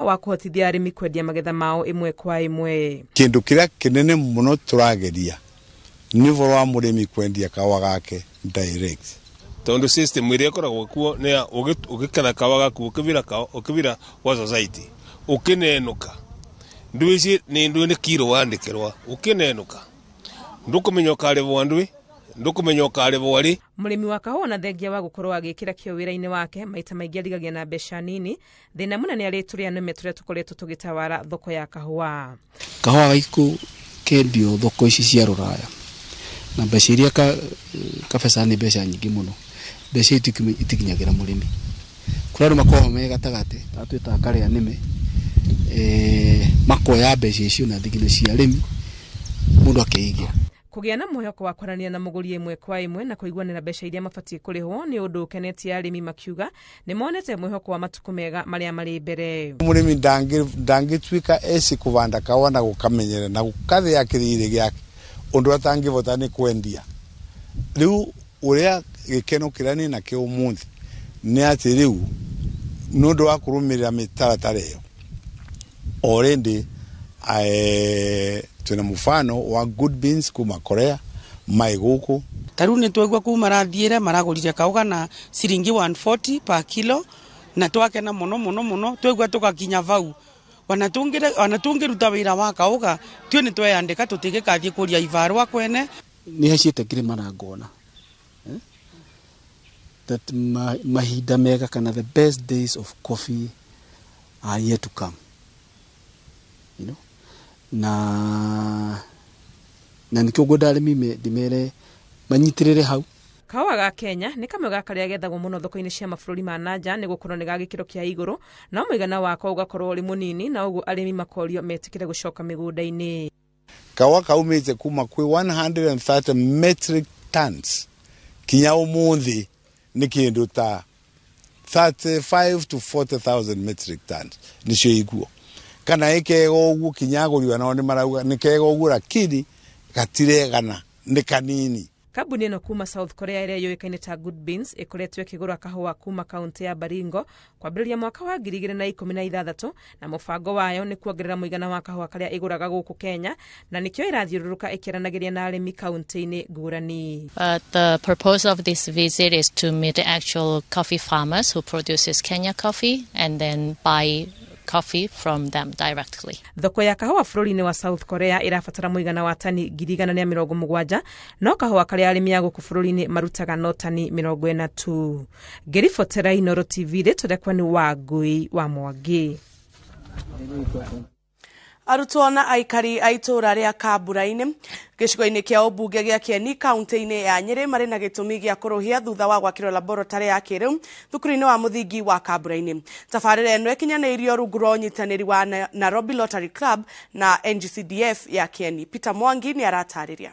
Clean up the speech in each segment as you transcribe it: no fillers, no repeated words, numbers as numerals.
Wa kũhotithia arĩmi kwendia magetha mao ĩmwe kwa ĩmwe. Kindu kiria kinene muno turageria ni ũhoro wa mũrĩmi kwendia kawa gake direct. Tondu system iria ikoragwo kuo ni ya ugiketha kawa gaku, ukivira kawa, ukivira kwa society, ukinenuka ndui ici ni ndui ni kiro wandikirwa, ukinenuka ndukumenya ukarivwa ndui, ndukumenya ukarivwa ri. Mũrĩmi wa kahũa, na thengia wa gũkorwo agĩkĩra kĩo wĩra-inĩ wake, maita maingĩ arigagia na mbeca nini. Thĩna mũnene arĩ tũrĩa nĩme tũrĩa tũkoretwo tũgĩtawara thoko ya kahũa. Kahũa gaiku kendio thoko ici cia rũraya na mbeca iria kabeca nĩ mbeca nyingĩ mũno, mbeca itikinyagĩra mũrĩmi. Kũrĩ andũ makoragwo me gatagatĩ, twĩtaga karĩa nĩme, makoya mbeca icio na thigino cia arĩmi, mũndũ akeigira. Kũgĩa na mwĩhoko wa kwaranĩria na mũgũri ĩmwe kwa ĩmwe na kũiguanĩra mbeca iria mabatiĩ kũrĩhwo nĩ ũndũ ũkenetie arĩmi, makiuga nĩ monete mwĩhoko wa matukũ mega marĩa marĩ mbere. Mũrĩmi ndangĩtuĩka eci kũbanda kawa na gũkamenyerera na gũkathĩa kĩrĩire gĩake ũndũ atangĩbota nĩ kwendia. Rĩu ũrĩa gĩkeno kĩrĩa nĩ nakĩo ũmũthĩ nĩ atĩ rĩu nĩ ũndũ wa kũrũmĩrĩra mĩtaratara ĩyo, already twĩna mũbano wa Good Beans kuma Korea mai gũkũ. Ta rĩu nĩ twaigua kũu marathiĩre maragũrire kauga na ciringi 140 per kilo, na twakena mũno mũno mũno. Twaigua tũgakinya vau, ona tũngĩruta wĩra wa kauga tuĩ nĩ tweyandĩka, tũtigĩkathiĩ kũria ibarũa kwene. Nĩ hacĩte kĩrĩma na ngona that mahinda mega kana the best days of coffee are yet to come. Na nikĩo ngwenda arĩmi ndĩmere manyitĩrĩre hau. Kahũa ga Kenya nĩ kamwe ga karĩa gethagwo mũno thoko-inĩ cia mabũrũri ma nanja, nĩ gũkorwo nĩ ga gĩkĩro kĩa igũrũ, no mũigana wako ũgakorwo ũrĩ mũnini, na ũguo arĩmi makorio metĩkĩre gũcoka mĩgũnda-inĩ. Kawa kaumĩte kuma kwĩ 130 metric tons kinya ũmũthĩ nĩ kĩndũ ta 35 to 40,000 metric tons nĩcio iguo. Kana ĩkega ũguo kinya agũri nao nĩ marauga nĩ kega ũguo, lakini gatiregana, nĩ kanini. Kambuni ĩno kuma South Korea ĩrĩa yũĩkaine ta Good Beans ĩkoretwo ĩkĩgũra kahũa kuma kaunti ya Baringo kwambĩrĩria mwaka wa 2016, na mũbango wayo nĩ kuongerera mũigana wa kahũa karĩa ĩgũraga gũkũ Kenya, na nĩkĩo ĩrathiũrũrũka ĩkĩaranagĩria na arĩmi kaunti-inĩ ngũrani. The purpose of this visit is to meet the actual coffee farmers who produces Kenya coffee and then buy coffee from them directly. Thoko ya kahũa bũrũri-inĩ wa South Korea ĩrabatara mũigana wa tani 170,000, no kahũa karĩa arĩmi a gũkũ bũrũri-inĩ marutaga no tani 40 tu. Ngĩribotera Inooro TV, rĩtwa rĩakwa nĩ Wangũi wa Mwangi. Arutwo na aikari a itũũra rĩa Kambura-inĩ gĩcigo-inĩ kĩa ũmbunge gĩa Kieni kaunti-inĩ ya Nyĩrĩ marĩ na gĩtũmi gĩa kũrũhia thutha wa gwakĩrwo laboratory ya kĩrĩu thukuru-inĩ wa mũthingi wa Kambura-inĩ. Tabarĩra ĩno ĩkinyanĩirio rungu rwa ũnyitanĩri wa Nairobi Rotary Club na NGCDF ya Kieni. Peter Mwangi nĩ aratarĩria.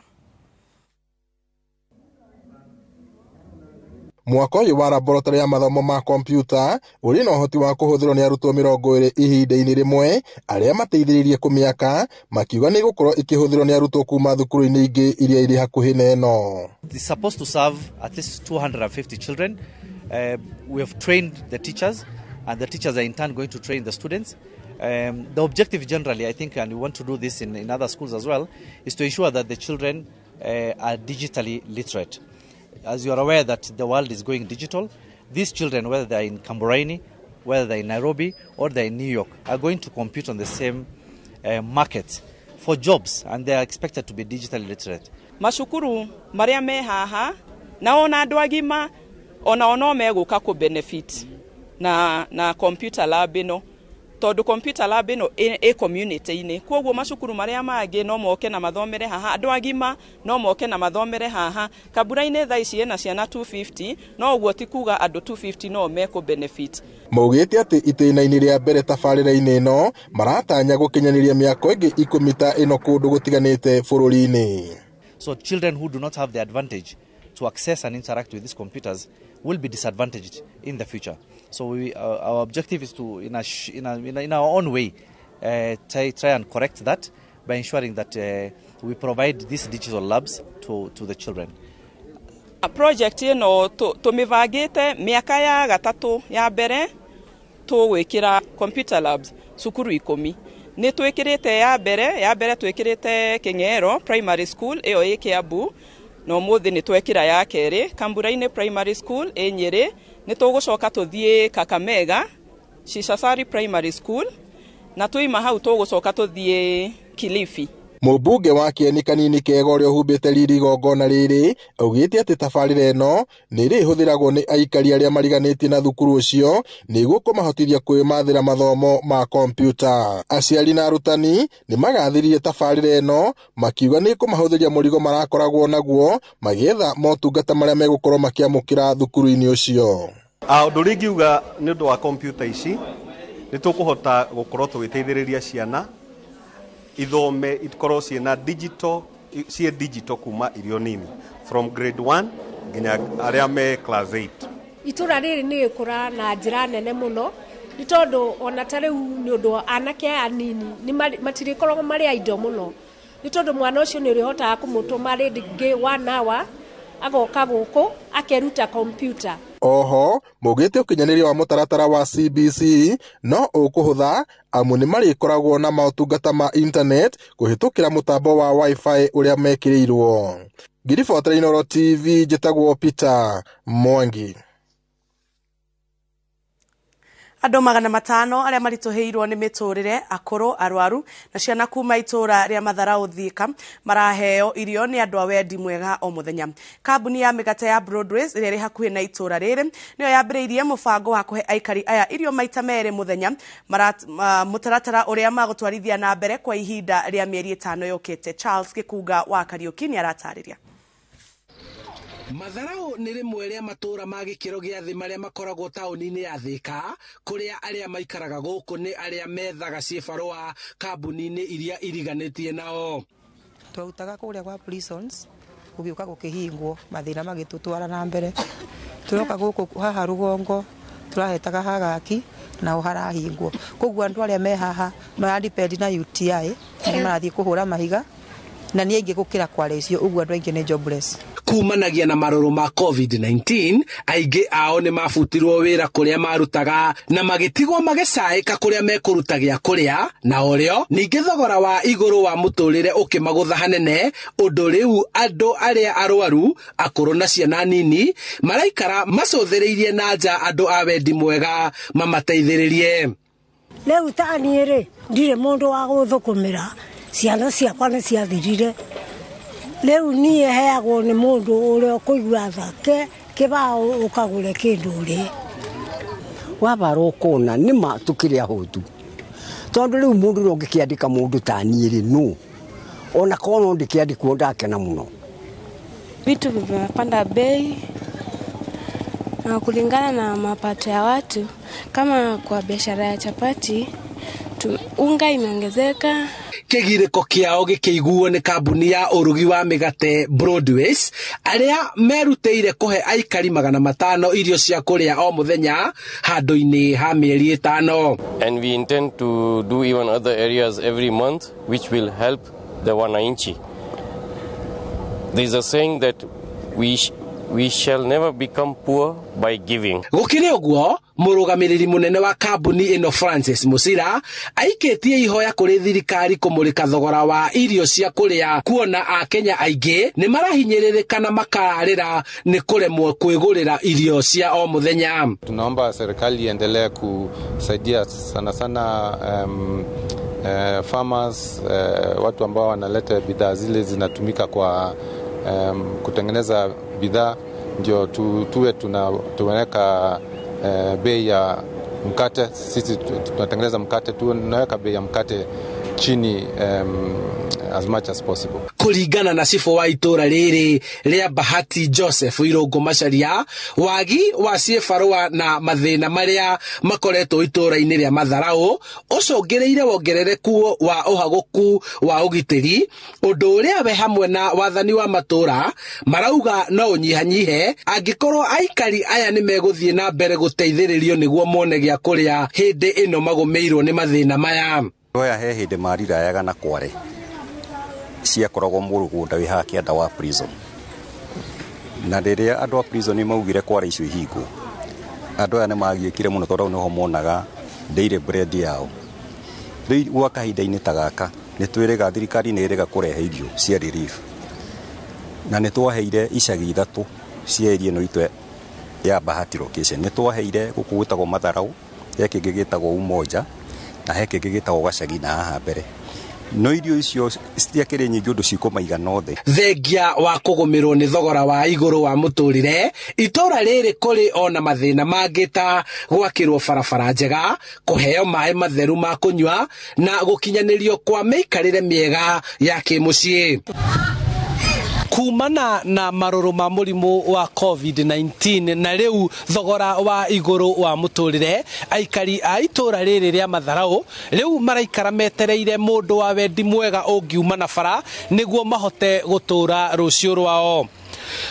Mwako ũyũ wa laboratory ya mathomo ma kompiuta ũrĩ na ũhoti wa kũhũthĩrwo nĩ arutwo 20 ihinda-inĩ rĩmwe. Arĩa mateithĩrĩirie kũmĩaka makiuga nĩ ĩgũkorwo ĩkĩhũthĩrwo nĩ arutwo kuma thukuru-inĩ ingĩ iria irĩ hakuhĩ na ĩno. It's supposed to serve at least 250 children. We have trained the teachers, and the teachers are in turn going to train the students. The objective generally, I think, and we want to do this in other schools as well, is to ensure that the children are digitally literate. As you are aware that the world is going digital, these children, whether they're in Kamburaini, whether they're in Nairobi, or they're in New York, are going to compete on the same market for jobs, and they are expected to be digitally literate. Macukuru maria me haha na ona andu agima ona no megũka kũ benefit na computer lab ĩno, tondu computer lab ĩno ĩ community-inĩ, koguo macukuru marĩa mangĩ no moke na mathomere haha, andũ agima no moke na mathomere haha. Kambura-inĩ thaa ici ĩna ciana 250, no ũguo ti kuga andũ 250 no mekũ benefit. Maugĩte atĩ itĩna-inĩ rĩa mbere tabarĩra-inĩ ĩno maratanya gũkinyanĩria mĩako ĩngĩ 10 ta ĩno kũndũ gũtiganĩte bũrũri-inĩ. So children who do not have the advantage to access and interact with these computers will be disadvantaged in the future. So our objective is to, in, a sh in, a, in, a, in our own way, try and correct that by ensuring that we provide these digital labs to the children. Project ĩno tũmĩbangĩte mĩaka ya gatatũ ya mbere. Tũgwĩkĩra computer labs cukuru 10. Nĩ twĩkĩrĩte ya mbere twĩkĩrĩte Kĩng'ero Primary School ĩyo ĩ Kiambu, na ũmũthĩ nĩ twekĩra ya kerĩ Kambura-inĩ Primary School ĩ Nyĩrĩ. Nĩ tũgũcoka tũthiĩ Kakamega Shishasari Primary School, na tuima hau tũgũcoka tũthiĩ Kilifi. Mũmbunge wa Kĩeni Kanini Kega ũrĩa ũhumbĩte riri igongona rĩrĩ augĩte atĩ tabarĩra ĩno nĩ ĩrĩhũthĩragwo nĩ aikari arĩa mariganĩtie na thukuru ũcio nĩguo kũmahotithia kwĩmathĩra mathomo ma kompiuta. Aciari na arutani nĩ magathĩrĩirie tabarĩra ĩno makiuga nĩ ĩkũmahũthĩria mũrigo marakoragwo naguo magĩetha motungata marĩa megũkorwo makĩamũkĩra thukuru-inĩ ũcio. Ũndũ ũrĩa ingiuga nĩ ũndũ wa kompiuta ici nĩ tũkũhota gũkorwo tũgĩteithĩrĩria ciana ithome ikorwo ciĩna digital, ciĩ digital kuma irio nini from grade 1 nginya arĩa me class 8. Itũra rĩrĩ nĩ rĩkũra na njĩra nene mũno nĩ tondũ ona ta rĩu nĩ ũndũ wa anake aya anini matirĩkoragwo marĩ a indo mũno nĩ tondũ mwana ũcio nĩ ũrĩhotaga kũmũtũma rĩngĩ 1 hour agoka gũkũ akeruta kompiuta. Oho maugĩte ũkinyanĩria wa mũtaratara wa CBC no ũkũhũtha amu nĩ marĩkoragwo na motungata ma internet kũhĩtũkĩra mũtambo wa wifi ũrĩa mekĩrĩirwo. Ngiribotera Inooro TV, njĩtagwo Peter Mwangi. Andũ 500 arĩa maritũhĩirwo nĩ mĩtũrĩre, akũrũ, arwaru na ciana kuma itũra rĩa Matharaũ Thika maraheo irio nĩ andũ a wendi mwega o mũthenya. Kambuni ya mĩgate ya Broadways ĩrĩa ĩrĩ hakuhĩ na itũra rĩrĩ nĩyo yambĩrĩirie mũbango wa kũhe aikari aya irio maita 2 mũthenya, mũtaratara ũrĩa magũtwarithia na mbere kwa ihinda rĩa mĩeri 5 yũkĩte. Charles Gĩkunga wa Kariũki nĩ aratarĩria. Matharaũ nĩ rĩmwe rĩa matũũra ma gĩkĩro gĩa thĩ marĩa makoragwo taũni-inĩ ya Thika, kũrĩa arĩa maikaraga gũkũ nĩ arĩa methaga ciĩbarũa kambuni-inĩ iria iriganĩtie nao. Twarutaga kũrĩa gwa prisons gũgĩũka gũkĩhingwo mathĩna magĩtũtwara na mbere. Tũroka gũkũ haha rũgongo tũrahetaga hagaki nao harahingwo, koguo andũ arĩa me haha maradepend na UTI nĩ marathiĩ kũhũra mahiga na nĩ aingĩ gũkĩra kware icio, ũguo andũ aingĩ nĩ jobless. Kumanagia na marũrũ ma COVID-19, aingĩ ao nĩ mabutirwo wĩra kũrĩa marutaga na magĩtigwo magĩcaĩka kũrĩa mekũruta gĩa kũrĩa, na orĩo ningĩ thogora wa igũrũ wa mũtũrĩre ũkĩmagũtha hanene, ũndũ rĩu andũ arĩa arwaru, akũrũ na ciana nini maraikara macũthĩrĩirie na nja andũ a wendi mwega mamateithĩrĩrie. Rĩu ta niĩ rĩ, ndirĩ mũndũ wa gũthũkũmĩra, ciana ciakwa nĩ ciathirire. Rĩu niĩ heagwo nĩ mũndũ ũrĩa ũkũigua tha kĩbaũ ũkagũre kĩndũ ũrĩe. Wabara ũkona nĩma tũkĩrĩ ahũtu, tondũ rĩu mũndũ ũrĩa ũngĩkĩandĩka mũndũ ta niĩ rĩ nũ? Ona korwo no ndĩkĩandĩkwo ndakena mũno. Vitu vimepanda bei na kulingana na mapato ya watu, kama kwa biashara ya chapati unga imeongezeka. Kĩgirĩko kĩao gĩkĩiguo nĩ kambuni ya ũrugi wa mĩgate Broadways, arĩa merutĩire kũhe aikari 500 irio cia kũrĩa o mũthenya handũ-inĩ ha mĩeri 5. And we intend to do even other areas every month, which will help the wananchi. There is a saying that we shall never become poor by giving. Gũkĩrĩ ũguo, mũrũgamĩrĩri mũnene wa kambuni ĩno Francis Musira aikĩtie ihoya kũrĩ thirikari kũmũrĩka thogora wa irio cia kũrĩa, kuona akenya aingĩ nĩ marahinyĩrĩrĩka na makararĩra nĩ kũremwo kwĩgũrĩra irio cia o mũthenya. Tunaomba serikali iendelee kusaidia sana sana farmers, watu ambao wanaleta bidhaa zile zinatumika kwa kutengeneza bidhaa, ndio tuwe tunaweka bei ya mkate. Sisi tunatengeneza mkate, tunaweka bei ya mkate chini as much as possible. Kũringana na cibũ wa itũra rĩrĩ rĩa Bahati Joseph Irũngũ Macharia, wagi wa ciĩbarũa na mathĩna marĩa makoretwo itũra-inĩ rĩa Matharaũ ũcũngĩrĩire wongerereku wa ũhagũku wa ũgitĩri, ũndũ ũrĩa we hamwe na wathani wa matũra marauga no ũnyihanyihe angĩkorwo aikari aya nĩ megũthiĩ na mbere gũteithĩrĩrio nĩguo mone gĩa kũrĩa hĩndĩ ĩno magũmĩirwo nĩ mathĩna maya. Oya he hĩndĩ marirayaga na kware ciakoragwo mũgũnda wĩ haha kĩanda wa prison, na rĩrĩa andũ a prison maugire kware icio ihingwo, andũ aya nĩ magiĩkire mũno tondũ nĩho monaga Daily bread yao. Rĩu gwa kahinda-inĩ ta gaka nĩ twĩrĩga thirikari nĩ ĩrĩga kũrehe irio cia relief, na nĩ twaheire icagi ithatũ cia area ĩno itũ ya Bahati location. Nĩ twaheire gũkũ gwĩtagwo Matharau, he kĩngĩ gĩtagwo Umoja, na he kĩngĩ gĩtagwo Gacagi na haha mbere. No irio icio citiakĩrĩ nyingĩ ũndũ cikũmaigana othe. Thengia wa kũgũmĩrwo nĩ thogora wa igũrũ wa mũtũrĩre, itũra rĩrĩ kũrĩ ona mathĩna mangĩ ta gwakĩrwo barabara njega, kũheo maĩ matheru ma kũnyua na gũkinyanĩrio kwa mĩikarĩre mĩega ya kĩmũciĩ. Kumana na marũrũ ma mũrimũ wa COVID-19 na rĩu thogora wa igũrũ wa mũtũrĩre, aikari a itũra rĩrĩ rĩa Matharau rĩu maraikara metereire mũndũ wa wendi mwega ũngiuma na bara nĩguo mahote gũtũra rũciũ rwao.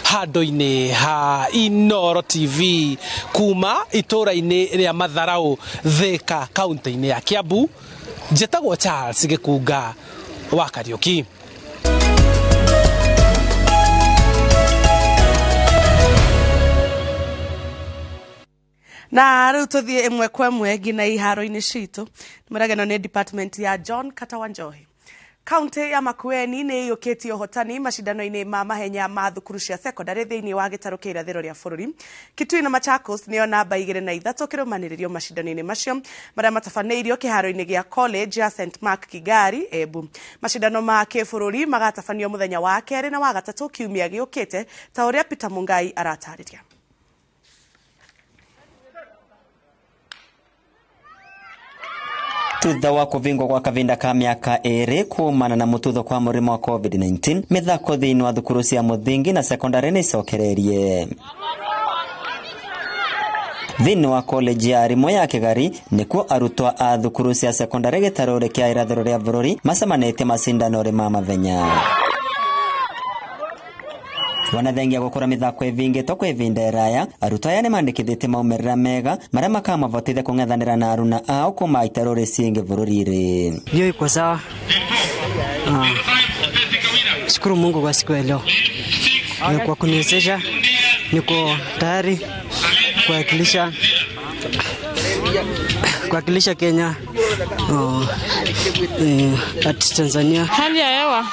Handũ-inĩ ha Inooro TV kuma itũra-inĩ rĩa Matharau, Thika, kaunti-inĩ ya Kiambu, njĩtagwo Charles Gĩkunga wa Kariũki. Na rĩu tũthiĩ ĩmwe kwa ĩmwe nginya iharo-inĩ citũ. Nĩmũrageno nĩ department ya John Kata Njohi. Kaunti ya Makueni nĩ ĩiyũkĩtie ũhotani macindano-inĩ ma mahenya ma thukuru cia secondary thĩinĩ wa gĩtarũ kĩa irathĩro rĩa bũrũri. Kitui na Machakos nĩyo namba 2 na 3 kĩrũmanĩrĩrio macindano-inĩ macio marĩa matabanĩirio kĩharo-inĩ gĩa college ya St Mark Kigari, Embu. Macindano ma kĩbũrũri magatabanio mũthenya wa kerĩ na wa gatatũ kiumia gĩũkĩte ta ũrĩa Peter Mungai aratarĩria. Thutha wa kuvingwa kwa kavinda ka miaka 2 kumana na mututho kwa murimu wa COVID-19, mithako thiini wa thukuru cia muthingi na sekondari ni icokereirie. Thiini wa college ya arimu ya Kigari nikuo arutwo a thukuru cia sekondari gĩtarũ kĩa irathĩro rĩa bũrũri macemanĩtie macindano ma mathenya. Wanathengia gukora mithako ivingitwo kwa ivinda iraya, arutwo aya nimandikithitie maumirira mega maria makamavotithia kung'ethanira na aruna ao kuma itarũ ciingi bururi-ini. Hiyo iko sawa. Shukuru Mungu kwa siku ya leo kwa kuniwezesha, niko tayari kuwakilisha Kenya at Tanzania. Hali ya hewa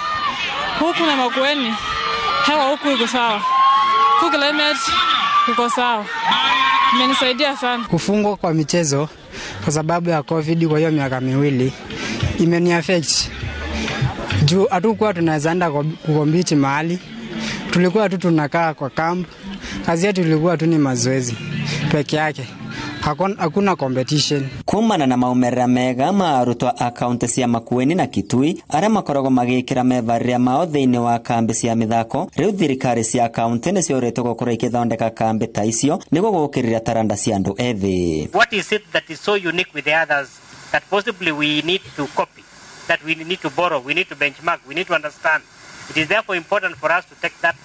huku na Makueni, hewa huku iko sawa, huku climate iko sawa, imenisaidia sana. Kufungwa kwa michezo kwa sababu ya COVID kwa hiyo miaka miwili imeni affect juu hatukuwa tunaweza enda kukompiti mahali, tulikuwa tu tunakaa kwa camp, kazi yetu ilikuwa tu ni mazoezi peke yake. Hakuna competition. Kumana na maumerera mega ma arutwo a kaunti cia Makueni na Kitui aria makoragwo magikira mevarĩria mao thiini wa kambi cia mithako, riu thirikari cia kaunti niciũrĩtwo gũkorwo ikithondeka kambi ta icio nĩguo gũkĩrĩria taranda cia andũ ethĩ. What is it that is so unique with the others that possibly we need to copy, that we need to borrow, we need to benchmark, we need to understand? It is therefore important for us to take that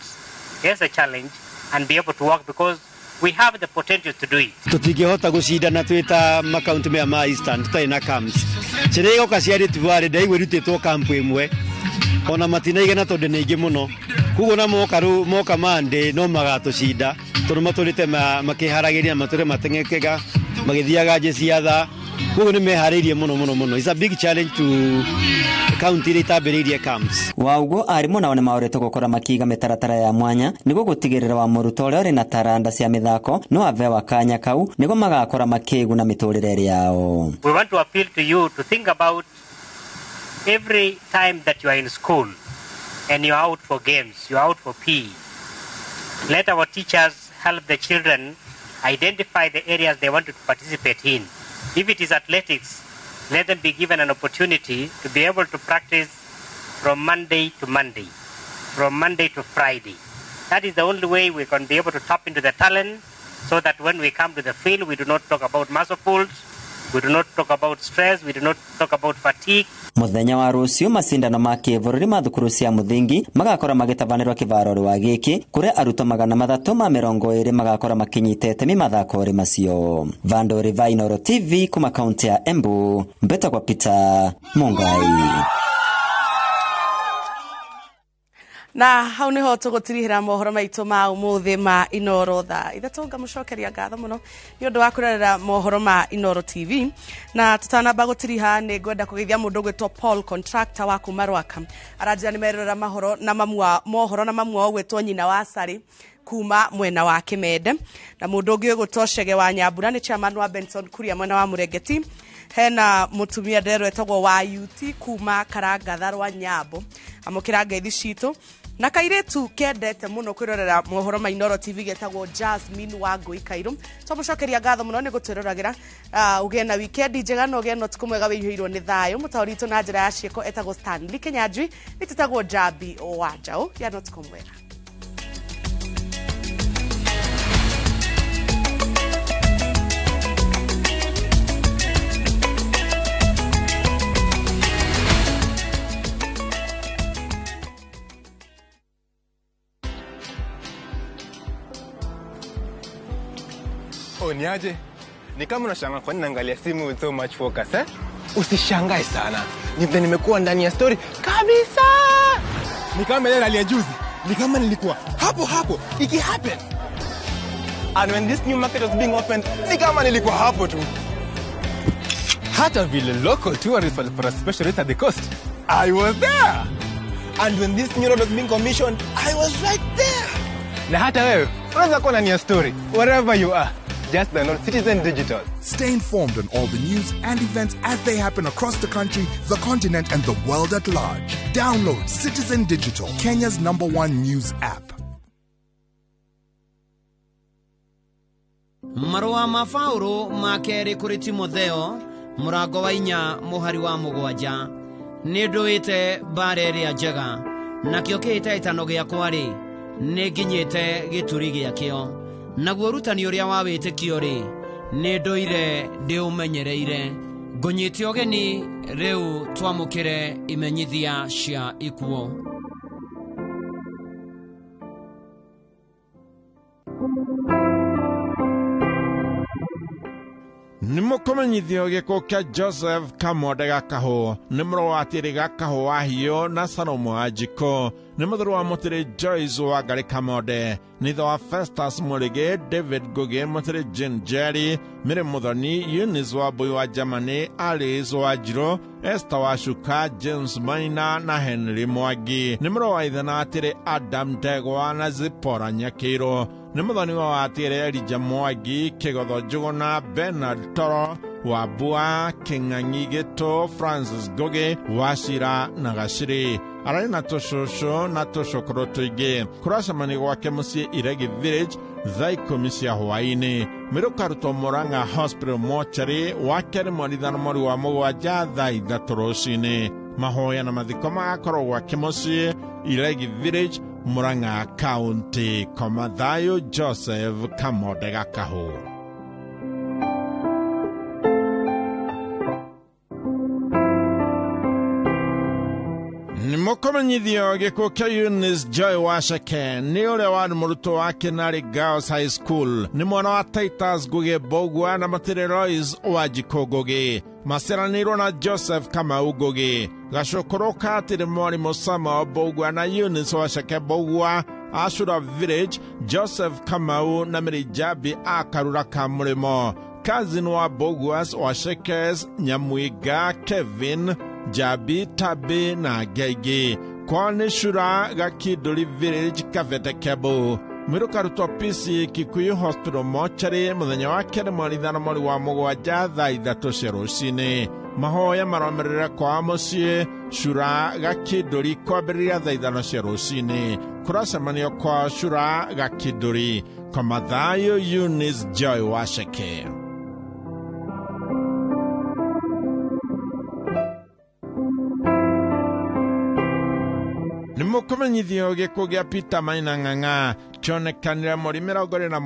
as a challenge and be able to work because we have the potential to do it. Tutingihota gucindana twita makaunti maya ma Eastern tutari na camps. Ciria igoka cia Rift Valley ndaigua irutĩtwo camp ĩmwe ona matinaigana tondũ nĩ aingĩ mũno, koguo na moka rĩu moka Monday no magatũcinda tondũ matũrĩte makĩharagĩria matũre mateng'ekega magĩthiaga njeci thaa, koguo nĩ meharĩirie mũno mũno mũno. It's a big challenge to kaunti iria itambĩrĩirie camps. Wa ũguo arimũ nao nĩmaũrĩtwo gũkorwo makiiga mĩtaratara ya mwanya nĩguo gũtigĩrĩra wa mũrutwo ũrĩa ũrĩ na taranda cia mĩthako no avewa kanya kau nĩguo magakora makĩguna mĩtũrĩre yao. We want to appeal to you to think about every time that you are in school and you are out for games, you are out for PE. Let our teachers help the children identify the areas they want to participate in. If it is athletics, let them be given an opportunity to be able to practice from Monday to Monday, from Monday to Friday. That is the only way we can be able to tap into the talent so that when we come to the field, we do not talk about muscle pulls, we do not talk about stress, we do not talk about fatigue. Muthenya wa rucio macindano ma kĩbũrũri ma thukuru cia mũthingi magakorwo magĩtabanĩrwo kĩvaro wa gĩkĩ kũrĩa arutwo 320 magakorwo makinyite itemi mathako-inĩ macio. Vandori va Inooro TV kuma kaunti ya Embu, mbetagwo Peter Mungai. Na hau niho tugutirihira mohoro maitu ma umuthi ma Inoro thaa 3. Ngamucokeria ngatho muno ni undu wa kwirorera mohoro ma Inoro TV. Na tutanamba gutiriha ni ngwenda kugeithia mundu gwitwo Paul Contractor wa kuma Rwaka, aranjira ni merorera mahoro na mamu wa mohoro na mamu wao gwitwo nyina wa Sari kuma mwena wa Kimende. Na mundu ungi gwitwo Chege wa Nyambura ni chairman wa Benson Kuria mwena wa Murengeti. Hena mutumia ndero etagwo wa UT kuma Karangatha rwa Nyambo, amukira ngeithi citu. Na kairitu kendete muno kwirorera mohoro ma Inoro TV getagwo Jasmine wa Ngui Kairu. Twamucokeria ngatho muno ni gutwiroragira. Ugie na weekend njega na ugie na utuku mwega wiihũirwo ni thayo. Mutauri witũ na njĩra ya ciĩko etagwo Stanley Kenyanjui, ni tũtagwo Jambi wa Njaũ. Gĩa na ũtukũ mwega. Oh, niaje? Ni kama unashangaa kwa nini naangalia simu with so much focus, eh? Usishangae sana. Ni vile nimekuwa ndani ya story kabisa. Ni kama ile rally ya juzi. Ni kama nilikuwa hapo hapo iki happen. And when this new market was being opened, ni kama nilikuwa hapo tu. Hata vile local tourists walipata special rate at the coast, I was there. And when this new road was being commissioned, I was right there. Na hata wewe unaweza kuwa ndani ya story wherever you are. Just download Citizen Digital. Stay informed on all the news and events as they happen across the country, the continent, and the world at large. Download Citizen Digital, Kenya's #1 news app. Marũa ma Paũlũ ma kerĩ kũrĩ Timotheo mũrango wa 4 mũhari wa 7. Nĩ ndũĩte mbara ĩrĩa njega, nakĩo kĩhĩtahĩtano gĩakwa-rĩ, nĩ nginyĩte gĩturi gĩakĩo. Naguo ũrutani ũrĩa wa wĩtĩkio rĩ, nĩ ndũire ndĩũmenyereire. Ngũnyite ũgeni rĩu twamũkĩre imenyithia cia ikuũ. Nĩ mũkũmenyithio gĩkuũ kĩa Joseph Kamonde Gakahũ, nĩ mũrũ wa Tĩrĩ Gakahũ wa Hiũ na Salomo wa Njikũ, nĩ mũthuri wa Mũtĩrĩ Joyce wa Ngarĩ Kamonde, nĩ ithe wa Festus Mũrĩgĩ, David Ngũgĩ, Mũtĩrĩ Jane Jerry, Mary Mũthoni, Eunice wa Mbui wa Germany, Alice wa Njirũ, Esther wa Shuka, James Maina na Henry Mwangi, nĩ mũrũ wa ithe na Tĩrĩ Adam Ndegwa na Zipporah Nyakĩirũ, nĩ mũthoni wa Tĩrĩ Elijah Mwangi, Kĩgotho Njũgũna, Bernard Toro, Wambua, Kĩng'ang'i Gĩtũ, Francis Ngũgĩ, Wacira na Gacĩrĩ. Ararĩ na tũcũcũ na tũcũkũrũ tũingĩ. Kũracemania gwake mũciĩ Iregi Village thaa 10 cia hwaĩ-inĩ. Mĩrũkarutwo Murang'a Hospital Mortuary wa 2 mweri 5 mweri wa 7 thaa 3 rũcinĩ. Mahoya na mathiko magakorwo gwake mũciĩ Iregi Village, Murang'a County. Komathayo Joseph Kamonde Gakahũ. Nĩ mũkũmenyithio gĩkuũ kĩa Eunice Joy Waceke, nĩ ũrĩa warĩ mũrutwo wa Kinari Girls High School, nĩ mwana wa Titus Ngũgĩ Mbũgua na Mũtĩrĩ Lois wa Njikũ Ngũgĩ. Maciaranĩirwo na Joseph Kamau Ngũgĩ. Gacũkũrũ ka Tĩrĩ Mwarimũ Samuel Mbũgua na Eunice Waceke Mbũgua, Ashura Village, Joseph Kamau na Mary Jabi a Karura ka Mũrĩmo. Cousin wa Mbũguas, Wacekes, Nyamwiga, Kevin, Jabi, Tabi na Ngenge. Kwao nĩ Cura Gakindũri Village, Kabete Kembu. Mwĩrũkarutwo PC Kikuyu Hospital Mortuary mũthenya wa 2 mweri 5 mweri wa 7 thaa 3 cia rũcinĩ. Mahoya maromerera kwa mũciĩ Cura Gakindũri kwambĩrĩria thaa 5 cia rũcinĩ. Kũracemanio kwa Cura Gakindũri. Komathayo Eunice Joy Waceke. Nĩ mũkũmenyithio gĩkuũ gĩa Peter Maina Ng'ang'a kĩonekanire mweri 27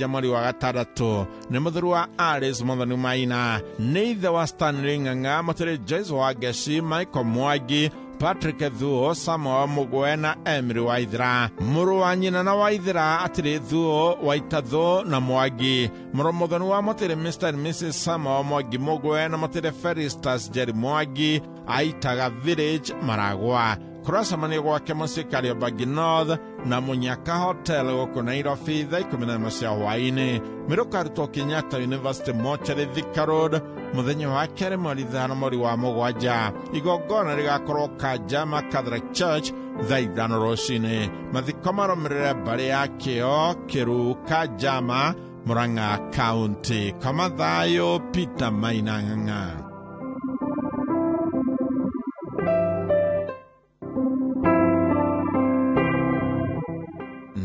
mweri wa 6. Nĩ mũthuri wa Alice Mũthoni Maina, nĩ ithe wa Stanley Ng'ang'a, Mũtĩrĩ Joyce wa Ngeci, Michael Mwangi, Patrick Thuo, Samuel Mugwe na Emily Waithera. Mũrũ wa nyina na Waithera atĩrĩ Thuo, Waitathũ na Mwangi. Mũrũ mũthoni wa Mũtĩrĩ Mr and Mrs Samuel Mwangi Mugwe na Mũtĩrĩ Felistas Jerry Mwangi, Aitaga Village, Maragwa. Kũracemania gwake mũciĩ Kariobangi North na Munyaka Hotel gũkũ Nairobi thaa 11 cia hwaĩ-inĩ. Mĩrũkarutwo Kenyatta University Mortuary, Thika Road, mũthenya wa kerĩ mweri 5 mweri wa 7. Igongona rĩgakorwo Kanjama Catholic Church thaa 5 rũcinĩ. Mathiko marũmĩrĩre mbarĩ ya Kĩo Kĩru Kanjama, Murang'a County. Koma thayũ, Peter Maina Ng'ang'a.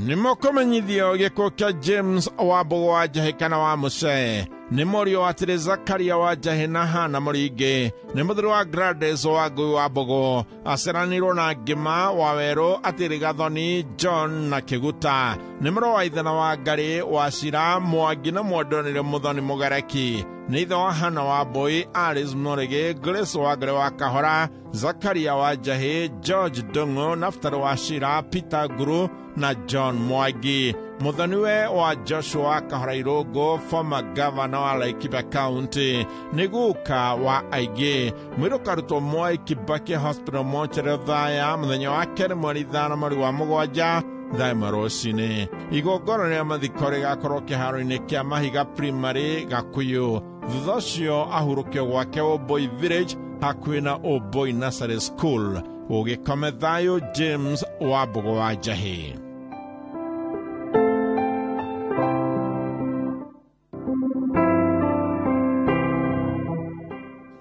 Nĩ mũkũmenyithio gĩkuũ kĩa James wa Mbũgũ wa Njahĩ kana wa Mũcee. Nĩ mũriũ wa Tĩrĩ Zakaria wa Njahĩ na Hana Mũringĩ. Nĩ mũthuri wa Gladys wa Ngui wa Mbũgũ. Aciaranĩirwo na Ngĩma wa Werũ, Atĩrĩ Gathoni, John na Kĩguta. Nĩ mũrũ wa ithe na wa Ngarĩ wa Cira Mwangi na Mwendonire Mũthoni Mũgereki. Nĩ ithe wa Hana wa Mbũi, Alice Mũrĩgĩ, Grace wa Ngarĩ wa Kahora, Zakaria wa Njahĩ, George Ndung'u, Naftali wa Cira, Peter Nguru na John Mwangi. Mũthoniwe wa Joshua Kahora Irũngũ, former governor wa Laikipia County. Nĩ guka wa aingĩ. Mwĩrĩ ũkarutwo Mwai Kibaki Hospital Mortuary Othaya mũthenya wa kerĩ mweri 5 mweri wa 7 thaa 1 rũcinĩ. Igongona rĩa mathiko rĩgakorwo kĩharo-inĩ kĩa Mahiga Primary Gakuyu. Thutha ũcio ahurũkio gwake Ũmbũi Village hakuhĩ na Ũmbũi Nursery School. Ũgĩkome thayũ, James wa Mbũgũ wa Njahĩ.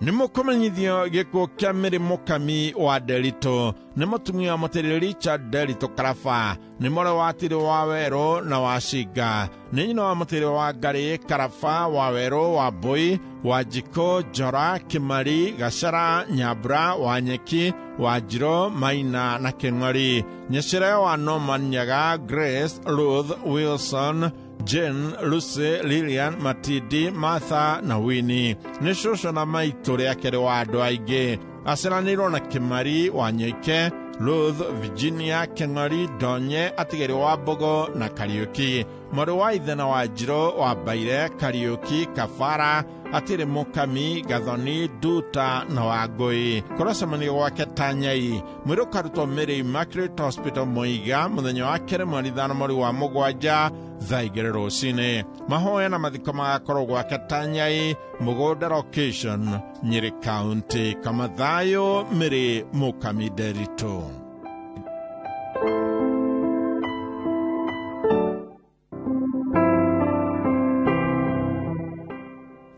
Nĩ mũkũmenyithio gĩkuũ kĩa Mary Mũkami wa Nderitũ. Nĩ mũtumia wa mũtĩrĩ Richard Nderitũ Karaba. Nĩ mwarĩ wa Tĩrĩ wa Werũ na wa Cinga. Nĩ nyina wa mũtĩrĩ wa Ngarĩ Karaba wa Werũ wa Mbũi wa Njikũ Njora Kĩmari Gacara Nyambura wa Nyeki wa Njiro Maina na Kĩng'ori. Nyecere wa Norman Nyaga, Grace Ruth Wilson, Jane, Lucy, Lilian, Matidi, Martha na Winnie. Nĩ cũcũ na maitũ rĩa kerĩ wa andũ aingĩ. Aciaranĩirwo na Kĩmari wa Nyoike, Ruth, Virginia, Kĩng'ori, Ndonye, Atigĩrĩ wa Mbũgũ na Kariũki. Mwarĩ wa ithe na wa Njirũ wa Mbaire, Kariũki, Kabara, Atĩrĩ Mũkami, Gathoni, Nduta na Wangũi. Kũracemanio gwake Tanyai. Mwĩrĩ ũkarutwo Mary Immaculate Hospital Mũiga mũthenya wa kerĩ mweri 5 mweri wa 7 thaa 2 rũcinĩ. Mahoya na mathiko magakorwo gwake Tanyai, mũgũnda location, Nyĩrĩ County. Kama thayũ, Mary Mũkami Nderitũ.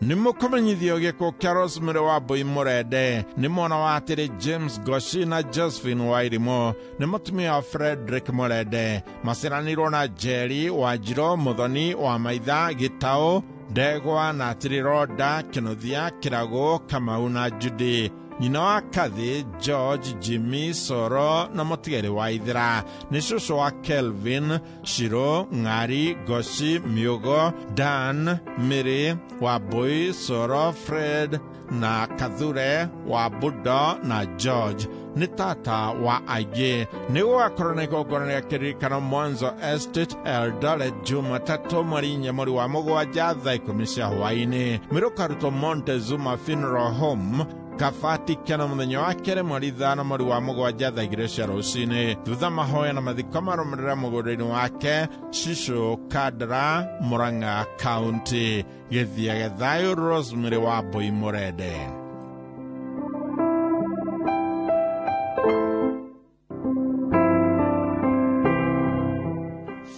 Nĩ mũkũmenyithio gĩkuũ kĩa Rosemary wa Mbũi Mũrende. Nĩ mwana wa Atĩrĩ James Goshi na Josephine Wairimũ. Nĩ mũtumia wa Frederick Mũrende. Maciaranĩirwo na Njeri wa Njiro Mũthoni wa Maitha Gĩtaũ Ndegwa na Atĩrĩ Ronda Kĩnuthia Kĩragũ Kamau na Judy. Nyina wa Kathi, George, Jimmy, Soro na mũtigĩrĩ wa Ithira. Nĩ cũcũ wa Kelvin, Shiro, Ng'ari, Goshi, Miũgo, Dan, Mary, Wambui, Soro, Fred na Kathure, wa Budo na George. Nĩ tata wa aingĩ. Nĩ gũgakorwo na igongona rĩa kĩririkano Mwanzo Estate, Eldoret, Jumatatũ mweri 4 mweri wa 7 thaa 10 cia hwaĩ-inĩ. Mwĩrĩ ũkarutwo Montezuma Funeral Home Kabati kena mũthenya wa kerĩ mweri 5 mweri wa 7 thaa 2 cia rũcinĩ. Thutha mahoya na mathiko marũmĩrĩra mũgũnda-inĩ wake Cicũ Kandara, Murang'a County. Gĩthiage thayũ, Rosemary wa Mbũi Mũrende.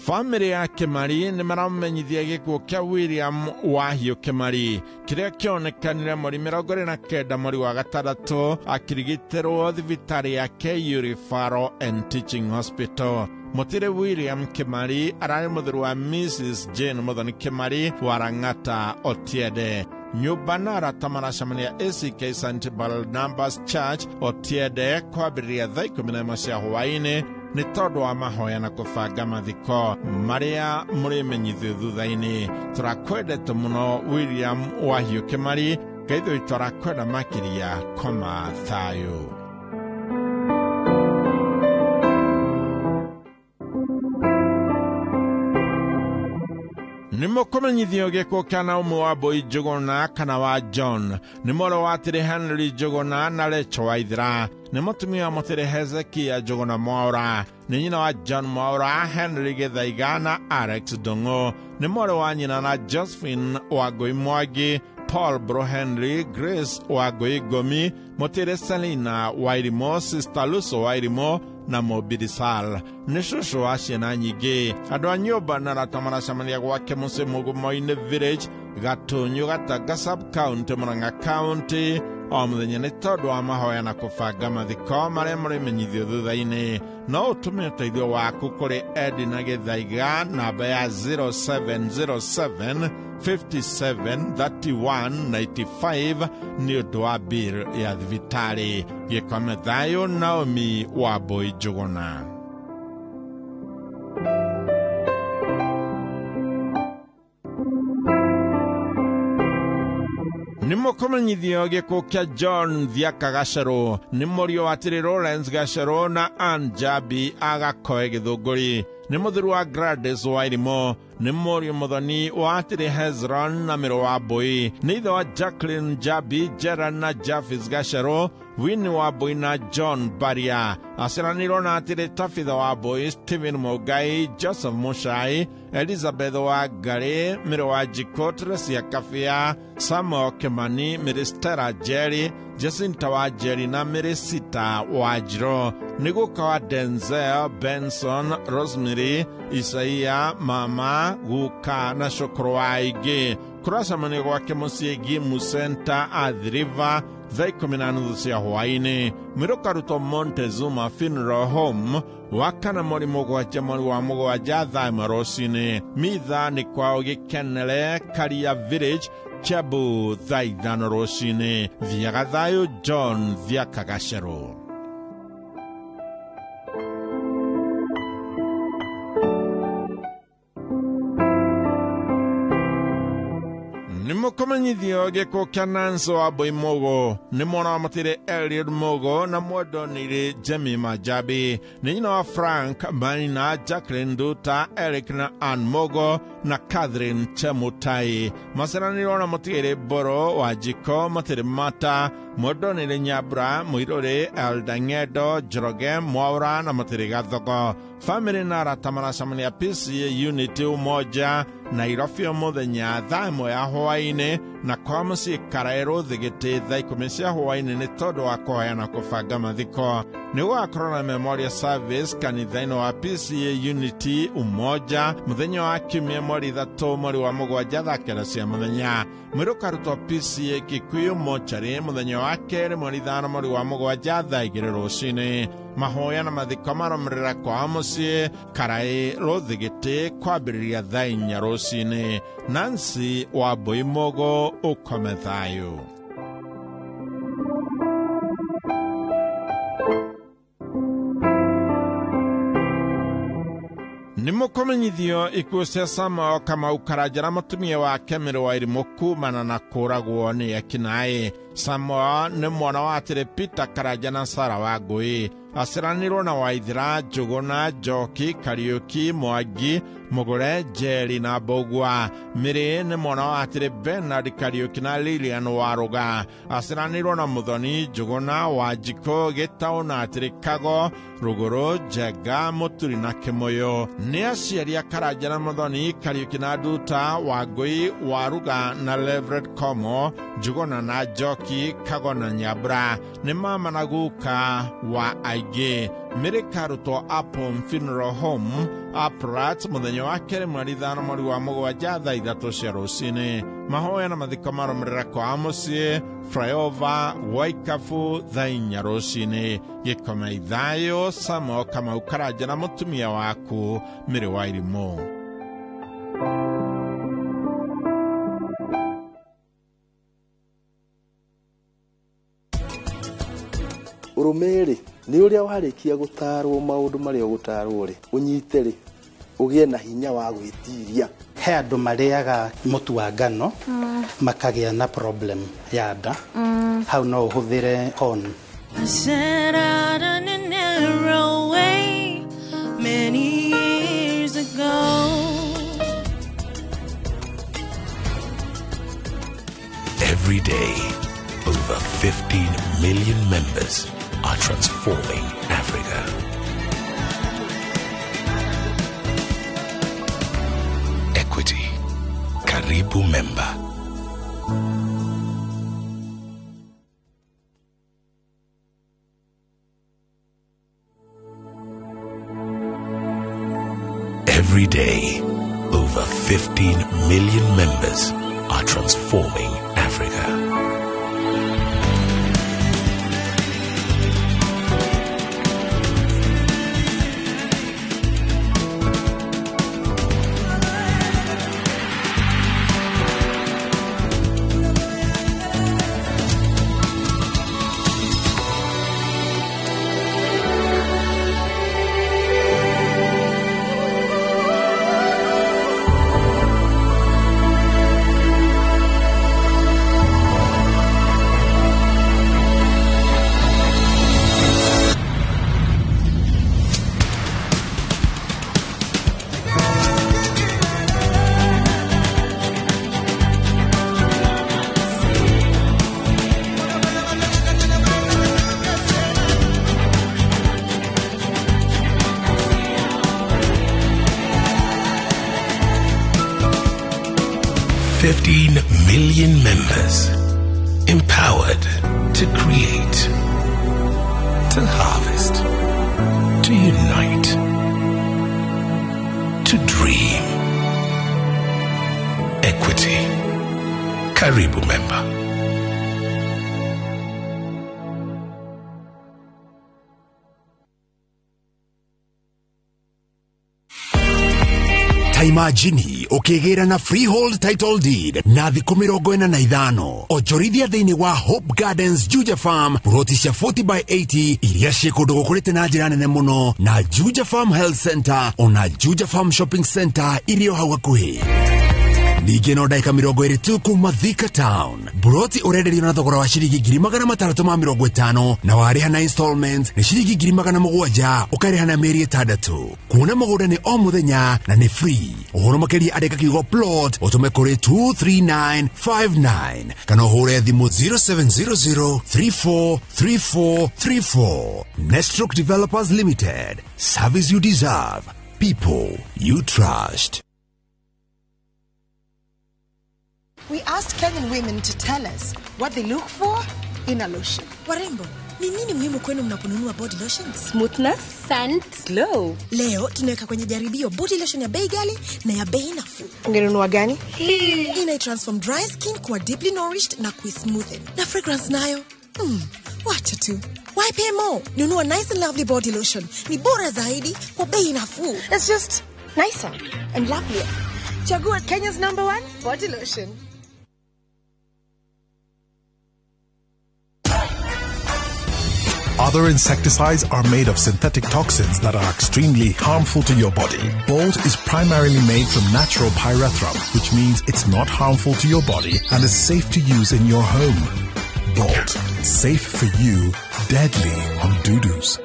Famĩlĩ ya Kĩmari nĩ maramenyithia gĩkuũ kĩa William Wahiũ Kĩmari kĩrĩa kĩonekanire mweri 29 mweri wa 6 akĩrigitĩrwo thibitarĩ ya KU Referral and Teaching Hospital. Mũtĩrĩ William Kĩmari ararĩ mũthuri wa Mrs Jane Mũthoni Kĩmari wa Lang'ata Otiende. Nyũmba na arata maracemania ACK St Barnabas Church Otiende kwambĩrĩria thaa 11 cia hwaĩ-inĩ nĩ tondũ wa mahoya na kũbanga mathiko marĩa mũrĩmenyithio thutha-inĩ. Tũrakwendete mũno William Wahiũ Kĩmari, Ngai witũ arakwenda makĩria. Koma thayũ. Nĩ mũkũmenyithio gĩkuũ kĩa Naomi Wambui Njũgũna kana wa John. Nĩ mwarĩ wa Atĩrĩ Henry Njũgũna na Rachel Waithera. Nĩ mũtumia wa Mũtĩrĩ Hezekia Njũgũna Mwaũra. Nĩ nyina wa John Mwaũra, Henry Gĩthaiga na Alex Ndung'u. Nĩ mwarĩ wa nyina na Josephine Wangũi Mwangi, Paul Bro Henry, Grace Wangũi Ngomi, Mũtĩrĩ Selina Wairimu, Sister Luso Wairimu na Mobili Sal. Nĩ cũcũ wa ciana nyingĩ. Andũ a nyũmba na arata maracemania gwake mũciĩ Mũgumo-inĩ Village, Gatũnyũ, Gatanga Sub-County, Murang'a County, o mũthenya nĩ tondũ wa mahoya na kũbanga mathiko marĩa mũrĩmenyithio thutha-inĩ. No ũtũme ũteithio waku kũrĩ Edina Gĩthaiga namba ya 0707 57 31 95 nĩ ũndũ wa bill ya thibitarĩ. Gĩkome thayũ. Naomi Wambui Njũgũna. Nĩ mũkũmenyithio gĩkuũ kĩa John Thiaka Gacerũ. Nĩ mũriũ wa Atĩrĩ Lawrence Gacerũ na Ann Jabi agakoe Gĩthũngũri. Nĩ mũthuri wa Gladys Wairimu. Nĩ mũriũ mũthoni wa Atĩrĩ Hezron na Mĩrũ wa Mbui. Nĩ ithe wa Jacqueline Jabi, Gerard na Japheth Gacerũ, Winnie wa Mbui na John Baria. Aciaranĩirwo na Atĩrĩ Tabitha wa Mbui, Stephen Mũngai, Joseph Mũcai, Elizabeth wa Ngarĩ, Mĩrũ wa Njikũ, Teresia Kabĩa, Samuel Kimani, Mĩrĩ Stella Njeri, Jacinta wa Njeri na Mĩrĩ Sita wa Njiro. Nĩ guka wa Denzel, Benson, Rosemary, Isaia, mama, guka na cũkũrũ wa aingĩ. Kũracemania gwake mũciĩ Gimu Center, Athi River, thaa 10:30 cia hwaĩ-inĩ. Mwĩrũkarutwo Montezuma Funeral Home, wakana mweri 7 mweri wa 7 thaa 1 rũcinĩ. Mitha nĩ kwao Gĩkenere, Karia Village, Kiambu thaa 5 rũcinĩ. Thiaga thayũ. John Thiaka Gacerũ. Nĩ mũkũmenyithio gĩkuũ kĩa Nancy Wambui Mũgũ. Nĩ mwana wa Mũtĩrĩ Eliud Mũgũ na mwendonire Jemima Jabi. Nĩ nyina wa Frank Maina, Jacqueline Nduta, Eric na Ann Mũgũ na Catherine Chemutai. Maceranĩirwo na Mũtigĩrĩ Mbũrũ wa Njiko, Mũtĩrĩ Mata, mwendonire Nyambura, Mũirũrĩ, Elda Ng'endo, Njoroge Mwaũra na Mũtĩrĩ Gathogo. Famĩlĩ na arata maracemania PCA Unity Umoja Nairobi mũthenya thaa 1 ya hwaĩ-inĩ na kwa mũciĩ Karaĩrũ Thigĩtĩ thaa 10 cia hwaĩ-inĩ nĩ tondũ wa kũhoya na kũbanga mathiko. Nĩ gũgakorwo na memorial service kanitha-inĩ wa PCA Unity Umoja mũthenya wa Kiumia mweri 3 mweri wa 7 thaa 9 cia mũthenya. Mwĩrũkarutwo PCA Kikuyu mochari mũthenya wa 2 mweri 5 mweri wa 7 thaa 2 rũcinĩ. Mahoya na mathiko marũmĩrĩra kwa mũciĩ Karaĩ Rũthigĩtĩ kwambĩrĩria thaa 4 rũcinĩ. Nancy Wambui Mũgũ, ũkome thayũ. Nĩ mũkũmenyithio ikuũ cia Samuel Kamau Karanja na mũtumia wake Mĩrũ wa Irimũ kumana na kũũragwo nĩ ekinaĩ. Samuel nĩ mwana wa Atĩrĩ Peter Karanja na Sarah Wangũi. Aciaranĩirwo na Waithera, Njũgũna, Njoki, Kariũki, Mwangi, Mũgũre, Njeri na Mbũgua. Mĩrĩ nĩ mwana wa Atĩrĩ Bernard Kariũki na Lilian Warũga. Aciaranĩirwo na Mũthoni, Njũgũna, Wanjikũ, Gĩtaũ na Atĩrĩ Kago, Rũgũrũ, Njenga, Mũturi na Kĩmũyũ. Nĩ aciari a Karanja na Mũthoni, Kariũki na Nduta, Wangũi, Waruga na Reverend Komo, Njũgũna na Njoki, Kago na Nyambura. Nĩ mama na guka wa aingĩ. Mĩrĩ karutwo Apple Funeral Home, Aprat, mũthenya wa 2 mweri 5 mweri wa 7 thaa 3 cia rũcinĩ. Mahoya na mathiko marũmĩrĩra kwa mũciĩ Flyover Waikabu thaa 4 rũcinĩ. Gĩkome ithayũ. Samuel Kamau Karanja na mũtumia waku Mĩrĩ wa Irimũ. Ũrũme-rĩ, nĩ ũrĩa warĩkia gũtarwo maũndũ marĩa ũgũtarwo-rĩ, ũnyite-rĩ, ũgĩe na hinya wa gwĩtiria. He andũ marĩaga mũtu wa ngano makagĩa na problem ya nda. Hau no ũhũthĩre corn. I set out on a narrow way many years ago. Every day, over 15 million members are transforming Africa. Equity. Karibu Member. Every day, over 15 million members are transforming Africa. Million members empowered to create, to harvest, to unite, to dream. Equity. Karibu Member. Imagine ukigĩra na freehold title deed na thikũ 45 onjorithia thĩinĩ wa Hope Gardens Juja Farm ploti cia 40 by 80 iria ciĩ kũndũ gũkũrĩte na njĩra nene mũno na Juja Farm Health Center ona Juja Farm Shopping Center irio hau hakuhĩ. Ningĩ no ndagĩka 20 tu kuma Thika Town. Buroti ũrenderio na thogora wa ciringi 650 na warĩha na installment nĩ ciringi 700 ũkarĩha na mĩeri 6. Kuona mũgũnda nĩ o mũthenya na nĩ free. Ũhoro makĩria andĩka kiugo plot ũtũme kũrĩ 23959 kana ũhũre thimũ 0700 343434. Nestroke Developers Limited. Service you deserve. People you trust. We asked Kenyan women to tell us what they look for in a lotion. Warembo, ni nini muhimu kwenu mnaponunua body lotions? Smoothness, scent, glow. Leo tunaweka kwenye jaribio body lotion ya bei ghali na ya bei nafuu. Ungenunua gani? Hii ina transform dry skin kuwa deeply nourished na kuismoothen. Na fragrance nayo? Wacha tu. Why pay more? Nunua nice and lovely body lotion. Ni bora zaidi kwa bei nafuu. It's just nicer and lovelier. Chagua Kenya's #1 body lotion. Other insecticides are made of synthetic toxins that are extremely harmful to your body. Bolt is primarily made from natural pyrethrum, which means it's not harmful to your body and is safe to use in your home. Bolt, safe for you, deadly on doo-doos.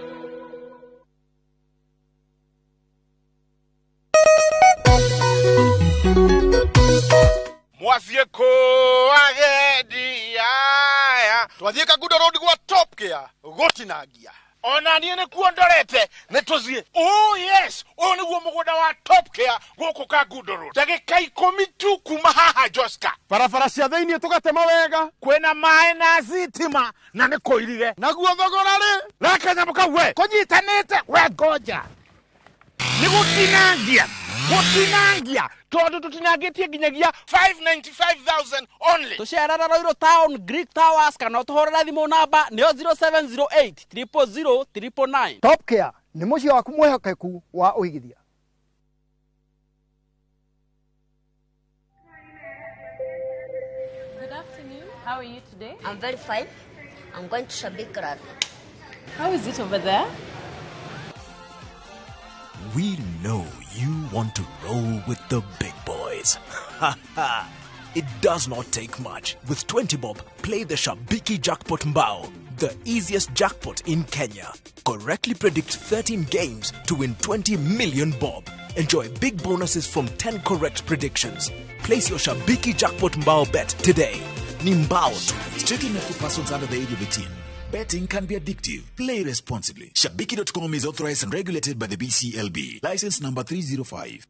Mwathiĩ agendi aya twathiĩ Kangundo Road gwa Top Care gũtinangia ona niĩ nĩkuo ndorete nĩ tũthiĩ. Oh yes, ũyũ nĩguo mũgũnda wa Top Care gũkũ Kangundo Road, ndagĩka 10 tu kuma haha Joska. Barabara cia thĩinĩ tũgatema wega, kwĩna maĩ na thitima na nĩ kũirige naguo thogora rĩ raka nyamũ kau we kũnyitanĩte we ngoja nĩ gũtinangia gũtinangia tondũ tũtinangĩtie nginyagia 595,000 only. Tũcerera Royal Town Greek Towers kana ũtũhũrĩre thimũ namba nĩyo 0708 000 999. Top Care nĩ mũciĩ waku mwĩhokeku wa ũigithia. Good afternoon. How are you today? I'm very fine. I'm going to Shabik Rad. How is it over there? We know you want to roll with the big boys. Ha ha! It does not take much. With 20 bob, play the Shabiki Jackpot Mbao, the easiest jackpot in Kenya. Correctly predict 13 games to win 20 million bob. Enjoy big bonuses from 10 correct predictions. Place your Shabiki Jackpot Mbao bet today. Ni mbao tu. Strictly not for persons under the age of 18. Betting can be addictive. Play responsibly. Shabiki.com is authorized and regulated by the BCLB. License number 305.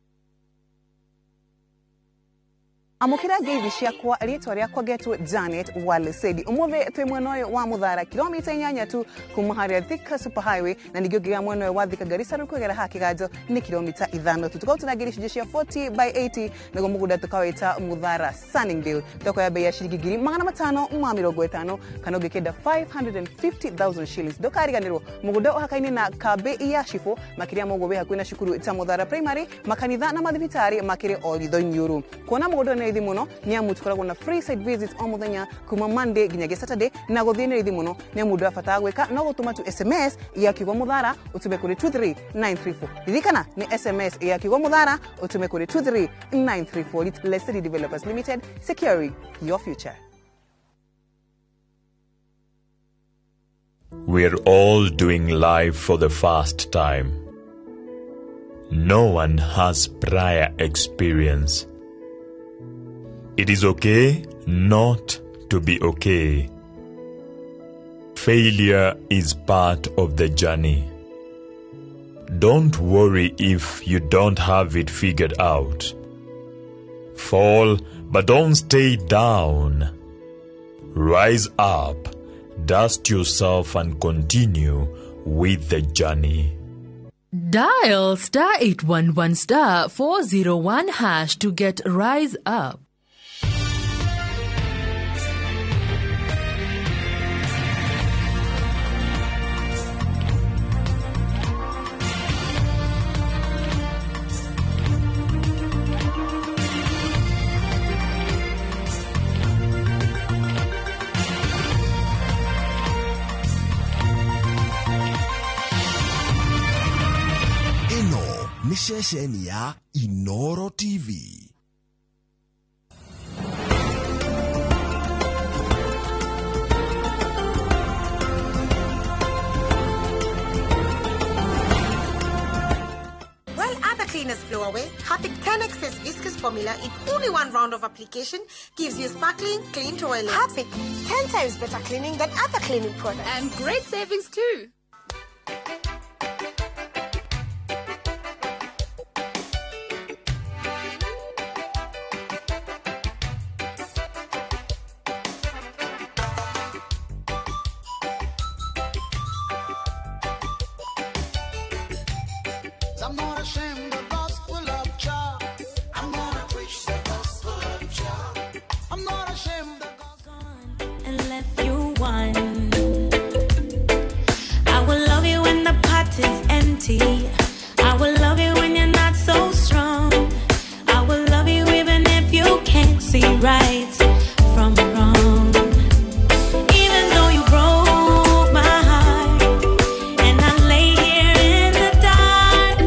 Amukira ngeithi ciakwa rĩtwa rĩakwa ngetwo Janet Walesedi. Ũmũthĩ twĩ mwena ũyũ wa Mũthara kilomita 8 tu kuma harĩa Thika Super Highway, na ningĩ ũngĩgĩa mwena ũyũ wa Thika Garissa rĩu kwegera haha kĩganjo nĩ kilomita 5 tu. Tũkorwo tũnangĩria icunjĩ cia 40 by 80 nĩguo mũgũnda tũkawĩta Mũthara Sunningdale. Thoko ya bei ya ciringi 550,000 kana ũngĩkĩenda 550,000 shillings. Ndũkariganĩrwo mũgũnda ũhakaine na kambĩ ya Shifo, makĩria ma ũguo wĩ hakuhĩ na cukuru ta Mũthara Primary, makanitha na mathibitarĩ makĩrĩ o ritho Nyũrũ. Kuona mũgũnda nĩ raithi mũno nĩ amu tũkoragwo na free site visits o mũthenya kuma Monday nginyagia Saturday, na gũthiĩ nĩ raithi mũno nĩ amu ndũrabatara gwĩka no gũtũma tu SMS ya kiugo Mũthara ũtũme kũrĩ 23934. Ririkana nĩ SMS ya kiugo Mũthara ũtũme kũrĩ 23934. Lesedi Developers Limited, securing your future. We're all doing life for the first time. No one has prior experience. It is okay not to be okay. Failure is part of the journey. Don't worry if you don't have it figured out. Fall, but don't stay down. Rise up, dust yourself and continue with the journey. Dial star 811 star 401 hash to get Rise Up. Ceceni ya Inoro TV. While other cleaners blow away, Harpic 10x's viscous formula in only one round of application gives you sparkling, clean toilet. Harpic, 10 times better cleaning than other cleaning products. And great savings too. I'm not ashamed of the gospel of Jah. I'm gonna preach the gospel of Jah. I'm not ashamed of and left you one. I will love you when the pot is empty. I will love you when you're not so strong. I will love you even if you can't see right from wrong. Even though you broke my heart and I lay here in the dark,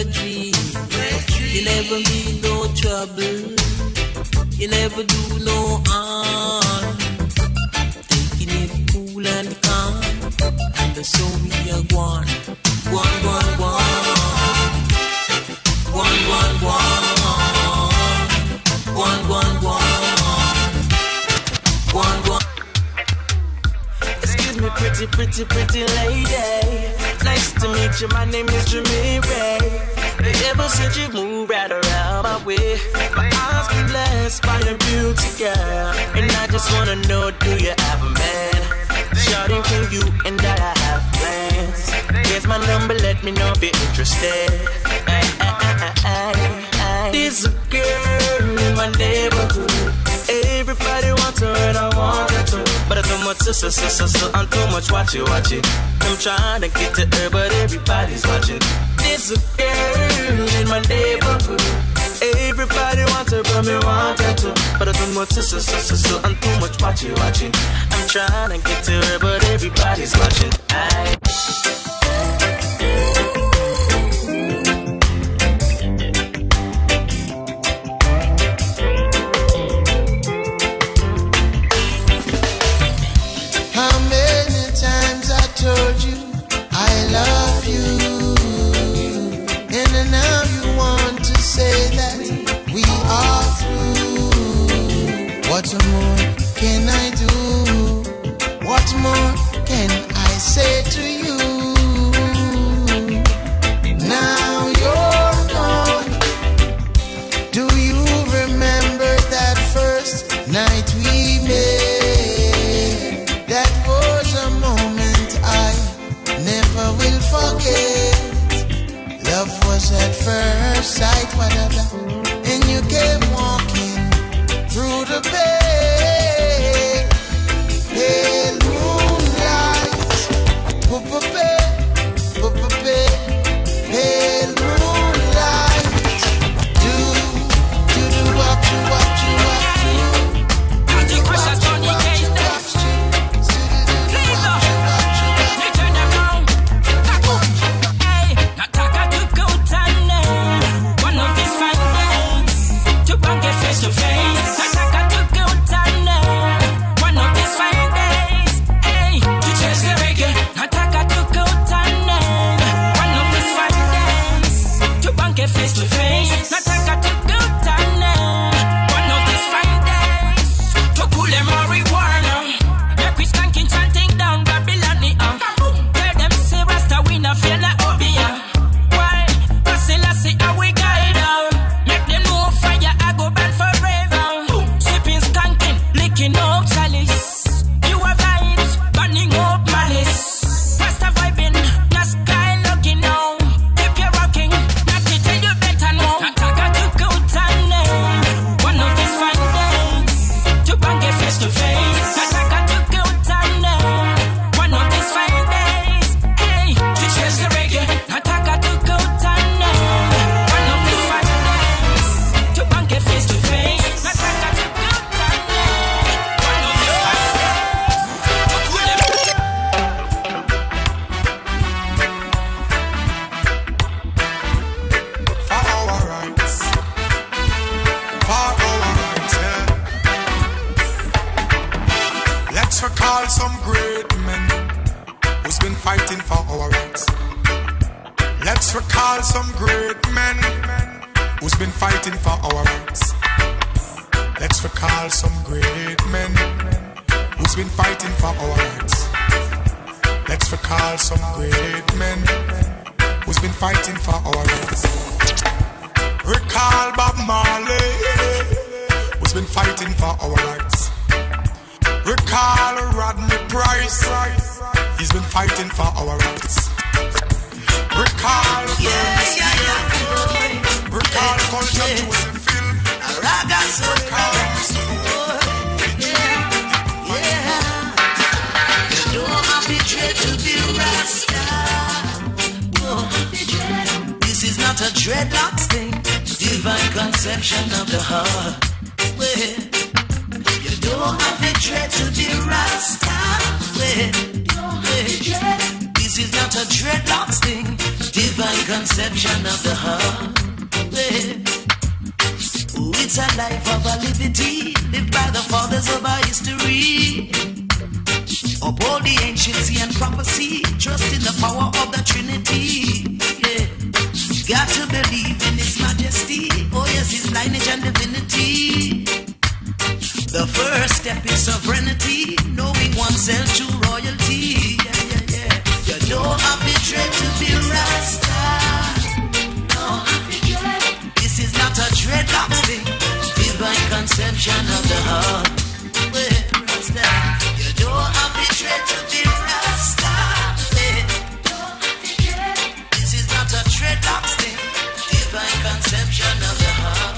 brethren. You never mean no trouble. You never do no harm. Taking it cool and calm, and so we are gone. Gone, gone, gone. Gone, gone, gone. Gone, gone, gone. Gone, gone. Excuse me, pretty, pretty, pretty lady. Nice to meet you, my name is Jimmy Ray. Ever since you moved right around my way, my eyes been blessed by your beauty, girl. And I just wanna know, do you have a man? Shawty, can you and I have plans? Here's my number, let me know if you're interested. There's a girl in my neighborhood. Everybody wants her and I want her too. But I too much so, I'm too much watch it, watch it. I'm trying to get to her, but everybody's watching. There's a girl in my neighborhood. Everybody wants her, but me want her too. But I too much so, I'm too much watch it, watch it. I'm trying to get to her, but everybody's watching. How many times I told you I love you, and now you want to say that we are through. What more can I do? What more can I say to you? Now you're gone. Do you remember that first night we met? That was a moment I never will forget. Love was at first sight, whatever. And you came walking through the pale, pale moonlight. Pale moonlight. Do, do, do, what you, what you, what you. Face to face, nataka tukutane. One of these fine days, tukule marijuana. Make we skanking chanting down Babylon. Tell them say Rasta we not fear na obia. Why? Lassie, how we guide down. Make them know fire I go burn forever. Sipping skanking, licking up chalice. You are vibes, burning up malice. Rasta vibing, na sky looking now. Keep you rocking. One of these fine days, tupange face to face. Nataka tukutane. One of these fine days, hey, tucheze reggae. Nataka tukutane. One of these fine days, tupange face to face. Nataka tukutane. One of these fine days, tukule. For our rights. For our rights, yeah. Let's recall some great men who's been fighting for our rights. Let's recall some great men who's been fighting for our rights. Let's recall some great men who's been fighting for our rights. Let's recall some great men who's been fighting for our rights. Recall Bob Marley, who's been fighting for our rights. Recall Rodney Price, he's been fighting for our rights. Recall Recall Culture Joseph Phil. Recall You don't have to dread to be Rasta. This is not a dreadlocks thing. Divine conception of the heart. Well, you don't have to dread to be Rasta. Well, this is not a dreadlocks thing. Divine Divine conception of the heart. Yeah. Oh, it's a life of a liberty, lived by the fathers of our history. Uphold the anciency and prophecy, trust in the power of the Trinity. Yeah. Got to believe in His majesty, oh yes, His lineage and divinity. The first step is sovereignty, knowing oneself true royalty. Yeah, yeah, yeah. You don't have to dread to be Rasta. No, this is not a dreadlocks thing. Divine conception of the heart. Well, Rasta. You don't have to dread to be Rasta. This is not a dreadlocks thing. Divine conception of the heart.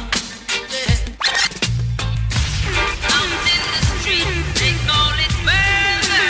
Out in the street, they call it murder.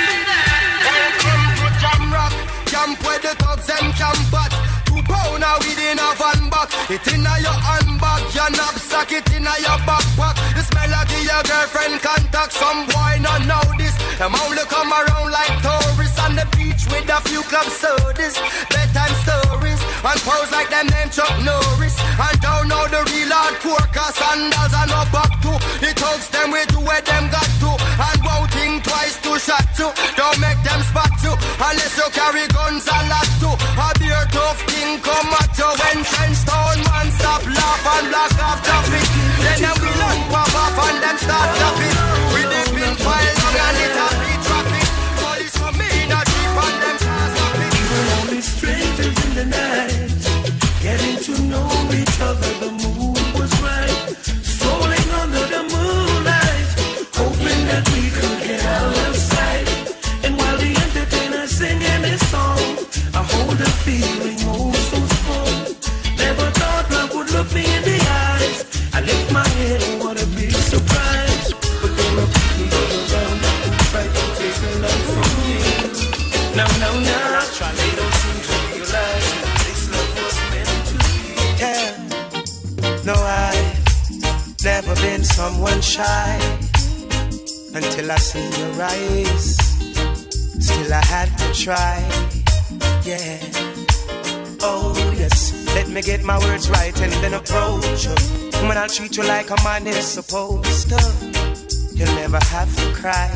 Welcome to Jam Rock, camp where the thugs and camp at. 2 pound of weed in a van back. It inna your handbag, your knapsack, it inna your backpack. The smell of your girlfriend contact. Some boy not know this. Them only come around like tourists on the beach with a few club sodas, bedtime stories, and pose like them named Chuck Norris. And don't know the real hardcore, cause sandals are no back to. The thugs them we do where them got to, and won't think twice to shot to. Don't make them spot you, unless you carry guns a lot too. A beer tough thing come at you when Trench Town man stop laugh and block off traffic. Then them we run pop off and them start traffic. With the pin file long and it a beat traffic. Police come in a jeep and them start stop it. We were only strangers in the night, getting to know each other. The moon was right, strolling under the moonlight, hoping that we could get out of sight. And while the entertainer's singing his song, I hold a feeling oh so strong. Never thought love would look me in the eyes. I lift my head, what a big surprise. But there are people all around who try to take her love from me. No, no, no, they don't seem to realize this love was meant to be. Yeah, no, I've never been someone shy until I see your eyes. Still I had to try, yeah. Oh yes, let me get my words right and then approach you. When I treat you like a man is supposed to, you'll never have to cry,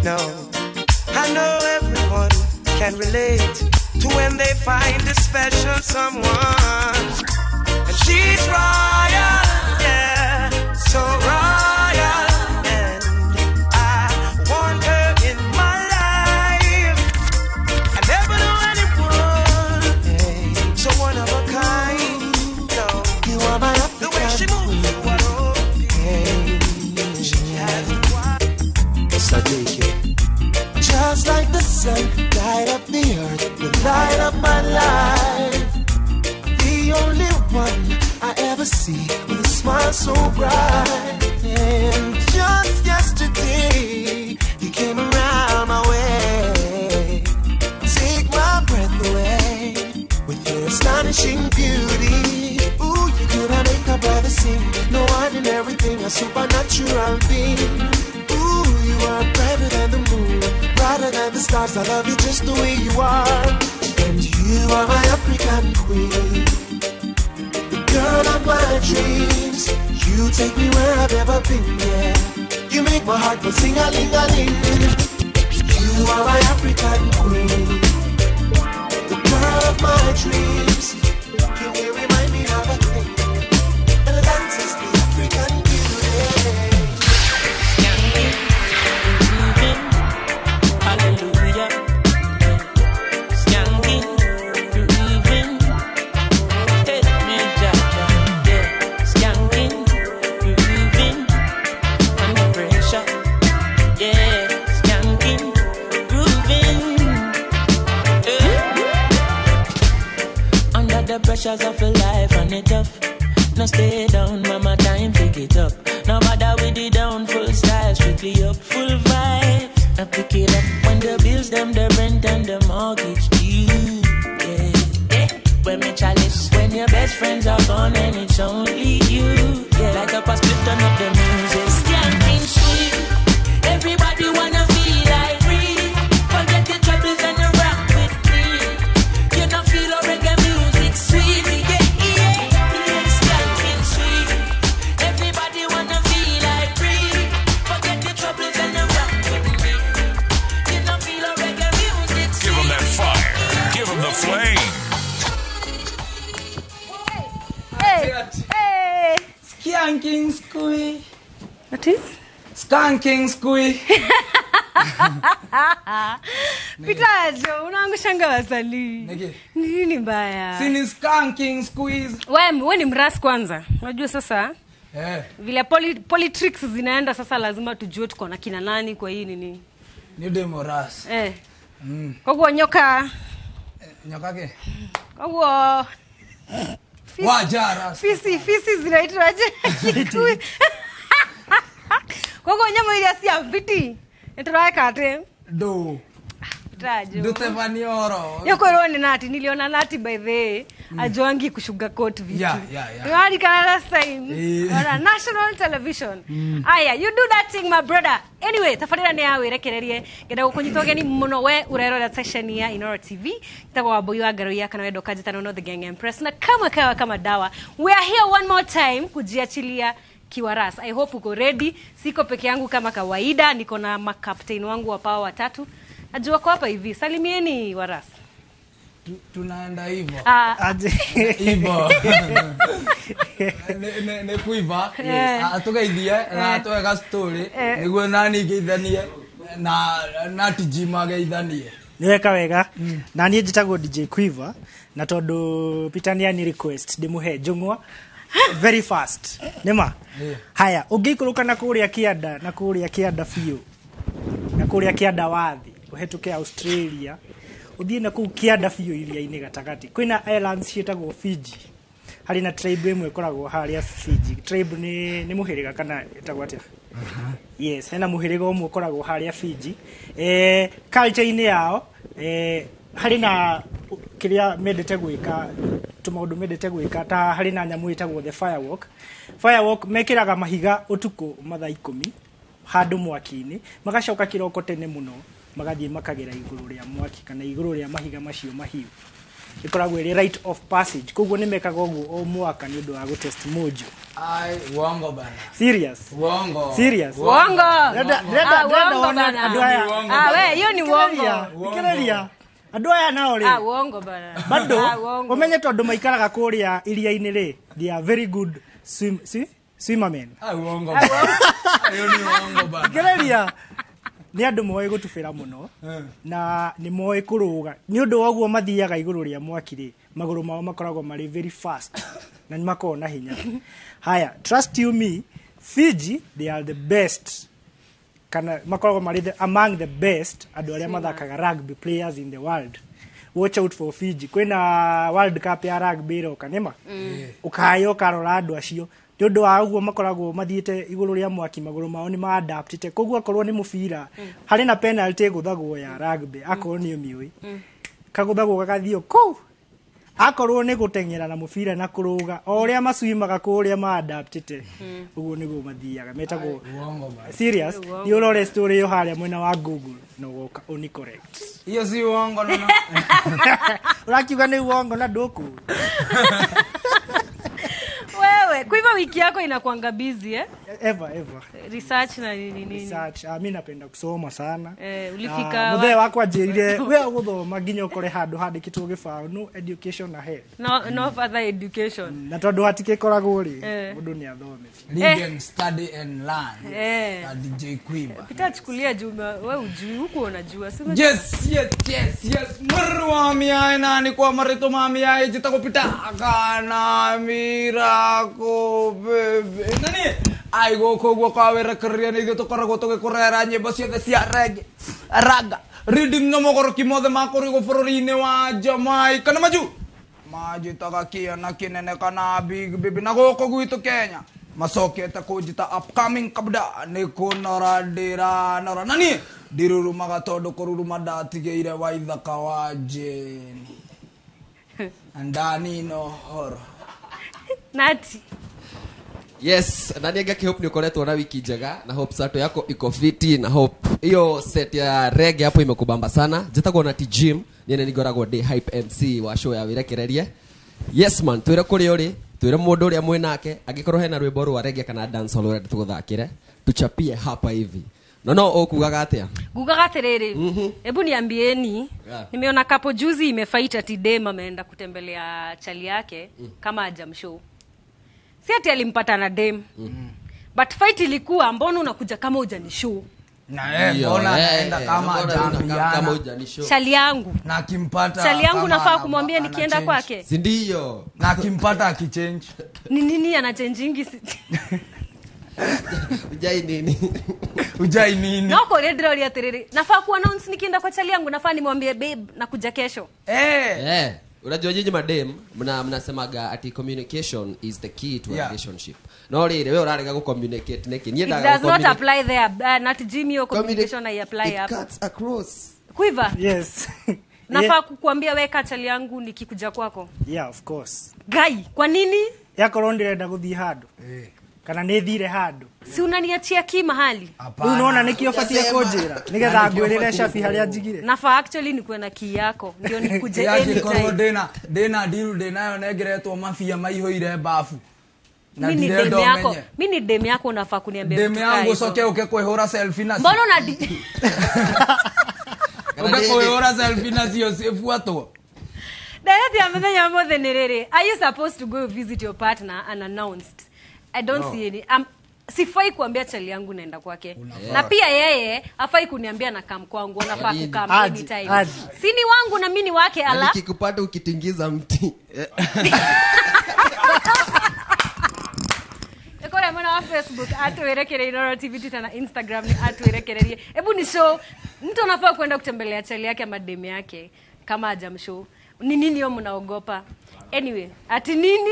no. I know everyone can relate to when they find a special someone. And she's royal, yeah, so royal. And I want her in my life. I never knew anyone, hey, so one of a kind. No, you are my African. The way she moves, you are okay. She has a wife. Yes, I take it. Just like the sun, light up the earth, you light up my life. The only one I ever see with a smile so bright. And just yesterday, you came around my way. Take my breath away with your astonishing beauty. Ooh, you could have make a brother sing. No ordinary thing, a supernatural being. Ooh, you are brighter than the moon, brighter than the stars. I love you just the way you are. And you are my African queen, the girl of my dreams. You take me where I've never been, yeah. You make my heart go sing-a-ling-a-ling. You are my African queen, the girl of my dreams. You remind me of a thing, and that is the African beauty. Hallelujah. Skanking, grooving, hit me, Jaja. Yeah, skanking, grooving, under pressure. Yeah, skanking, grooving. Yeah. Under the pressures of life and it tough. Now stay down, mama, time pick it up. Now bother with the down, full style, strictly up, full vibe. I pick it up when the bills, them, the rent and the mortgage due. Yeah, yeah. When me chalice, when your best friends are gone and it's only you. Yeah, light up a split, turn up the music. Skanking sweet, everybody wanna feel like free. Forget your troubles and you rock with me. You don't feel a reggae music. Ati? Skanking squee. Peter Jo, unaangushanga wasanii. Nini mbaya? Si ni skanking squeeze. Wewe ni mras kwanza. Unajua sasa? Vile politics zinaenda sasa lazima tujue tuko na kina nani kwa hii nini. Ni demo ras. Kwa kuwa nyoka. Nyoka ke? Kwa kuwa waja ras. Fisi zinaitwaje? Kikuyu. Kwa kuwa nyama ile si viti. Nitaweka ate. Do. Tajo. Do tevanioro. Yoko roho nati niliona nati by the way. Ajoangi kushugarcoat vitu. Yeah. Hadi kana last time. On national television. Aya, you do that thing my brother. Anyway, tafarira ni yawe rekererie. Ngenda gukunyita ugeni muno we urerora session ya Inoro TV. Tagwa Wambui wa Ngaruiya kana wendo kanjitano no the Gang Empress na kama kawa kama dawa. We are here one more time kujiachilia kiwaras. I hope uko ready. Siko peke yangu kama kawaida, niko na makaptain wangu wa power watatu. Najua kwa hapa hivi. Salimieni waras. Tunaenda hivyo. Hivyo. Ne kuiva. Tugeithie na tweka story niguo nani ngeithanie na tijima geithanie. Nĩ weka wega. Na niĩ njĩtagwo DJ Quiver na tondũ Peter nĩ ani request ndĩmũhe njũng'wa very fast. Nĩma? Haya, ũngĩikũrũka na kũrĩa kĩanda na kũrĩa kĩanda biũ na kũrĩa kĩanda wathi ũhetũke Australia ũthiĩ na kũu kĩanda biũ iria-inĩ gatagatĩ kwĩna islands ciĩtagwo Fiji. Harĩ na tribe ĩmwe ĩkoragwo harĩa Fiji. Tribe nĩ mũhĩrĩga kana ĩtagwo atĩa? Yes, hena mũhĩrĩga ũmwe ũkoragwo harĩa Fiji. Culture-inĩ yao harĩ na kĩrĩa mendete gwĩka tũmaũndũ mendete gwĩka ta harĩ na nyamũ ĩtagwo the firewalk. Firewalk mekĩraga mahiga ũtukũ mathaa 10 handũ mwaki-inĩ magacoka kĩroko tene mũno magathiĩ makagera igũrũ rĩa mwaki kana igũrũ rĩa mahiga macio mahiũ. Ĩkoragwo ĩrĩ rite of passage. Koguo nĩ mekaga ũguo o mwaka nĩ ũndũ wa gũtest mojo. Ai, uongo bana. Serious? Uongo. Serious? Uongo. Ndĩrenda wone andũ aya. We, hiyo ni uongo. Thikĩrĩria. Andũ aya nao rĩ. Uongo bana. Bado ũmenye tondũ maikaraga kũrĩa iria-inĩ rĩ, they are very good swimmermen. Uongo bana. Hiyo ni uongo bana. Thikĩrĩria. Nĩ andũ moĩ gũtubĩra mũno na nĩ moĩ kũrũga. Nĩ ũndũ wa ũguo mathiaga igũrũ rĩa mwaki rĩ, magũrũ mao makoragwo marĩ very fast na nĩ makoragwo na hinya. Haya, trust you me, Fiji they are the best kana makoragwo marĩ among the best andũ arĩa mathakaga rugby players in the world. Watch out for Fiji. Kwĩna World Cup ya rugby ĩroka nĩma? Ũkayo ũkarora andũ acio. Nĩ ũndũ wa ũguo makoragwo mathiĩte igũrũ rĩa mwaki magũrũ mao nĩ ma-adaptĩte. Koguo akorwo nĩ mũbira harĩ na penalty ĩgũthagwo ya rugby akorwo nĩ ũmĩũĩ kagũthagwo gagathiĩ kũu. Akorwo nĩ gũteng'era na mũbira na kũrũga o ũrĩa macuimaga kũrĩa ma-adaptĩte ũguo nĩguo mathiaga metagwo serious. Nĩ ũrore story ĩyo harĩa mwena wa Google na ũgoka ũni correct. Hiyo si uongo nono. Ũrakiuga nĩ uongo na ndũkũ. Wewe, kwa hivyo wiki yako inakuanga busy eh? Ever. Research na nini nini. Research. Mimi napenda kusoma sana. Ulifika muthe wakwa njirire we uguthoma nginya ukore handu handikitwo gibao no education ahead. No further education. Na tondu hatikikoragwo ri mundu ni athome. Read and study and learn. Na DJ Quiver. Peter chukulia juma wewe ujui huko unajua. Yes. Murwa nani kwa marito mami ai jitako pita kana mirako bebe. Nani ai gũkũ guo kwa wĩra kĩrĩa nĩ ithuĩ tũkoragwo tũgĩkũrehera nyĩmbo ciothe cia reggae, raga, rhythm na mogoroki mothe ma kũrigwo bũrũri-inĩ wa Jamaica na maju manjĩtaga kĩana kĩnene kana big baby na gũkũ gwitũ Kenya macokete kũnjĩta upcoming kabda nĩ kũnora ndĩranora na niĩ ndirurumaga tondũ kũruruma ndatigĩire waithaka wa Jane ndani no horo Nati. Yes, na nienge Hope ni ukoretwo na wiki njega na Hope sato yako iko fiti na Hope hiyo set ya reggae hapo imekubamba sana. Njĩtagwo na Jim, niĩ nĩ ngoragwo ndĩ Hype MC wa show ya Wĩrekererie. Yes man, twĩre kũrĩa ũrĩ, twĩre mũndũ ũrĩa mwĩ nake, angĩkorwo hena rwĩmbo rwa reggae kana dancehall ũrenda tũgũthakĩre, tuchapie hapa hivi. No ũkugaga atĩa? Ngugaga atĩrĩrĩ, hebu niambieni, nimeona kapo juzi imefight ati dem ameenda kutembelea chali yake kama hajamshow. Si ati alimpata na dem. But fight ilikuwa, mbona unakuja kama hujanishow? Na Ndio, mbona eh, anaenda eh, kama mbona unakaa kama hajaambiana? hujanishow? Chali yangu. Na akimpata Chali yangu kama nafaa kumwambia ana nikienda change. kwake. Si ndio? Na akimpata akichange. Ni nini anachangingi? Ujai nini? Ujai nini? Noko ndĩroria atĩrĩrĩ, nafaa ku announce nikienda kwa chali yangu, nafaa nimwambie babe nakuja kesho. Eh, unajua nyinyi madem mnasemaga ati communication is the key to a relationship. No rĩrĩ, we ũrarega gũ-communicate nĩkĩ? Niĩ It ndaga does not gũ-communicate. apply there. Not Jimmy, your communication I apply It hapa. cuts across. Quiver. Yes. Nafaa kukuambia weka chali yangu nikikuja kwako. Yeah, of course. Guy, kwa nini? Yakorwo ndĩrenda gũthiĩ handũ kana nĩ thire handũ. Si unaniachia ki mahali? Rĩu nona nĩkĩo ũbatiĩ kũnjĩra nĩgetha ngwĩrĩre Shafi harĩa njigire. Nafaa actually nikuwe na key yako ndio nikuje Yakikorwo anytime. ndĩna ndiru ndĩnayo nengeretwo mabia maihũire bafu. Na Mimi ni ndirenda demu yako. ũmenye. Mimi ni demu yako, unafaa kuniambia Demu vitu kaa yangu hizo. ucoke ũke kwĩhũra selfie nacio. Mbona una Ũke kwĩhũra selfie nacio cibuatwo. Direct ya muthenya mothe nĩ rĩrĩ. Are you supposed to go visit your partner unannounced? I don't No. see any. Sifai kuambia chali yangu naenda kwake. Na pia yeye hafai kuniambia na kam kwangu, anafaa Nini? kukam Aje, anytime. aje. Si ni wangu na mimi ni wake Na ala. nikikupata ukitingiza mti. Ekora mwana wa Facebook atwirekererie Inooro TV, Twitter na Instagram ni atwirekererie. Hebu ni show mtu anafaa kwenda kutembelea chali yake ama demu yake kama hajamshow. Ni nini hiyo mnaogopa? Anyway, ati nini?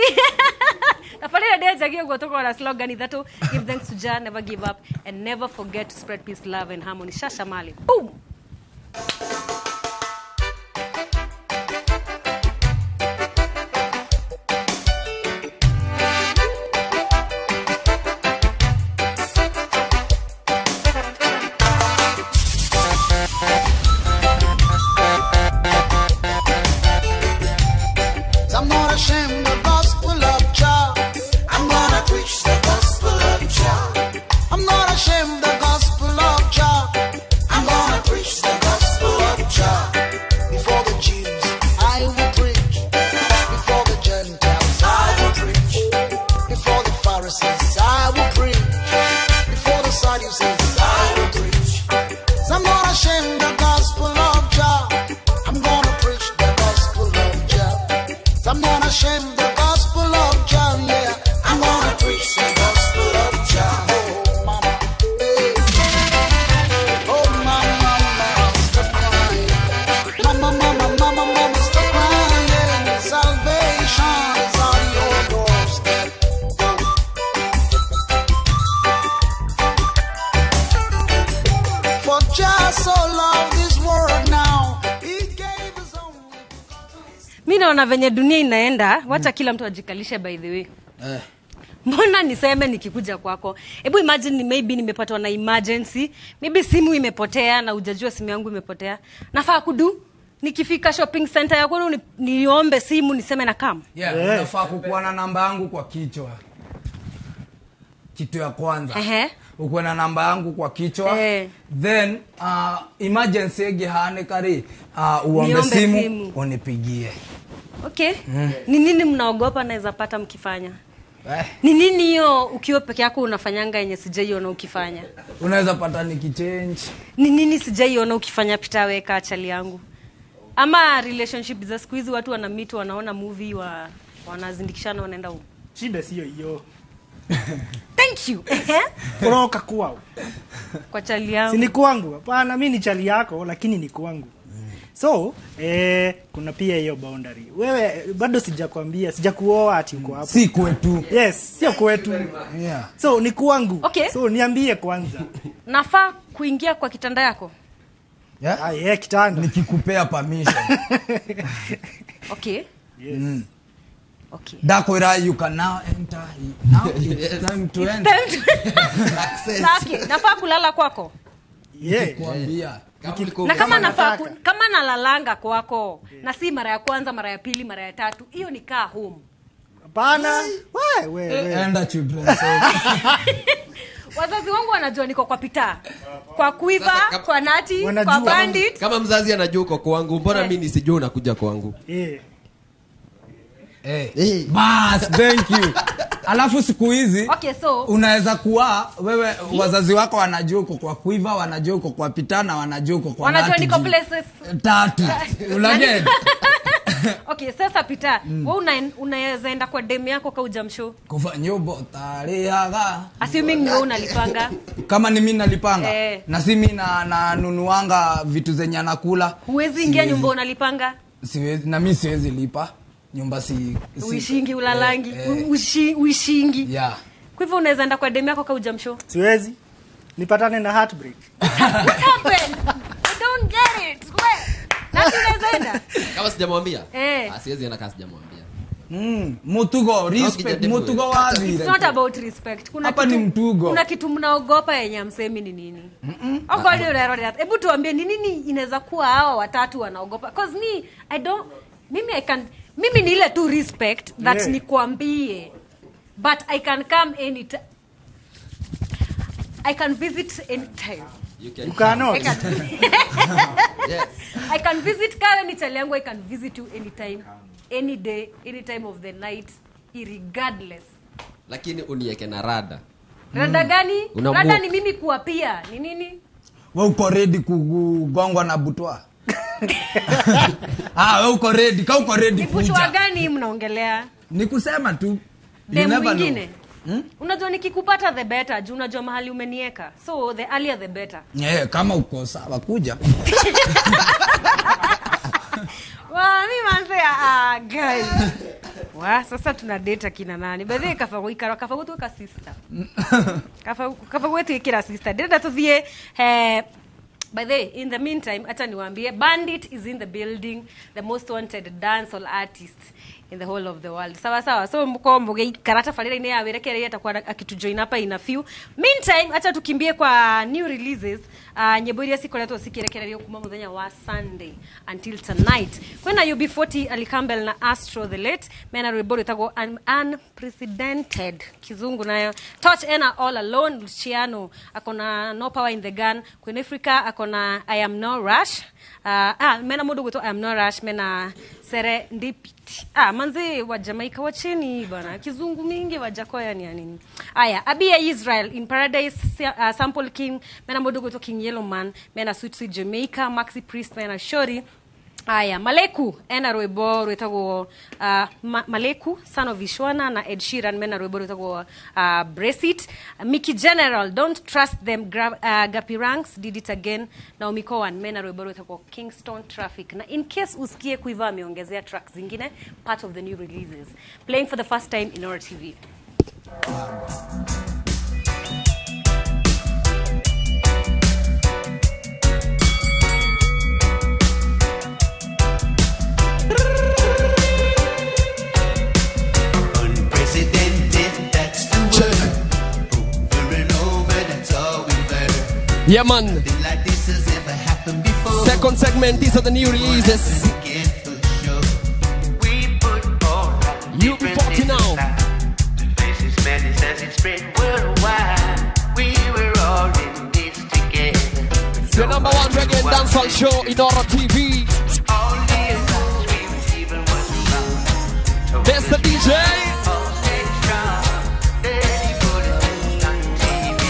Tafadhali ndia jagia guo tuko na slogan ithatũ, give thanks to Jah, never give up and never forget to spread peace, love and harmony. Shasha Mali. Boom. I'm not ashamed of the gospel of Jah. I'm gonna preach the gospel of Jah. I'm not ashamed of the gospel of Jah. I'm gonna preach the gospel of Jah. Before the Jews, I will preach. Before the Gentiles, I will preach. Before the Pharisees, I will preach. Before the Sadducees, I will preach. I'm not ashamed of the gospel of Jah. I'm gonna preach the gospel of Jah. I'm not ashamed the gospel of Jah, yeah. I'm gonna preach the gospel of Jah. Oh, mama, hey. Oh, mama, mama, stop crying. Mama, mama, mama, mama, stop crying. Salvation is on your doorstep. For Jah so loved this world now, he gave his only. Mi naona venye dunia inaenda, wacha kila mtu ajikalishe by the way. Mbona niseme nikikuja kwako? Hebu imagine ni maybe nimepatwa na emergency, maybe simu imepotea na hujajua simu yangu imepotea. Nafaa kudu nikifika shopping center ya kwenu niombe simu niseme na kam. Yeah, unafaa kukuwa na namba yangu kwa kichwa. Kitu ya kwanza. Ukuwe na namba yangu kwa kichwa. Then emergency ĩngĩhanĩka rĩ, uombe Niombe simu, simu. unipigie. Okay. Ni nini mnaogopa naweza pata mkifanya? Eh. Ni nini hiyo ukiwa peke yako unafanyanga yenye sijaiona ukifanya? Unaweza pata nikichange. Ni nini sijaiona ukifanya Peter weka chali yangu? Ama relationship za siku hizi watu wana meet, wanaona movie, wanazindikishana wanaenda huko. Shida sio hiyo. Thank you. Kuroka kwao. Kwa chali yangu. Si ni kwangu. Hapana, mimi ni chali yako lakini ni kwangu. So, kuna pia hiyo boundary. Wewe bado sijakwambia, sijakuoa ati uko hapo. Si kwetu. Yes, sio kwetu. Yeah. So ni kwangu. Okay. So niambie kwanza. Nafaa kuingia kwa kitanda yako? Yeah? Ah, yeah, kitanda. Nikikupea permission. Okay. Yes. Okay. Ndakwira you can now enter. Now it's time to enter. Access. Na, okay. Nafaa kulala kwako? Yeah. Nikikwambia. Na kama nafaa kama nalalanga kwako na si mara ya kwanza, mara ya pili, mara ya tatu, hiyo ni kaa home. Hapana. We, we. Enda children's home. Wazazi wangu wanajua niko kwa Peter, kwa Quiver, Sasa kwa Nati, kwa Bandit. Kama mzazi anajua uko kwangu, mbona mimi nisijue unakuja kwangu? Yeah. Bas, thank you. Alafu siku hizi Okay, so unaweza kuwa wewe wazazi wako wanajua uko kwa Quiver, wanajua uko kwa Pitana, wanajua uko kwa wanajua Nati niko G. places Tatu. Unaget? Okay, sasa Peter, wewe unaweza enda kwa dem yako ka hujamshow? Kufa nyumba tariaga. Assuming ni wewe unalipanga. Kama ni mimi nalipanga Eh. na si mimi na nanunuanga vitu zenye anakula. Huwezi ingia nyumba unalipanga? Siwezi, na mimi siwezi lipa nyumba si Uishingi ulalangi. Eh. Uishingi. Yeah. Kwa hivyo unaweza enda kwa dem yako ka hujamshow? Siwezi. Nipatane na heartbreak. What happened? I don't get it. Where? Nati unaweza enda? Kama sijamwambia? Eh. Ah, siwezi enda kama sijamwambia. Mutugo, respect, mutugo wazi. It's not about respect. Kuna Hapa kitu, ni mtugo. Kuna kitu mnaogopa yenye hamsemi ni nini? Okoje unaerode. Hebu tuambie ni nini inaweza kuwa hawa watatu wanaogopa? Cause me I don't mimi I can mimi ni ile tu respect that Yeah. nikwambie. But I can come anytime. I can visit anytime. You can. You cannot. I can. Yes. I can visit kawe ni chali yangu, I can visit you anytime, any day, any time of the night, irregardless. Lakini unieke na rada. Rada gani? Una Rada walk. ni mimi kuapia, ni nini? Wewe uko ready kugongwa na butwa? Ah, wewe uko ready, ka uko ready Ni butwa kuja. gani mnaongelea? Ni kusema tu. You Dem never know. mwingine. Unajua nikikupata the better, juu unajua mahali umenieka. So the earlier the better. Eh, kama uko sawa kuja. Wa mi manze ah guys. Wa sasa tuna date akina nani? By the way kafa guikara kafa gutuika sister. Kafa gwetwikira sister. Ndĩrenda tuthie eh by the way, in the meantime acha niwaambie Bandit is in the building, the most wanted dancehall artist in the whole of the world. Sawa sawa. So mko mũgĩikara tabarĩra-inĩ ya wĩrekereria atakuwa akitujoin hapa in a few. Meantime acha tukimbie kwa new releases. Nyĩmbo iria cikoretwo cikĩrekererio kuma mũthenya wa Sunday until tonight. Kwĩna UB40 Ali Campbell na Astro the Late mena rwĩmbo rwĩtagwo Unprecedented kizungu nayo. Torch ena All Alone, Luciano akona No Power in the Gun, Queen Africa akona I Am No Rush. Mena mũndũ gwĩtwo I Am No Rush mena Serendipity. Manzi wa Jamaica wacheni bana kizungu mingi wa Jakoya ni ya nini. Aya, Abia Israel in Paradise, Sample King mena mũndũ gwĩtwo King Yellow Man mena Sweet Sweet Jamaica, Maxi Priest mena Shori. Aya, Maleku ena rwĩmbo rwĩtagwo Maleku Son of Ishwana na Ed Sheeran mena rwĩmbo rwĩtagwo Brace It. Mickey General Don't Trust Them, Gappy Ranks Did It Again, Naomi Cowan mena rwĩmbo rwĩtagwo Kingston Traffic. Na in case usikie Quiver ameongezea tracks zingine part of the new releases playing for the first time in Oro TV. Unprecedented, that's the word. Over and over, that's all we've heard. Yeah, man. Nothing like this has ever happened before. Second segment, these are the new releases. Again for sure. We put all our UB40 now. To face its madness as it spread worldwide. We were all in this together. The number one reggae and dancehall show in Oro TV. All the advice we was given was wrong. There's the DJ. All stayed strong. Then he put us on TV.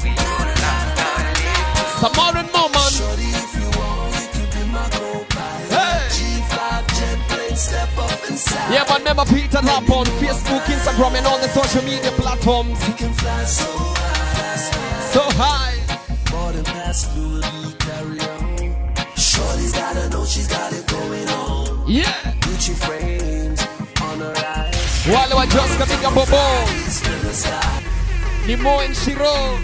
We all lost our lives. Samarin Moman. Shorty, if you want, you can be my co-pilot. Hey. G5 jet plane, step up inside. Yeah, but remember Peter up on Facebook, Instagram, and all the social media platforms. We can fly so high, so high. Boarding pass, Louis V, carry on. Shorty's gotta know she's got it going on. Yeah. Gucci frames on her eyes. Wale wa Jos katika Bobo. Eyes to the sky. Ni Mo and Shiro.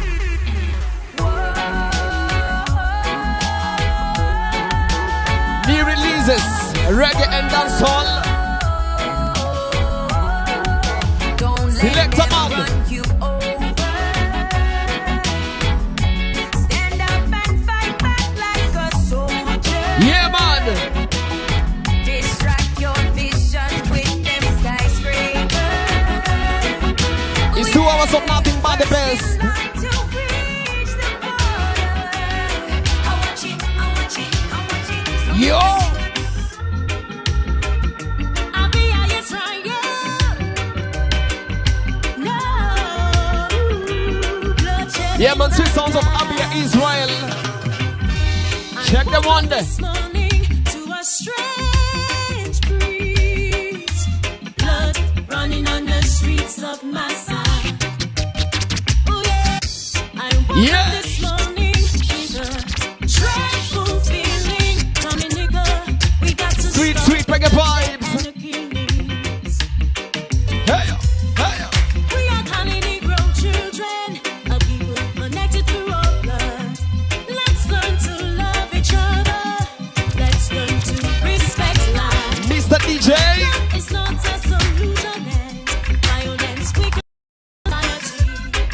New releases, reggae and dancehall. Don't let Select them a man. run you over. Stand up and fight back like a soldier. Yeah, man. Distract your vision with them skyscrapers. It's 2 hours of nothing but the best. To reach the border. I want you, I want you, I want you. Yo. Sweet sounds of Abia Israel. Check the one there. This morning to a strange breeze, blood running on the streets of Massa. Oh yeah, I woke up this morning with a dreadful feeling. Come in, nigga, we got to sweet, stop sweet reggae vibes. And the killings. Hey, hey. We are calling Negro children, a people connected through our blood. Let's learn to love each other. Let's learn to respect life. Mr. DJ. It's not a solution, and violence quick society.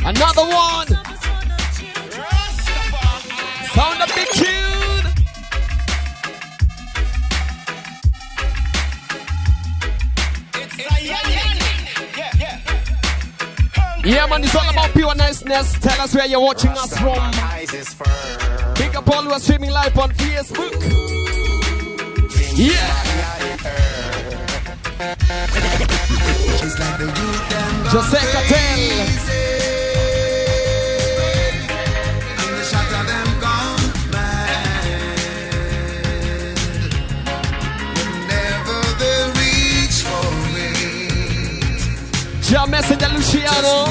Another one. Sound a big tune. Yeah, man, it's all about pure niceness. Tell us where you're watching us from. Big up all who are streaming live on Facebook. Yeah. Jose Catel. Ja Messenger Luciano.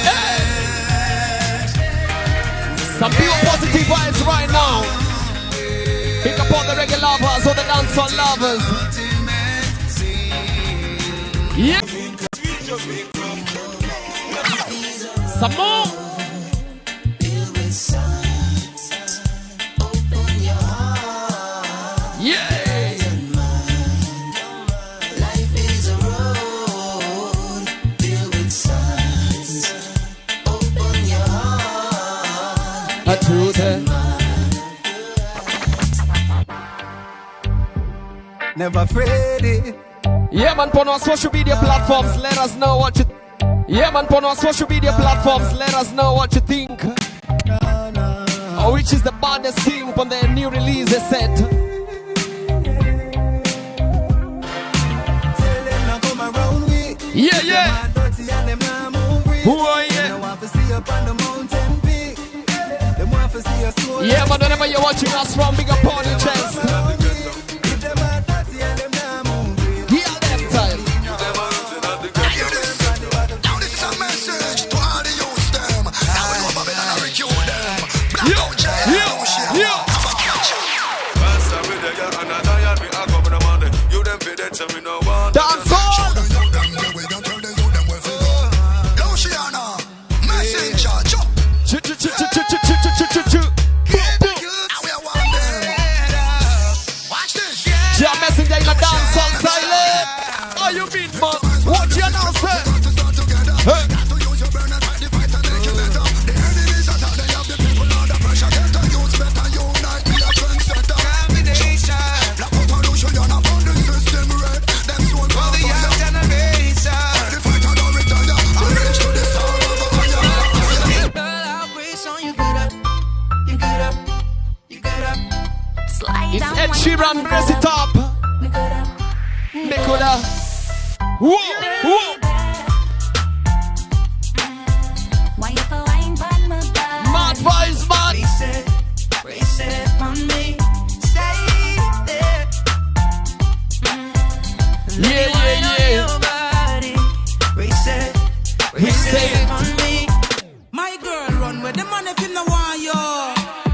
Hey. Some pure positive vibes right now. Pick up all the reggae lovers, all the dancehall lovers. Yeah. Some more. Yeah. Never afraid it. Yeah, man, on our social media platforms, let us know what you. Yeah, man, on our social media platforms, let us know what you think. Or which is the baddest thing from the new release they said. Yeah, yeah. Who are you? Yeah, man, whenever you're watching us from, big up on your chest. Now this is a message to all the youths them. Now we know Babylon and recruit them. Black out jail, yeah. Dance on! Ja Messenger in a dance on silent. Oh, you mean, man? What you now say? Hey. It's Ed Sheeran, brace it up. Nicola. Whoa, whoa. Mad vibes, man. Brace it on me. Stay there. Yeah, yeah, yeah. Brace it on me. My girl run with the money if you no want you.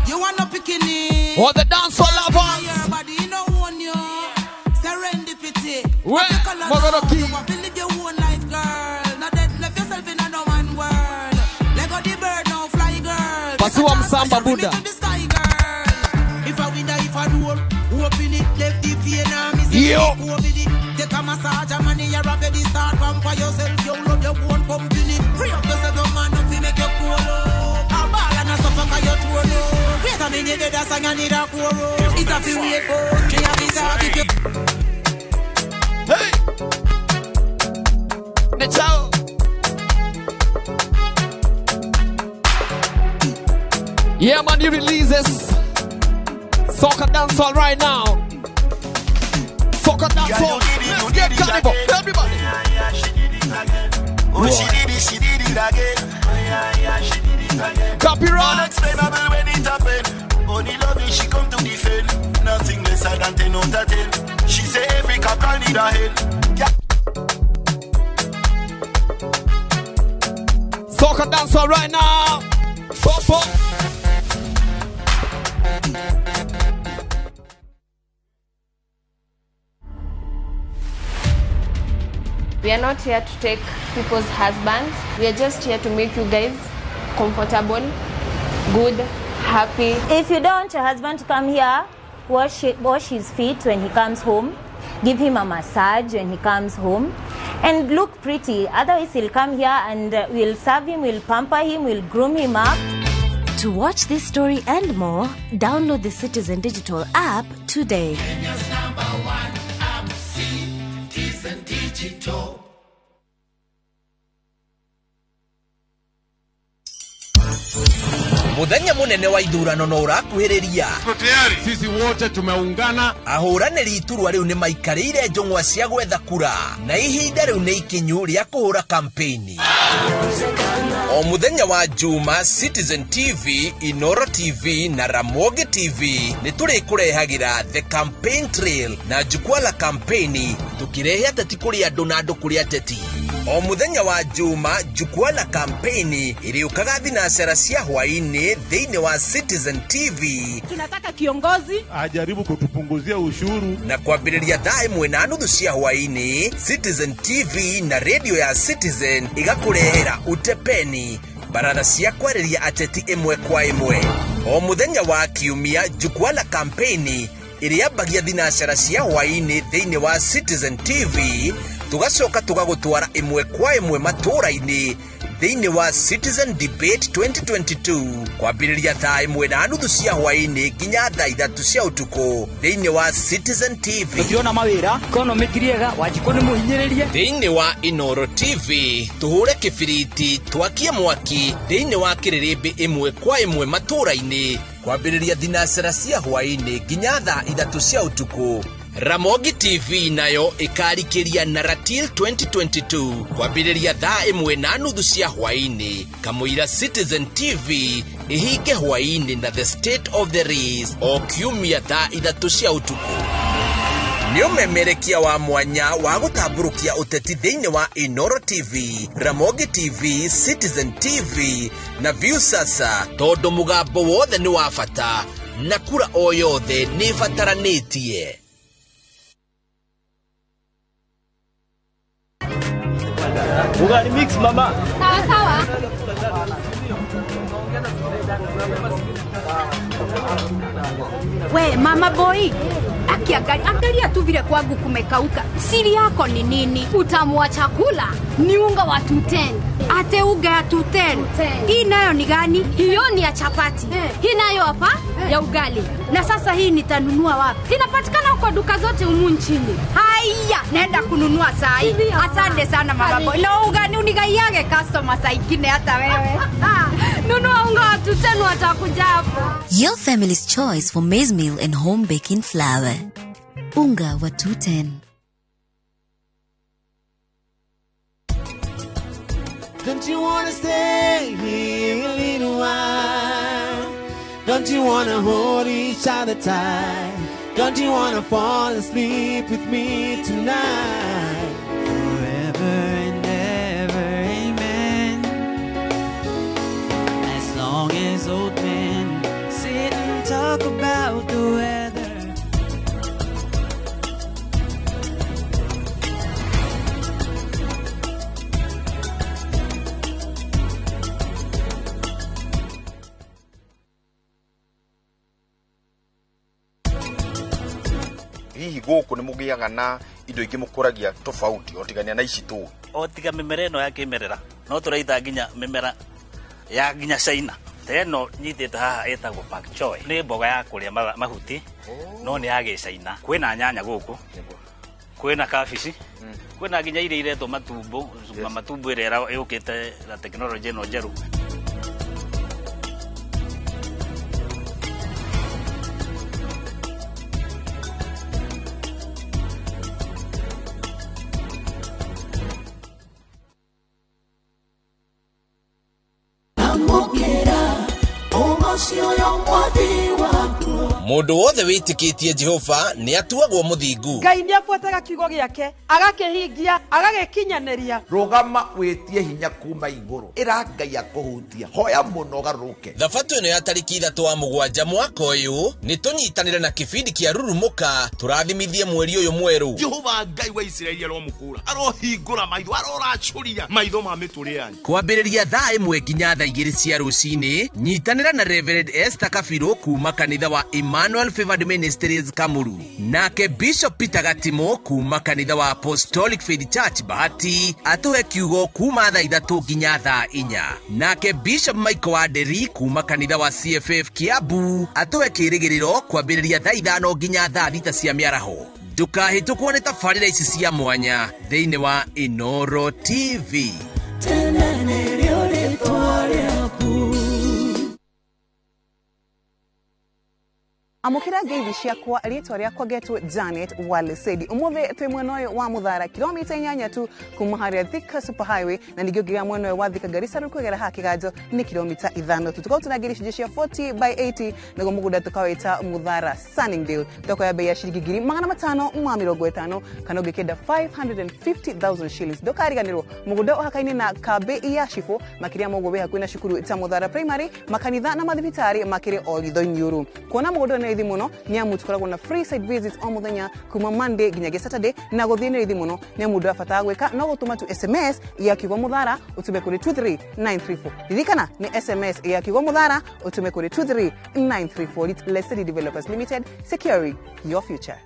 You want no picking. All the dancehall lovers. Your body, you don't want you. Serendipity. Where? Mogoroki. You want to live your own life, girl. Not that left yourself in a no man world. Let go the bird now, fly, girl. Pasua Msamba Buddha. To the sky, girl. If I win, if I do, open it, left the pain and miss it. Take a massage, a money, you're ready, start from for yourself. You love your own company. Free up yourself, your man, up, make you cool up. A ball and a suffer, cause you're too low. Wait a minute, that's a I need a quarrel. It's a few wait for. Me have it if you. Hey! Ciao. Yeah, man, you releases Soca dancehall right now. Soca dancehall. Let's get carnival, everybody. Oh, she did it, she did it it again. Oh yeah, yeah, she did it again. Copyright. Unexplainable when it happened. Only love is she come to defend. Nothing lesser than 10 out of 10. She say every cock need a head. Yeah. Soca dancer right now. Pop, pop. We are not here to take people's husbands. We are just here to make you guys comfortable, good, happy. If you don't want your husband to come here, wash his feet when he comes home, give him a massage when he comes home, and look pretty. Otherwise, he'll come here and we'll serve him, we'll pamper him, we'll groom him up. To watch this story and more, download the Citizen Digital app today. Kenya's number one app, Citizen Digital. Muthenya munene wa ithurano no urakuhiriria. Sisi wote tumeungana. Ahũranĩri iturwa rĩu nĩ maikarĩire njũng'wa cia gwetha kura na ihinda rĩu nĩ ikinyu rĩa kũhũra kampeni. O muthenya wa Juma, Citizen TV, Inoro TV na Ramogi TV nĩ tũrĩkũrehagĩra The Campaign Trail na jukwaa la kampeni, tukirehe ateti kũrĩ andũ na andũ kũrĩ ateti. O muthenya wa Juma, jukwaa la kampeni ĩrĩũkaga thinacara cia hwaĩ-inĩ thĩinĩ wa Citizen TV. Tunataka kiongozi ajaribu kutupunguzia ushuru. Na kwambĩrĩria thaa 1:30 cia hwaĩ-inĩ, Citizen TV na radio ya Citizen igakũrehera utepeni, baratha cia kwarĩria ateti ĩmwe kwa ĩmwe. O muthenya wa Kiumia, jukwaa la kampeni ĩrĩambagia thinacara cia hwaĩ-inĩ thĩinĩ wa Citizen TV, tugacoka tugagũtwara ĩmwe kwa ĩmwe matũũra-inĩ thĩinĩ wa Citizen Debate 2022 kwambĩrĩria thaa 1:30 cia hwaĩ-inĩ nginya thaa 3 cia ũtukũ thĩinĩ wa Citizen TV. Tũtirona mawĩra, economy ti rĩega, Wanjikũ nĩ mũhinyĩrĩrie. Thĩinĩ wa Inoro TV tũhũre kĩbiriti, twakie mwaki thĩinĩ wa kĩrĩrĩmbĩ ĩmwe kwa ĩmwe matũũra-inĩ kwambĩrĩria thinacara cia hwaĩ-inĩ nginya thaa 3 cia ũtukũ. Ramogi TV nayo ĩkarikĩria na Ratil 2022 kwambĩrĩria thaa 1:30 cia hwaĩ-inĩ. Kamũira Citizen TV ĩhinge hwaĩ-inĩ na The State of the Race o kiumia thaa 3 cia ũtukũ. Nĩ ũmemerekia wa mwanya wa gũtambũrũkia ũteti thĩinĩ wa Inoro TV, Ramogi TV, Citizen TV na Viusasa, tondũ mũgambo wothe nĩ wa bata na kura o yothe nĩ ĩbataranĩtie. Ugali mix mama. Sawa sawa. We mama boy, akiangalia tu vile kwangu kumekauka. Siri yako ni nini? Utamu wa chakula ni unga wa 210. Ate unga ya 210. Hii nayo ni gani? Hiyo ni ya chapati. Hii nayo hapa ya ugali. Na sasa hii nitanunua wapi? Inapatikana huko duka zote humu nchini. Haya, naenda kununua saa hii. Asante sana mama boy. Na ugani unigaiage customer saa ingine hata wewe. Nunua unga wa 210 watakuja hapo. Your family's choice for maize meal and home baking flour. Unga wa 210. Don't you wanna stay here a little while? Don't you wanna hold each other tight? Don't you wanna fall asleep with me tonight? Forever and ever, amen. As long as old men sit and talk about the weather. Hihi gũkũ nĩ mũgĩaga na indo ingĩ mũkũragia tofauti otigania na ici tũĩ? O tiga mĩmera ĩno ya kĩmerera no tũraita nginya mĩmera ya nginya China. Ta ĩno nyitĩte haha ĩtagwo pak choi, nĩ mboga ya kũrĩa mahuti no nĩ ya gĩcaina. Kwĩna nyanya gũkũ, kwĩna kabici, kwĩna nginya iria iretwo matumbo, matumbo ĩrĩa yũkĩte na tekinoronjĩ ĩno njerũ. Amũkĩra ũgoci ũyũ mwathi wakwa. Mũndũ wothe wĩtĩkĩtie Jehova nĩ atuagwo mũthingu. Ngai nĩ abuataga kiugo gĩake agakĩhingia agagĩkinyanĩria. Rũgama wĩtie hinya kuma igũrũ, ĩra Ngai akũhutia, hoya mũno ũgarũrũke. Thabatũ ĩno ya tarĩki 3 wa 7 mwaka ũyũ nĩ tũnyitanĩre na kĩbindi kĩa Rurumũka tũrathimithie mweri ũyũ mwerũ. Jehova Ngai wa Isiraeli aromũkũra, arohingũra maitho, aroracũria maitho ma mĩtũrĩ yanyu. Kwambĩrĩria thaa 1 nginya thaa 2 cia rũcinĩ, nyitanĩra na Reverend Esther Kabiru kuma kanitha wa Emmanuel Favored Ministries Kamuru, nake Bishop Peter Gatimo kuma kanitha wa Apostolic Faith Church Bahati atũhe kiugo kuma thaa 3 nginya thaa 4, nake Bishop Michael Wanderi kuma kanitha wa CFF Kiambu atũhe kĩrĩgĩrĩro kwambĩrĩria thaa 5 nginya thaa 6 cia mĩaraho. Ndũkahĩtũkwo nĩ tabarĩra ici cia mwanya thĩinĩ wa Inoro TV. Tene nĩrĩo rĩtwa rĩaku. Amũkĩra ngeithi ciakwa, rĩtwa rĩakwa ngetwo Janet Walesedi. Ũmũthĩ twĩ mwena ũyũ wa Mũthara, kilomita 8 tu kuma harĩa Thika Super Highway, na ningĩ ũngĩgera mwena ũyũ wa Thika Garissa rĩu kwegera haha Kĩganjo nĩ kilomita 5 tu. Tũkoragwo tũnangĩra icunjĩ cia 40 by 80 naguo mũgũnda tũkawĩta Mũthara Sunningdale. Thoko ya bei ya ciringi 550,000 kana ũngĩkĩenda 550,000 shillings. Ndũkariganĩrwo mũgũnda ũhakaine na kambĩ ya Cibũ, makĩria ma ũguo wĩ hakuhĩ na cukuru ta Mũthara Primary, makanitha na mathibitarĩ makĩrĩ o Gĩthũnyũrũ. Kuona mũgũnda nĩ raithi mũno nĩ amu tũkoragwo na free site visits o mũthenya kuma Monday nginyagia Saturday, na gũthiĩ nĩ raithi mũno nĩ amu ndũrabatara gwĩka no gũtũma tu SMS ya kiugo Mũthara ũtũme kũrĩ 23934. Ririkana nĩ SMS ya kiugo Mũthara ũtũme kũrĩ 23934. Lesedi Developers Limited, securing your future.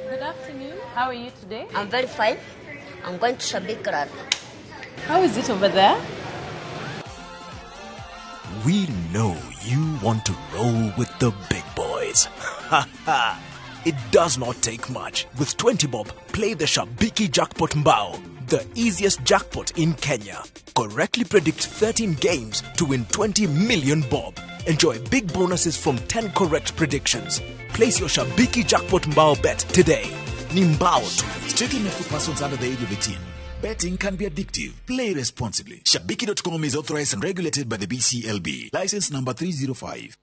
Good afternoon. How are you today? I'm very fine. I'm going to Shabik. How is it over there? We know you want to roll with the big boys. Ha ha! It does not take much. With 20 bob, play the Shabiki Jackpot Mbao, the easiest jackpot in Kenya. Correctly predict 13 games to win 20 million bob. Enjoy big bonuses from 10 correct predictions. Place your Shabiki Jackpot Mbao bet today. Ni mbao tu. Strictly meant for persons under the age of 18. Betting can be addictive. Play responsibly. Shabiki.com is authorized and regulated by the BCLB. License number 305.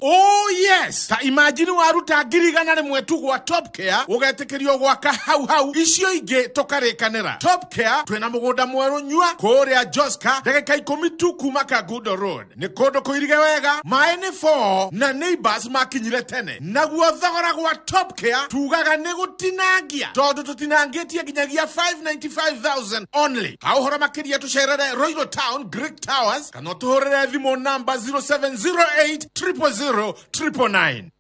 Oh yes! Ta imagine waruta 100,000 tu gwa Top Care ugetĩkĩrio gwaka hau hau icio ingĩ tũkarĩkanĩra. Top Care twĩna mũgũnda mwerũ nyua kũrĩa Joska ndagĩka 10 tu kuma Kangundo Road. Nĩ kũndũ kũirige wega, maĩ nĩ 4 na neighbors makinyire tene. Naguo thogora gwa Top Care tugaga nĩ gũtinangia tondũ tũtinangĩtie nginyagia 595,000 only. Ha ũhoro makĩria tũcerere Royal Town Greek Towers kana ũtũhũrĩre thimũ namba 0708 000 999.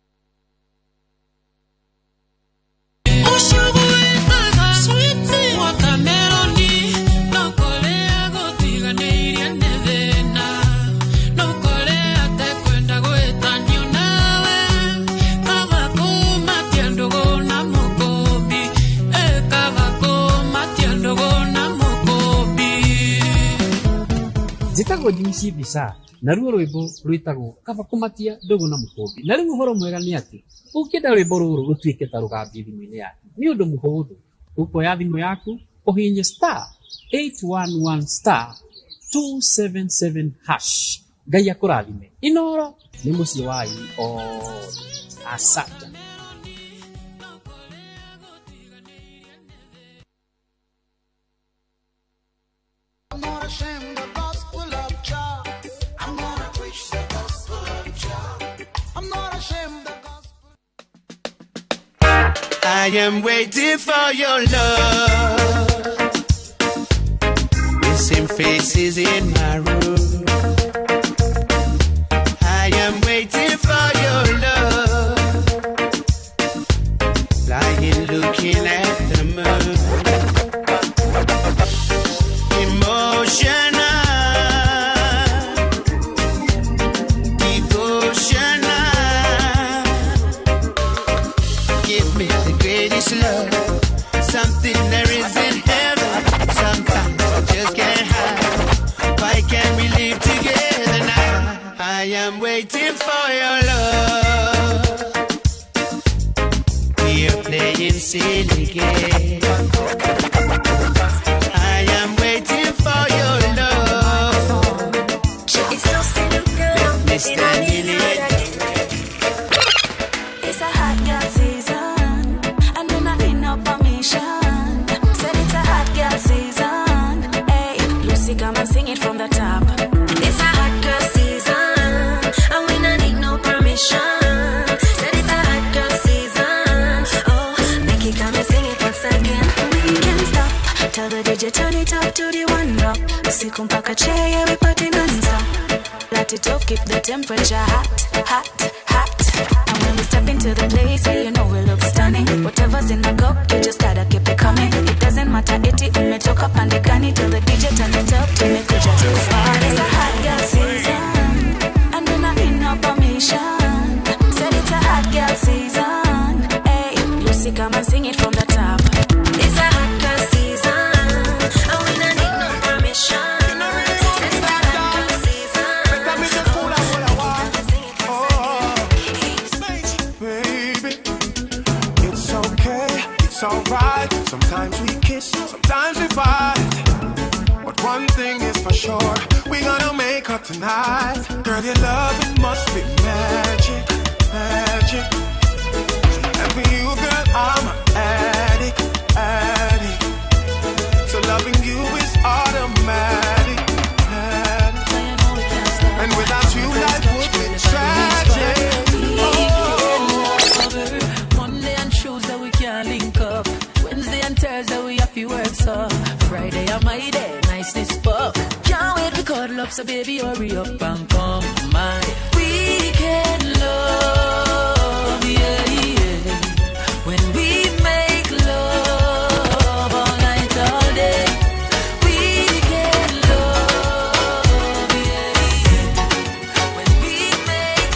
Njĩtagwo Jimmy Bisa naruo rwĩmbo rwĩtagwo kaba kũmatia ndũgũ na mũkũmbi. Na rĩu ũhoro mwega nĩ atĩ ũngĩenda rwĩmbo rũrũ rũtuĩke ta rũgambie thimũ-inĩ yaku nĩ ũndũ mũhũthũ. Ũkuoya thimũ yaku ũhihinye star 811 star 277 hash. Ngai akũrathime. Inoro nĩ mũciĩ wa aini othe. Asante. I'm not ashamed of the gospel of Jah. I'm gonna preach the gospel of Jah. I'm not ashamed of the gospel. I am waiting for your love. The same faces in my room. I am waiting for your love. Lying looking at the moon. Emotional, devotional. Give me the greatest love, something there is in heaven. Sometimes I just can't hide. Why can't we live together now? I am waiting for your love. We are playing silly. Miliki. I am waiting for your love. Let me stand in it. It's a hot girl season, and we not need no permission. Said it's a hot girl season. Hey, Lucy, come and sing it from the top. It's a hot girl season, and we not need no permission. Said it's a hot girl season. Oh, Becky, come and sing it once again. We can stop. Tell the DJ turn it up to the one drop. Usiku mpaka che, yeah, we party non-stop. Light it up, keep the temperature hot, hot, hot. And when we step into the place, yeah, you know we look stunning. Whatever's in the cup, you just gotta keep it coming. It doesn't matter, iti umetoka pande gani. Till the DJ turn it up, tumekuja to party. It's a hot girl season, and we're not in no permission. Said it's a hot girl season. Hey, Lucy, come and sing it from the top. It's a hot girl season, and we not need no permission. Said it's a hot girl season. Baby, it's okay, it's alright. Sometimes we kiss, sometimes we fight. But one thing is for sure, we gonna make up tonight. Girl, your loving must be magic, magic. And for you, girl, I'm an addict, addict. So loving you is automatic, addict. And without you, life would be tragic. Monday and Tuesday we can't link up. Wednesday and Thursday we have to work so. Friday and my day, niceness fuck. Can't wait to cuddle up, so baby hurry up and come my weekend love, yeah, yeah. When we make love all night, all day. Weekend love, yeah, yeah. When we make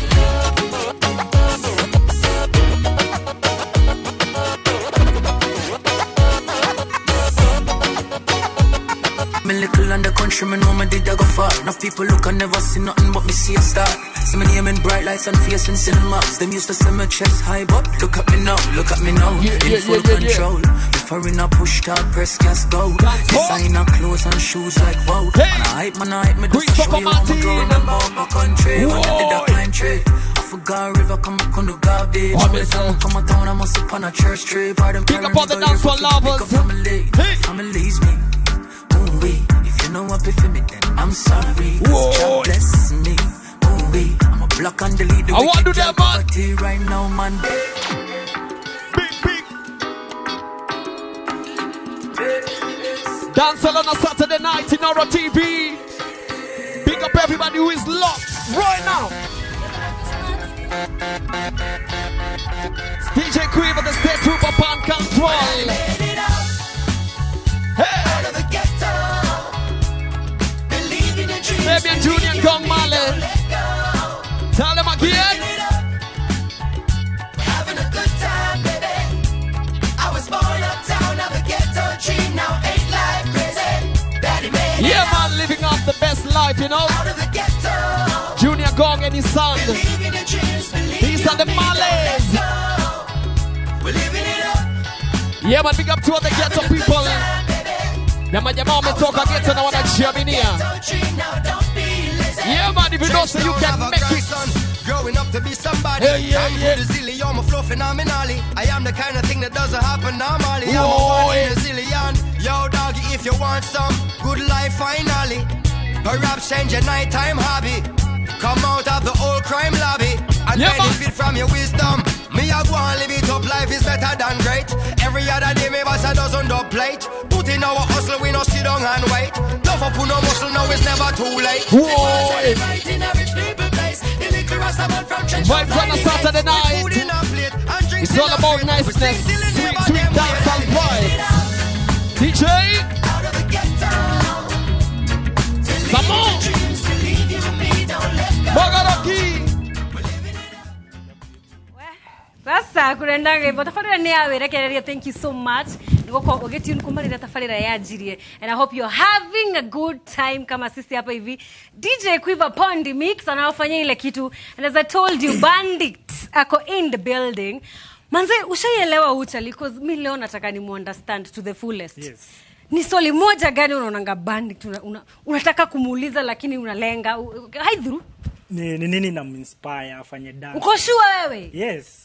Me little and the country, me know me did I go far. Enough people look and never see nothing but me see a star. See me name in bright lights and face in cinemas. Them used to see my chest high, but look at me now, look at me now. Yeah, in yeah, full yeah, yeah, yeah. control. Before in a push start, press gas go. Designer clothes and shoes like wow. Hey. Man, I hype, man, I hype me just to show you how I grow. Remember up my country, when I did that climb tree. I forgot river, come back on the garbage. What Every is time I come a town, I must up on a church tree. Pardon, Pick up all the dancehall lovers. Family, families me. Ooh-wee. If you know what for me, then I'm sorry. 'Cause God bless me. Ooh-wee. I'm a block and delete the I want wicked to do that, girl man. poverty right now, man. Big, big. Dancehall on a Saturday night in Aura TV. Big up everybody who is locked right now. It's DJ Quiver, the State Trooper, Pan Control. Hey! Fabian Junior and Gong Marley. Tell them again. Having a good time, baby. I was born uptown of a ghetto dream. Now ain't life crazy? Daddy made it Yeah, man, living up the best life, you know. out of the ghetto. Junior Gong and his son. Believe in your dreams, believe These are the in me, don't let Marleys. go. We're living it up. Yeah, man, big up to all the ghetto people. Ya majamaa wametoka ghetto na wanajiaminia. Yeah, man, if you know so you can make it. Growing up to be somebody. Yeah, yeah, I'm yeah. good as zilly, I'm a flow phenomenally. I am the kind of thing that doesn't happen normally. I'm a Whoa. one in a zillion. Yo, doggy, if you want some good life finally, perhaps change your nighttime hobby. Come out of the old crime lobby and Yeah, man. benefit from your wisdom. Me a go and live it up, life is better than great. Every other day, me boss a dozen dub plate. Put in our hustle, we no sit down and wait. Tough up, put no muscle, now it's never too late. Whoa. Celebrating a rich people place. The little Rasta man from Trench Vibes on a Saturday night. Food in a plate and drinks It's all in a about crate. We niceness. sing till the Sweet, neighbor sweet them wait. dancehall vibes. DJ. Come on. Bogoroki. Sasa kurendanga hivyo tabarĩra nĩ ya wĩrekereria. Thank you so much nĩ gũkorwo ũgĩtune kuma rĩrĩa tabarĩra yanjirie, and I hope you're having a good time kama sisi hapa hivi. DJ Quiver Pondi Mix anawafanyia ile kitu, and as I told you, Bandit ako in the building. Manze, ushaielewa uchali, because mi leo nataka ni muunderstand to the fullest. Yes. Ni swali moja gani unaonanga Bandit unataka kumuuliza lakini unalenga haidhuru? Ni nini naminspire afanye dance? Uko sure wewe? Yes.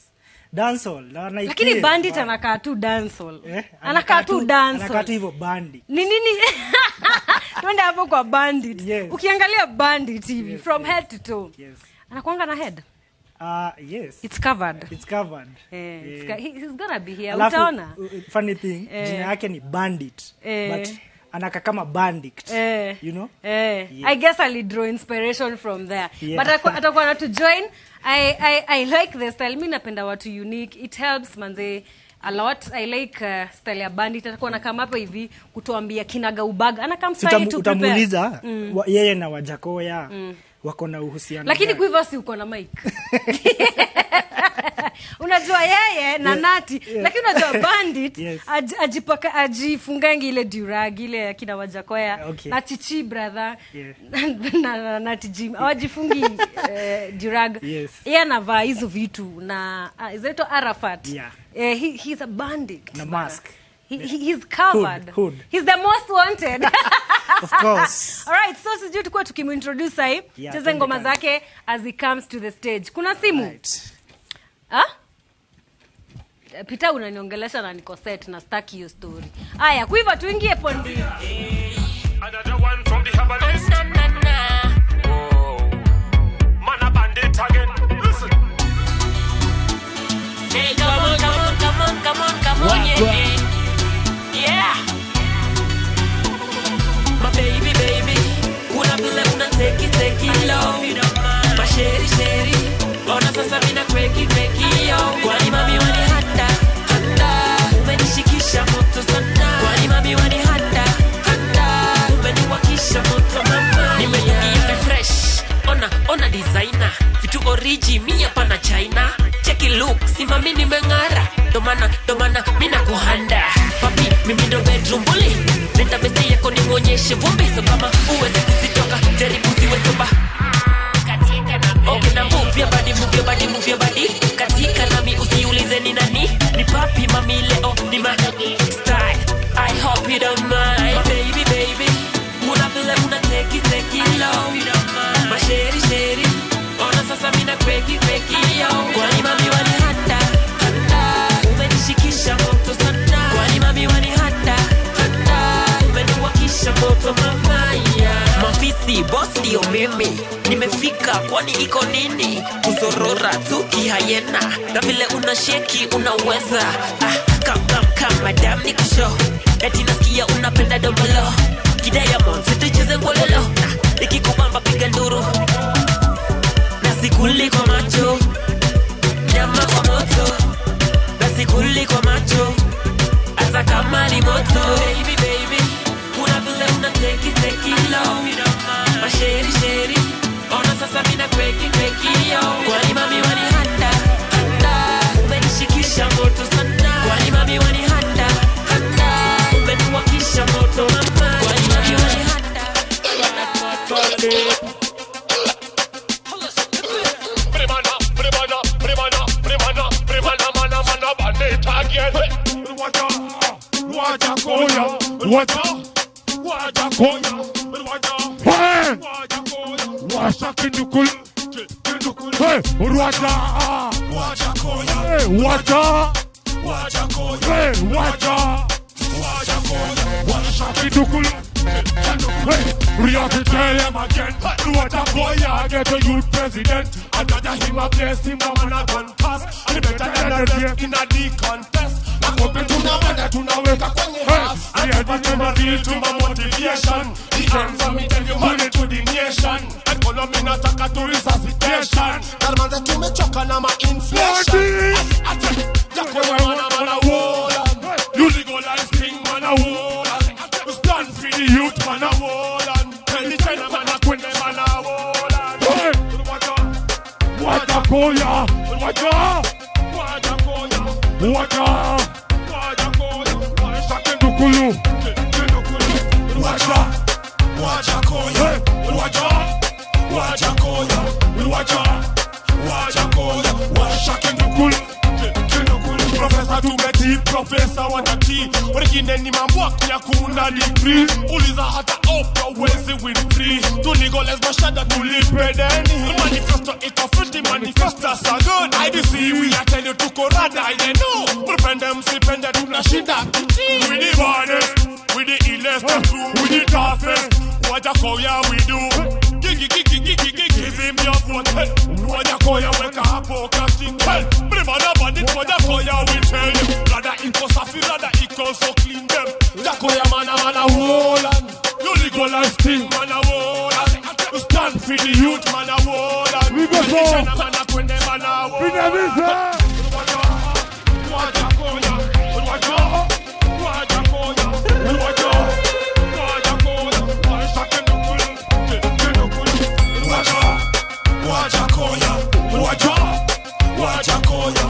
Dancehall. Lakini Bandit anakaa tu dancehall. Anakaa tu dancehall. Anakaa tu hivyo Bandit. Ni nini? Twende hapo kwa Bandit. Yes. Ukiangalia Bandit hivi, yes, from yes, head to toe. Yes. Anakuanga na head? Yes. It's covered. It's covered. He's gonna be here. Alafu, utaona. Funny thing, jina yake ni Bandit. But anaka kama bandit. You know? Yeah. I guess I'll draw inspiration from there. Yeah. But atakuwa na to join. I like the style. Mi napenda watu unique. It helps manze a lot. I like style ya Bandit. Atakuwa na kama hapa hivi kutuambia kinaga ubaga. Ana kama style to prepare. Utamuuliza yeye na Wajakoya wako na uhusiano. Lakini kwa hivyo si uko na mic. Unajua yeye na Nati, lakini unajua Bandit yes, ajipaka ajifungangi ile durag ile akina Wajakoya, okay, na Chichi brother, yeah, na Nati Jim hawajifungi durag. Yes. Yeye anavaa hizo vitu na inaitwa Arafat. Yeah. He's a bandit. Na mask. He's covered. Hood. He's the most wanted. Of course. All right, so sijui tukua tukimintroduce sahi. Yeah, cheze ngoma zake as he comes to the stage. Kuna simu? Right. Ah? Peter unaniongelesha na niko set na staki hiyo story. Aya, kwa hivyo tuingie pondi. Another one from the herbalist. Na na na. Oh. Man a bandit again. Listen. Hey, come on, come on, come on, come on, come on, yeah. Yeah. My baby, baby. Kuna vile una take it low. My sheri, sheri. Ona sasa mina kweki kweki yo. Kwani mami wani handa handa, umenishikisha moto sana. Kwani mami wani handa handa, umeniwakisha moto mama. Nimenukia fresh, ona ona designer, vitu origi mi hapa na China. Check it look, si mami nimeng'ara, domana mina kuhanda. Papi mimi ndo bedroom bully, leta besi yako nimuonyeshe vumbi. So kama uweze kuzitoka, jaribu ziwe soba. Okay, na move your body, move your body, move your body. Katika nami usiulize ni nani. Ni papi mami leo ni ma style. I hope you don't mind. My baby, baby. Una vile una take it low. My sheri, sheri. Ona sasa mina kweki kweki yo. Kwani mami wani handa handa, umenishikisha moto sana. Kwani mami wani handa handa, umeniwakisha moto mama. Yeah. Mafisi boss ndio mimi. Nimefika kwani iko nini? Kuzorora tu kihayena. Na vile una sheki unaweza. Ah, come madam nikushow. Eti nasikia unapenda domolo. Kidiamond situcheze ngololo. Ikikubamba piga nduru. Na sikuli kwa macho. Nyama kwa moto. Na sikuli kwa macho. Hata kama ni moto. Baby, baby. Kuna vile una take it low. Masheri, sheri. Ona sasa mina kweki kweki yo. Kwani mami wani handa handa, umenishikisha moto sana. Kwani mami wani handa handa, umeniwakisha moto mama. Kwani mami wani handa. Primana, primana, primana, primana, mana, mana, bandit again. Waja, waja koya, waja, waja koya, waja, waja koya. Washa kindukul, kindukul. Hey, waja, waja koya. Hey, waja, waja koya. Hey, waja, waja koya. Washa kindukul. Hey, we have to tell him again. Waja koya get a youth president. And that him a bless him a man a confess. And better than the rest in a the contest. Nakope tunaweka tunaweka kwenye half. And tuma real tuma motivation. The answer me tell you money to the nation. Economy nataka to resuscitation. Darmanda tumechoka na ma-inflation. Ate, Jakoya mana mana wola. You legalize king mana wola. Stand for the youth mana wola. Tell the China mana queen mana wola. Wajakoya, waja, wajakoya, waja, wajakoya. Kindukulu, waja, wajakoya, waja, wajakoya, waja, wajakoya. Washa kindukulu, kindukulu. profesa watatii. Wengine ni mambwaki ya kuna degree. Uliza hata Oprah wezi Winfrey. Tuligolez mashada tulipe deni. Manifesto iko fruity, manifestos are good. IBC we are tell you tuko rada, you know. Mripende msipende tunashinda kiti. We the baddest, we the illest, we the toughest. Wajakoya we do. Gigi gigi gigi gigi give him your vote. Wajakoya weka hapo kati. Mrimana bandit Wajakoya we tell you. Rada iko safi, rada iko so clean them. Jakoya mana mana wolan. You legalize thing mana wolan. Stand for the youth mana wolan. We go for. Mana kwende mana wolan. Wajakoya, Wajakoya, Wajakoya, Wajakoya, Wajakoya, Wajakoya,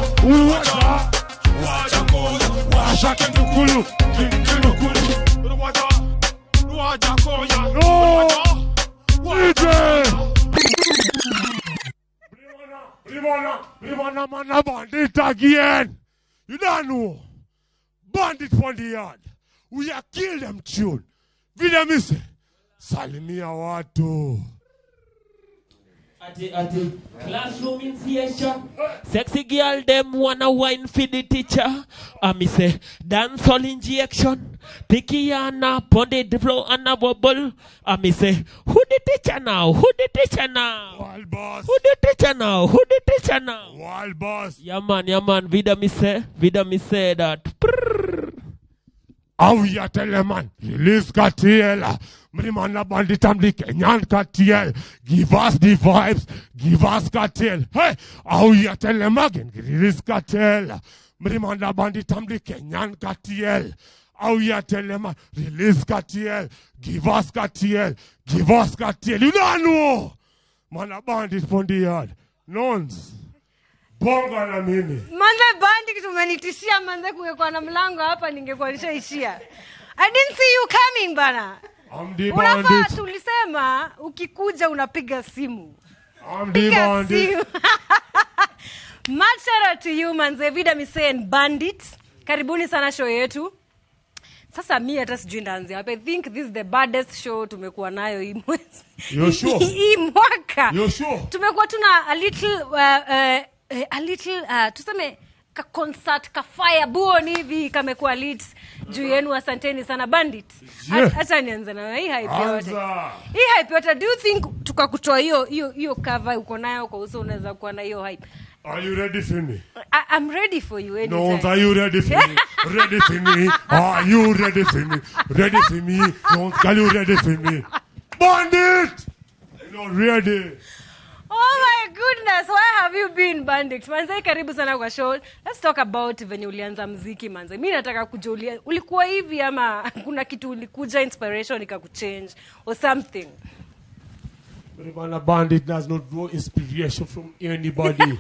Wajakoya, Wajakoya, no, DJ. Rimana, mana bandit again. You don't know. Bandit from the yard. We are kill them tune. Vile mise. Salimia watu. Ati, ati, classroom in theatre. Sexy girl them wanna wine for the teacher. I me say dance all injection. Pikiana pon the floor and a bubble. I me say who the teacher now? Who the teacher now? Wild boss. Who the teacher now? Who the teacher now? Wild boss. Yeah man, vida me say that. Prrr. How you tell a man, release Katiela. Mrimana bandit am the Kenyan Katiel. Give us the vibes, give us Katiel. Hey, how you tell them again, release Katiel. Mrimana bandit am the Kenyan Katiel. How you tell them, release Katiel. Give us Katiel, give us Katiel. You don't know. Mana bandit from the yard. Nons. Bonga na mimi. Manze bandit umenitishia manze kungekuwa na mlango hapa ningekuwa nishaishia. I didn't see you coming bana. I'm the Unafaa bandit. Tulisema ukikuja unapiga simu. I'm the bandit. Much shout out to you manze Vida Mise and Bandit. Karibuni sana show yetu. Sasa mi hata sijui ndaanzia wapi. I think this is the baddest show tumekuwa nayo hii mwezi. You sure? Hii mwaka. You sure? Tumekuwa tuna a little tuseme ka concert ka fire buoni hivi kamekuwa lit juu yenu. Asanteni sana Bandit. Yeah. Acha nianze na hii hype yote. Anza. Hii hype yote, do you think tukakutoa hiyo cover uko nayo kwa uso unaweza kuwa na hiyo hype? Are you ready for me? I'm ready for you anytime. No, are you ready for me? Ready for me? Are you ready for me? Ready for me? No, are you ready for me? Bandit! You're not ready. Oh my goodness, where have you been Bandit? Manze karibu sana kwa show. Let's talk about venye ulianza muziki manze. Mimi nataka kujua ulikuwa hivi ama kuna kitu ulikuja inspiration ikakuchange or something. Mana Bandit does not draw inspiration from anybody.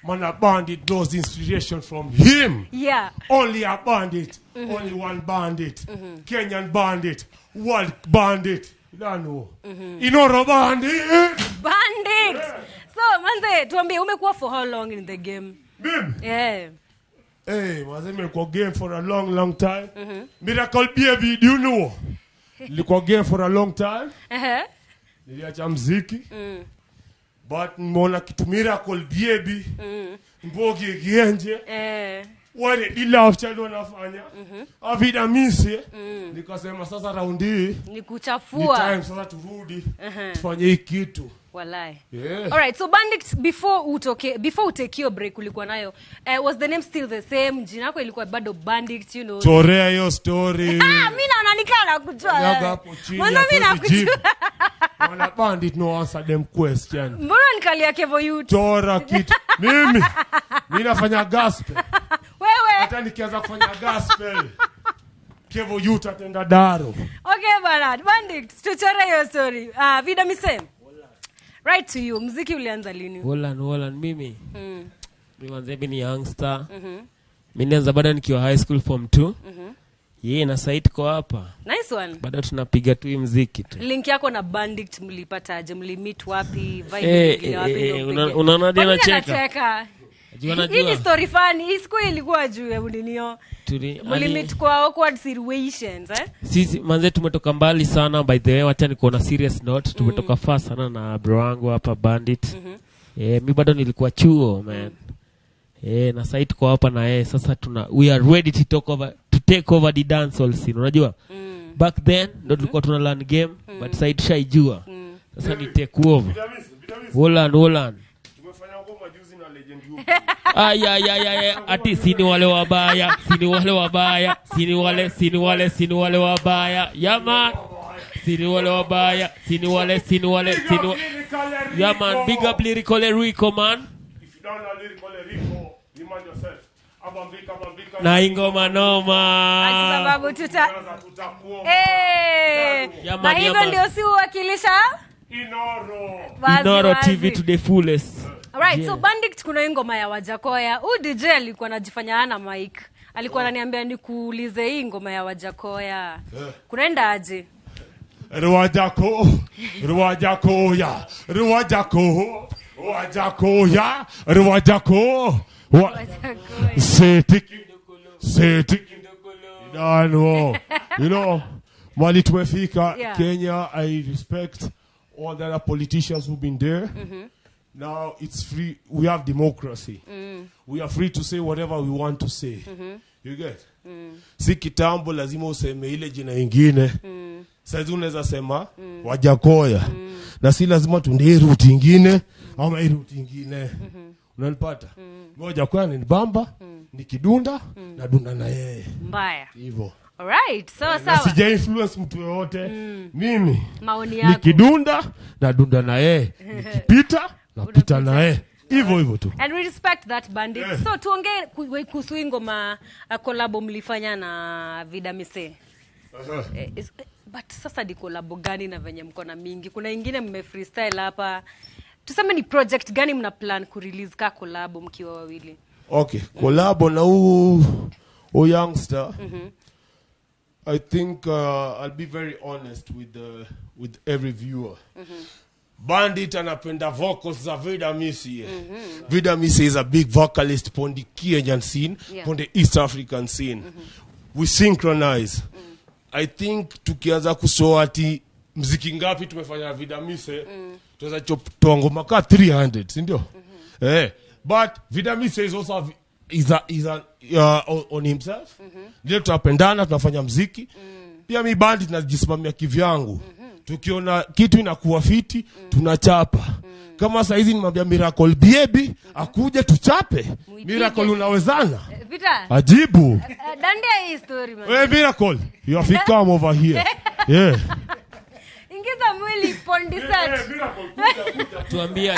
Mana Bandit draws inspiration from him. Yeah. Only a bandit. Mm-hmm. Only one bandit. Mm-hmm. Kenyan bandit. World bandit. You don't know. Mm-hmm. Inoro bandit. Bandit. Yeah. So manze, tuambie umekuwa for how long in the game? Mimi? Yeah. Hey, manze nimekuwa game for a long long time. Mm-hmm. Miracle Baby, do you know? Nilikuwa game for a long time. Uh-huh. Niliacha muziki. Mm. But nimeona kitu Miracle Baby. Mm. Mbogi kienje. Eh. Wale dila of child wanafanya. Mhm. Avida misi. Mm. Nikasema sasa round hii ni kuchafua. Ni time sasa turudi. Uh-huh. Tufanye hii kitu. Walai. Yeah. All right, so Bandit, before utake your break ulikuwa nayo. Was the name still the same? Jina yako ilikuwa bado Bandit, you know. Chorea hiyo story. Mimi naona nikala kujua. Mbona mimi nakujua? Wana Bandit no answer them question. Mbona nikalia Kevo Youth? Chora kitu. Mimi nafanya gospel. Wewe. Hata nikianza kufanya gospel. Kevo Youth atenda daro. Okay bana, Bandit, tuchore hiyo story. Vida Mise. Right to you. Muziki ulianza lini? Wolan mimi. Mimi ni youngster. Mhm. Mimi nilianza bado nikiwa high school form 2. Mhm. Yeye na site kwa hapa. Nice one. Bado tunapiga tu muziki tu. Link yako na Bandit mlipataje? Mlimit wapi? Vibe nyingine wapi? Unaona hadi anacheka. Hii ni story funny. Hii siku ilikuwa juu ya uninio. Mlimit kwa awkward situations, eh? Sisi manze tumetoka mbali sana, by the way, wacha niko na serious note. Tumetoka far sana na bro wangu hapa Bandit. Mi bado nilikuwa chuo, man. Na sasa tuko hapa na yeye sasa we are ready to take over the dancehall scene, unajua? Back then ndo tulikuwa tuna learn game, but sasa tushaijua. Sasa ni take over. Holland. Tumefanya ngoma juzi na Legend Yupi. Ay, ati sini wale wabaya, sini wale wabaya, sini wale wabaya. Yeah man. Sini wale wabaya, sini wale. Yeah man, big up Lyrical Rico, man. If you don't know Lyrical Rico, remind yourself. Abambika. Na ingoma noma. Ati sababu na hivyo ndio si uwakilisha Inoro TV to the fullest. Alright, yeah. So Bandit kuna ngoma ya Wajakoya. Huyu DJ alikuwa anajifanya ana mic. Alikuwa ananiambia nikuulize hii ngoma ya Wajakoya. Kunaenda aje? Rwajako, Rwajakoya, Rwajako, Wajakoya, Rwajako. Setiki. You know, mali tumefika Kenya. I respect all the other politicians who've been there. Now it's free. We have democracy. We are free to say whatever we want to say. You get? Si kitambo lazima useme ile jina ingine. Sasa unaweza sema Wajakoya. Na si lazima tuende route ingine ama route ingine. Unanipata? Wajakoya ni bamba, ni kidunda, na dunda na yeye. Mbaya. Hivyo. Alright, sawa sawa. Na sija influence mtu yoyote. Mimi maoni yako. Nikidunda na dunda na yeye, nikipita napita na yeye. Hivyo hivyo tu. And we respect that, Bandit. Yeah. So tuongee kuhusu ngoma collab mlifanya na Vida Mise. But sasa di collab gani na venye mko na mingi? Kuna ingine mme freestyle hapa. Tuseme ni project gani mna plan ku release ka collab mkiwa wawili? Okay, collab na huu youngster. I think I'll be very honest with every viewer. Bandit anapenda vocals za Vida Mise. Vida Mise is a big vocalist upon the Kenyan scene, upon the East African scene. We synchronize. I think tukianza kusoa ati mziki ngapi tumefanya Vida Mise, tuweza toa ngoma ka 300, si ndio? But Vida Mise is also on himself. Ndio tunapendana, tunafanya mziki. Pia mi Bandit najisimamia kivyangu. Tukiona kitu inakuwa fiti, tunachapa. Kama saa hizi nimwambia Miracle Baby akuje tuchape. Miracle unawezana? Peter. Ajibu. Dandia hii story man. Hey Miracle, you have to come over here. Yeah. Ingiza mwili pondi set. Tuambie.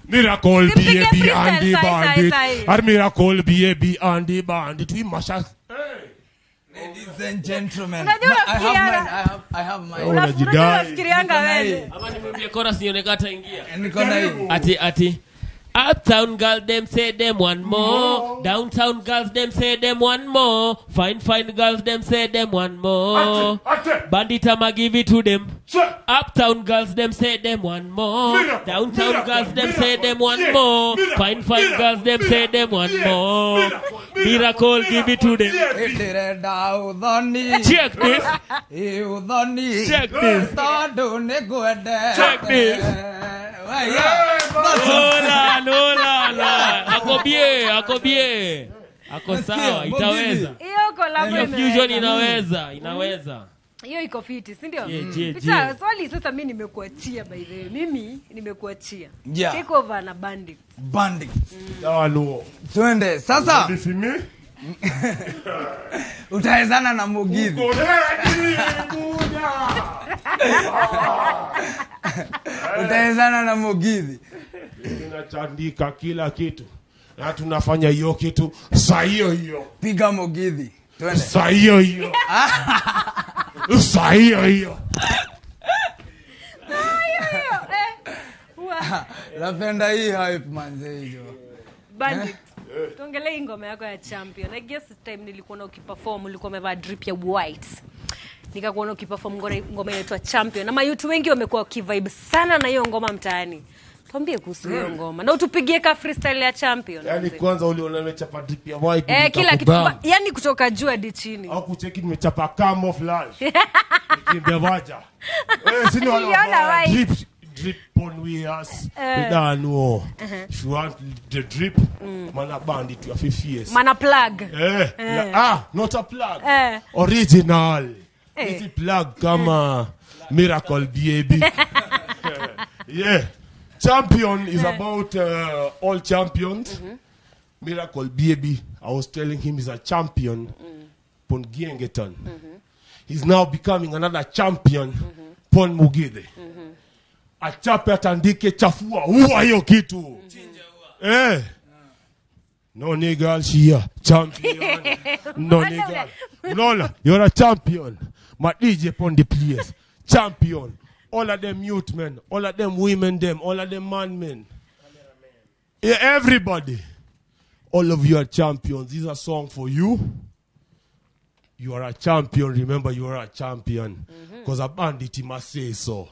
Miracle Baby and the Bandit. Ar Miracle Baby and the Bandit. We must. Ladies and gentlemen, I have mine. Unafikirianga wewe. Ama nimwambie chorus nionekana ataingia. Ati Uptown girl them say them one more. Downtown girls them say them one more. Fine girls them say them one more. Bandit I'ma give it to them. Uptown girls them say them one more. Downtown girls them say them one more. Fine girls them say them one more. Miracle give it to them. Check this. Check this. Check this. Hola. Ako bie. Ako sawa, itaweza. Hiyo collab fusion inaweza. Hiyo iko fiti, si ndio? Peter, swali sasa mimi nimekuachia by the way. Mimi nimekuachia. Yeah. Take over na Bandit. Bandit. Sawa. Twende sasa. Utawezana na Mugithi. Utawezana na Mugithi. Tunachandika kila kitu. Na tunafanya hiyo kitu saa hiyo hiyo. Piga Mugithi. Twende. Saa hiyo hiyo. Saa hiyo hiyo. Napenda hii hype manze hiyo. Bandit. Tuongelee ngoma yako ya Champion. I guess time nilikuona ukiperform ulikuwa umevaa drip ya white. Nikakuona ukiperform ngoma inaitwa Champion. Na mayutu wengi wamekuwa wakivibe sana na hiyo ngoma mtaani. Tuambie kuhusu hiyo ngoma. Na utupigie ka freestyle ya champion. Yaani kwanza uliona nimechapa drip ya white. Kila kitu. Yaani kutoka juu hadi chini. Au kucheki nimechapa camouflage. Nikimbia waja. Sini wala drip drip on we us. We don't know. If you want the drip, mana bandit you have fierce. Mana plug. Not a plug. Original. It's a plug kama Miracle Baby. Yeah. Champion is about all champions. Miracle Baby, I was telling him he's a champion. Pon Giengeton. He's now becoming another champion. Pon Mugithe. Achape atandike chafua huwa hiyo kitu. No nigga, she a champion. No nigga. Unaona, you're a champion. My DJ pon the place. Champion. All of them youth men, all of them women them, all of them man men. Yeah, everybody. All of you are champions. This is a song for you. You are a champion. Remember, you are a champion. Because a bandit must say so.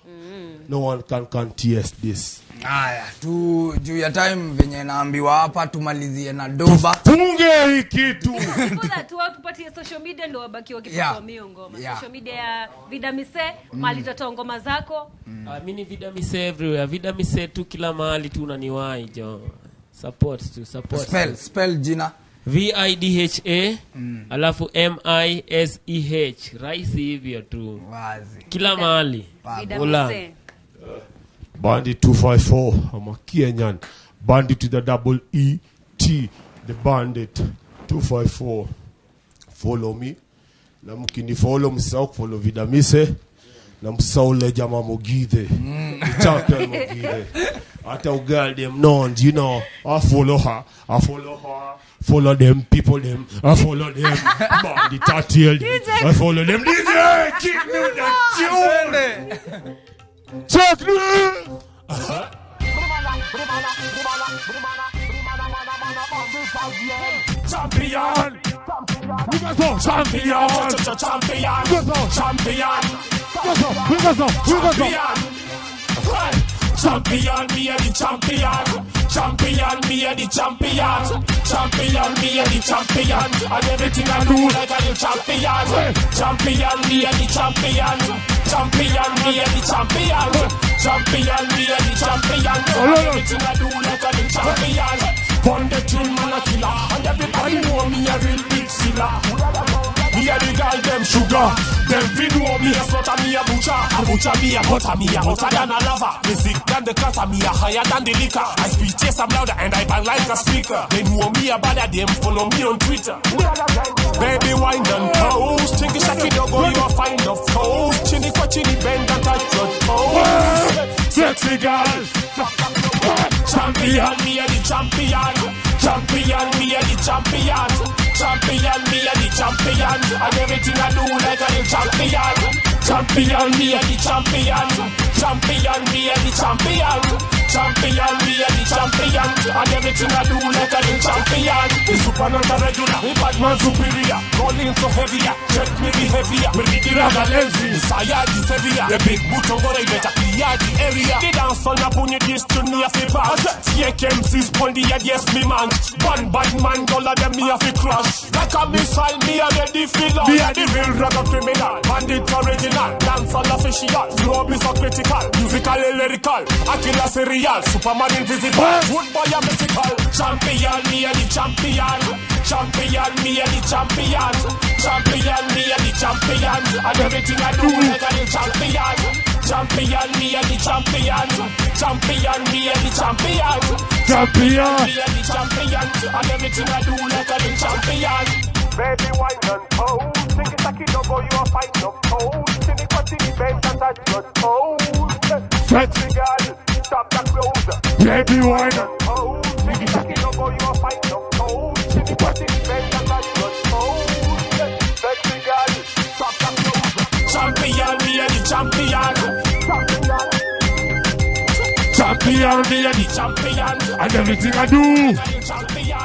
No one can contest this. Aya, tu juu ya time venye naambiwa hapa tumalizie na doba. Tunge hii kitu. Kwanza tu watu tupatie social media ndio wabaki wakipoa mio ngoma. Social media ya Vida Mise, mali tutatoa ngoma zako. Mimi ni Vida Mise everywhere. Vida Mise tu kila mahali tu unaniwahi jo. Support tu, support. Spell jina. VIDHA alafu MISEH. Rahisi hivyo tu. Wazi. Kila mahali. Ola. Bandit 254. I'm a Kenyan. Bandit to the double E T. The Bandit 254. Follow me. Na mkini follow msisahau follow Vida Mise. Na msisahau le jamaa Mugithe. The champion Mugithe. Hata ugal them none, you know. I follow her. I follow her. Follow them people them. I follow them. Bandit I tell them. I follow them. DJ, keep me with that tune. Check me. Champion. Champion. Champion. Champion. Champion. Champion, me a the champion. Champion, me a the champion. Champion, me a the champion. And everything I do like a champion. Champion, me a the champion. Champion, me a the champion. Champion, me a the champion. And everything I do like a champion. Pon the tune, man a killer. And everybody know me a real big killer. Me a the girl them sugar. Them fi know me a slaughter, me a butcher. A butcher me a butter, me a hotter than a lava. Me sick than the cutter, me a higher than the liquor. I speak chase, I'm louder and I bang like a speaker. They know me a badder, them follow me on Twitter. Baby wine and toast. Chinky shaky doggo, you a find of coast. Chini kwa chini bend and touch your toes. Sexy girl. Champion, me a the champion. Champion, me a the champion. Champion, me a the champion. And everything I do like a champion. Champion, me a the champion. Champion, me a the champion. Champion, me a the champion. And everything I do like a champion. The super not a regular, the bad man superior. Rolling so heavier, check me behavior. Me read the raga lenzi, Saya the savior. The big boot on go, better clear the area. The dance on up on your this to me a fi pass. Take MCs pon the head, yes me man. One bad man, dollar them me a fi crush. Like a missile, me a ready fi launch. Me a the real raga criminal, bandit original, dancehall official. Flow be so critical, musical and lyrical. Akila serial, Superman invisible. Wood boy a mythical. Champion, me a the champion. Champion, me a the champion. Champion, me a the champion. And everything I do like a champion. Champion, me a the champion. Champion, me a the champion. Champion, me a the champion. And everything I do like a champion. Baby, wine and toes. Think it's a kid, go, you a find of toes. Chini kwa chini, bend and touch your toes. Sexy girl, stop the clothes. Baby, wine and toes. Think it's a kid, go, you a find of toes. Chini kwa chini, bend and touch your toes. Sexy girl, stop the clothes. Champion, me a the champion. Champion, me a the champion. And everything I do.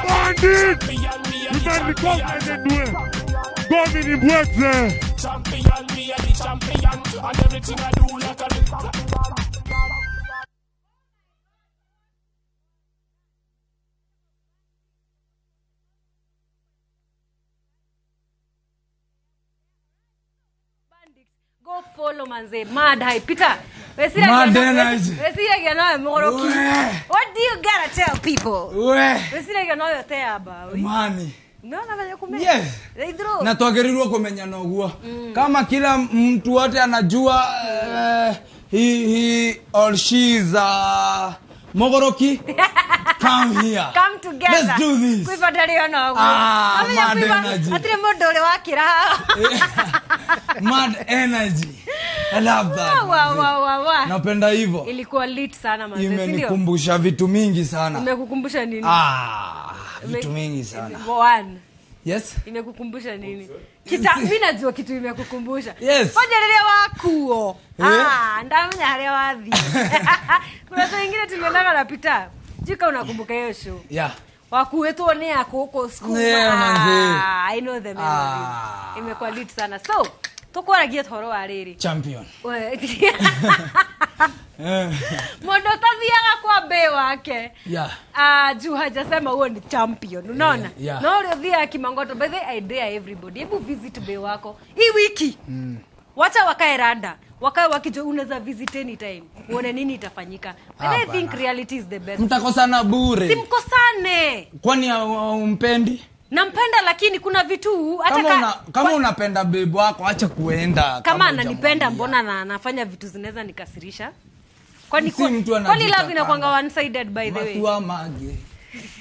Bandit! You better come and do it. Go in the Champion, me a the champion. And everything I do like a Follow manze. Mad hype. Peter. Mad energy. Weciragia nowe mũgũrũki. We. What do you gotta tell people? We. Weciragia nowe ũteamba. Mani. Umeona venye kume? Yes. Ithro. Na twagĩrĩirwo kũmenyana ũguo kama kila mtu wote anajua he or she is mogoroki. Come here. Come together. Let's do this. Kwĩba ndarĩ ona ũguo. Ah, Wamenya mad kwĩba, energy. hatirĩ mũndũ ũrĩ wakĩra haha. Mad energy. I love that. Wa. Napenda hivyo. Ilikuwa lit sana manze, si ndio? Imenikumbusha vitu mingi sana. Imekukumbusha nini? Ah, vitu mingi sana. One. Yes. Imekukumbusha nini? Kita mimi najua kitu imekukumbusha. Yes. Fanya rĩrĩa wakuo. Eh. Ah, ndamenya harĩa wathiĩ. Kuna show ingine tuliendaga na Peter. Jika unakumbuka hiyo show. Yeah. Wakuetwo nĩ ako huko school. Yeah, manze. Ah, I know the memories. Imekuwa lit sana. So, tukwaragia ũhoro wa rĩrĩ. Champion. We- Eh. Mũndũ ũtathiaga kwa mbee wake. Yeah. Ah, juu hajasema huo ni champion, unaona? Yeah, yeah. Na ule udhia kimangoto, by the way, I dare everybody. Hebu visit be wako. Hii wiki. Wacha wakae rada. Wakae wakijua unaweza visit anytime. Uone nini itafanyika. But I Hapana. think reality is the best. Mtakosana bure. Simkosane. Kwani umpendi? Nampenda lakini kuna vitu hata Kama kama unapenda babe wako acha kuenda. Kama ananipenda mbona na anafanya vitu zinaweza nikasirisha? Kwani Si mtu kwani anajitakanga. love inakuanga one sided by the way? Matua mange.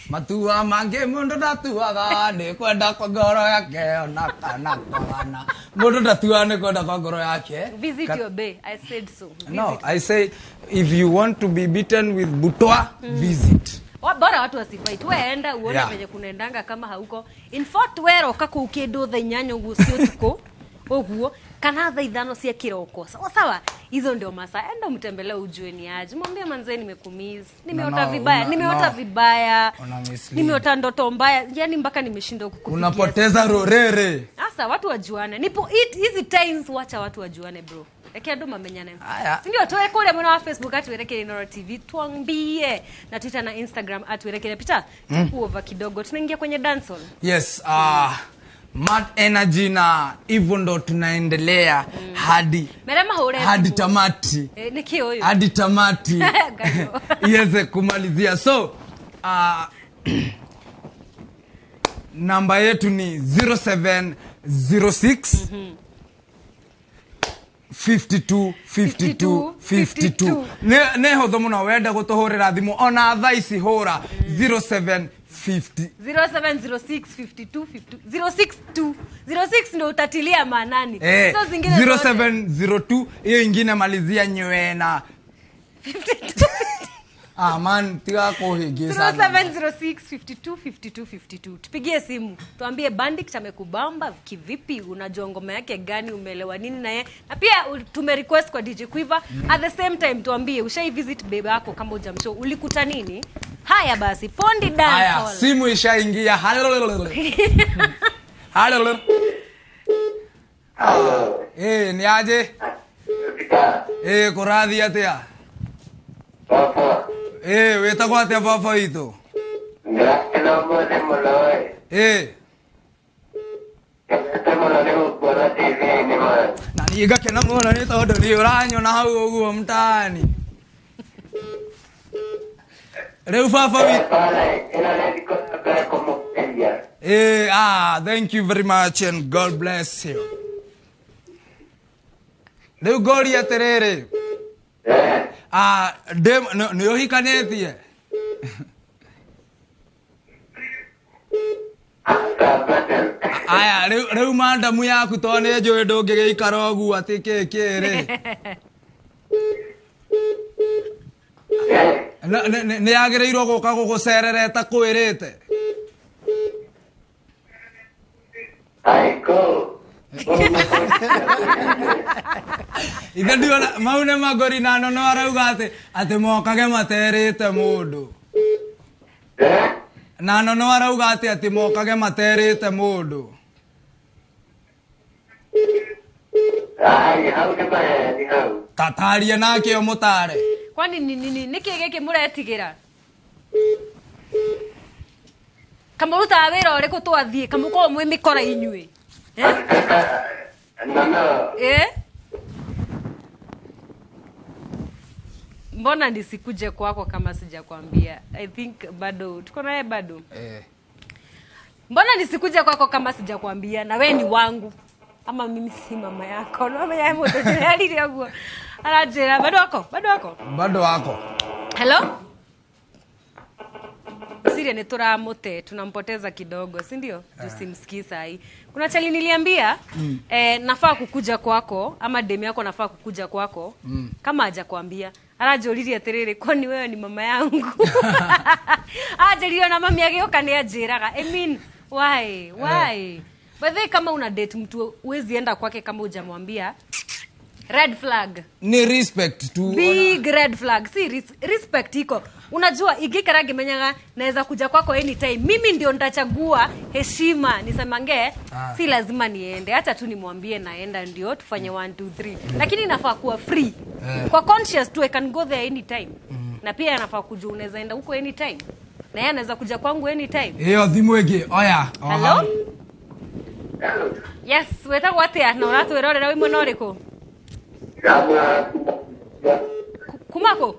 Matua mange mundu ndatuaga nĩ kwenda kwa ngoro yake ona kana kwana. Mundu ndatuaga nĩ kwenda kwa ngoro yake. Visit your bay. I said so. Visit. No, I say if you want to be beaten with butwa, visit. Bora watu wasifight. We enda uone Yeah. venye kunaendanga kama hauko. In fact weroka kũu kĩndũ thaa inyanya ũguo cia ũtukũ ũguo kana thaa ithano cia kĩroko. Sawa sawa. Hizo ndio masaa. Enda umtembelee ujue ni aje. Mwambie manze nimekumiss. Nimeota No, vibaya. una- Nimeota no. vibaya. Una mislead. Nimeota ndoto mbaya. Yaani mpaka nimeshindwa kukupigia. Unapoteza rorere. Sasa watu wajuane. Nipo hizi times wacha watu wajuane bro. Reke andũ mamenyane. Aya. Si ndio tuwe kule mwena wa Facebook @Werekere Inooro TV tuambie na Twitter na Instagram @Werekere Peter. Tukuova kidogo. Tunaingia kwenye dancehall. Yes, mad energy na hivyo ndo tunaendelea hadi Merema hore. hadi tamati. Niki huyu. Hadi tamati. Gayo. Iweze kumalizia. So, namba yetu ni 0706 52 52 52. Nĩ hũthũ mũno wenda gũtũhũrĩra thimũ ona thaa ici hũra 0750 0706 52 52 062 06 ndio utatilia maanani. Hizo zingine zote. 0702 hiyo ingine malizia nywena. 52 Ah man, tiga kuhĩngĩcana. 0706 52 52 52. Tupigie simu tuambie Bandit amekubamba kivipi, unajua ngoma yake gani, umeelewa nini naye, na pia tume request kwa DJ Quiver. At the same time tuambie ushai visit babe yako kama hujamshow ulikuta nini. Haya basi, Pondi Haya, Dancehall. simu ishaingia. Halo. Halo. Ni aje? Kũrathiĩ atĩa? Wĩtagwo atĩa baba witũ? Na niĩ ngakena mũno nĩ tondũ nĩ ũranyona hau ũguo mtaani. Rĩu baba witũ. Thank you very much and God bless you. Rĩu ngoria atĩrĩrĩ. Nĩ ũhikanĩtie? Aya, rĩu mandamu yaku tondũ nĩ njũĩ ndũngĩgĩikara ũguo atĩ kĩ kĩ rĩ. Nĩ yagĩrĩirwo gũka gũgũcerera ĩtakwĩrĩte? Ithe ndiona mau nĩ magori na nono arauga atĩ mokage materĩte mũndũ. Na nono arauga atĩ mokage materĩte mũndũ. Tataria nake ũmũtare. Kwani ni nini nĩkĩ gĩkĩ mũretigĩra? Kamũrutaga wĩra ũrĩkũ twathiĩ kamũkorwo mwĩ mĩkora inyuĩ? Mbona nisikuje kwako kama sijakwambia? I think bado tuko naye bado. Eh. Mbona nisikuje kwako kama sijakwambia na we ni wangu? Ama mimi si mama yako. No mama yangu ndio yangu. Arajera bado wako? Bado wako? Bado wako. Hello? Siria ni turamute, tunampoteza kidogo, si ndio? Tusimsikii sahi. Kuna chali niliambia nafaa kukuja kwako ama demu yako nafaa kukuja kwako kama hajakwambia. Arajoririe atiriri, kwani wewe ni mama yangu? Ajerio na mami agioka ni anjiraga. I mean, why? Why? By the way, kama una date mtu huwezi enda kwake kama hujamwambia. Red flag. Ni respect tu. Big red flag. Si respect iko. Unajua igikara gimenyaga naweza kuja kwako anytime. Mimi ndio nitachagua heshima nisemange si lazima niende. Acha tu nimwambie naenda ndio tufanye 1 2 3. Lakini inafaa kuwa free. Kwa conscious tu I can go there anytime. Na pia anafaa kujua unaweza enda huko anytime. Na yeye anaweza kuja kwangu anytime. Hiyo thimu ĩngĩ. Oya. Hello? Yes, wetagwo atia na ũratwĩrorera wĩ mwena ũrĩkũ? Kumako?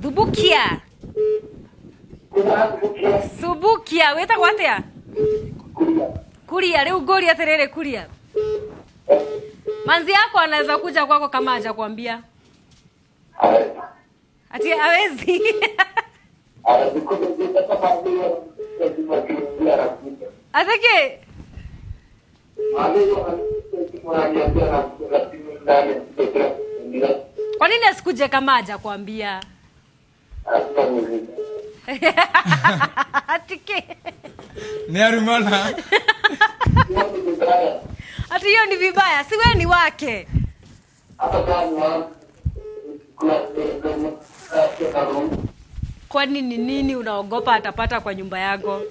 Thubukia. Subukia, wetagwo atia? Kuria, rĩu ngũria atĩrĩrĩ Kuria. Manzi yako anaweza kuja kwako kama hajakwambia? Ati hawezi. Atake Kwa nini asikuje kama hajakwambia? Atike. Ni arumana. Ati hiyo ni vibaya, si wewe ni wake. Kwani ni nini unaogopa atapata kwa nyumba yako?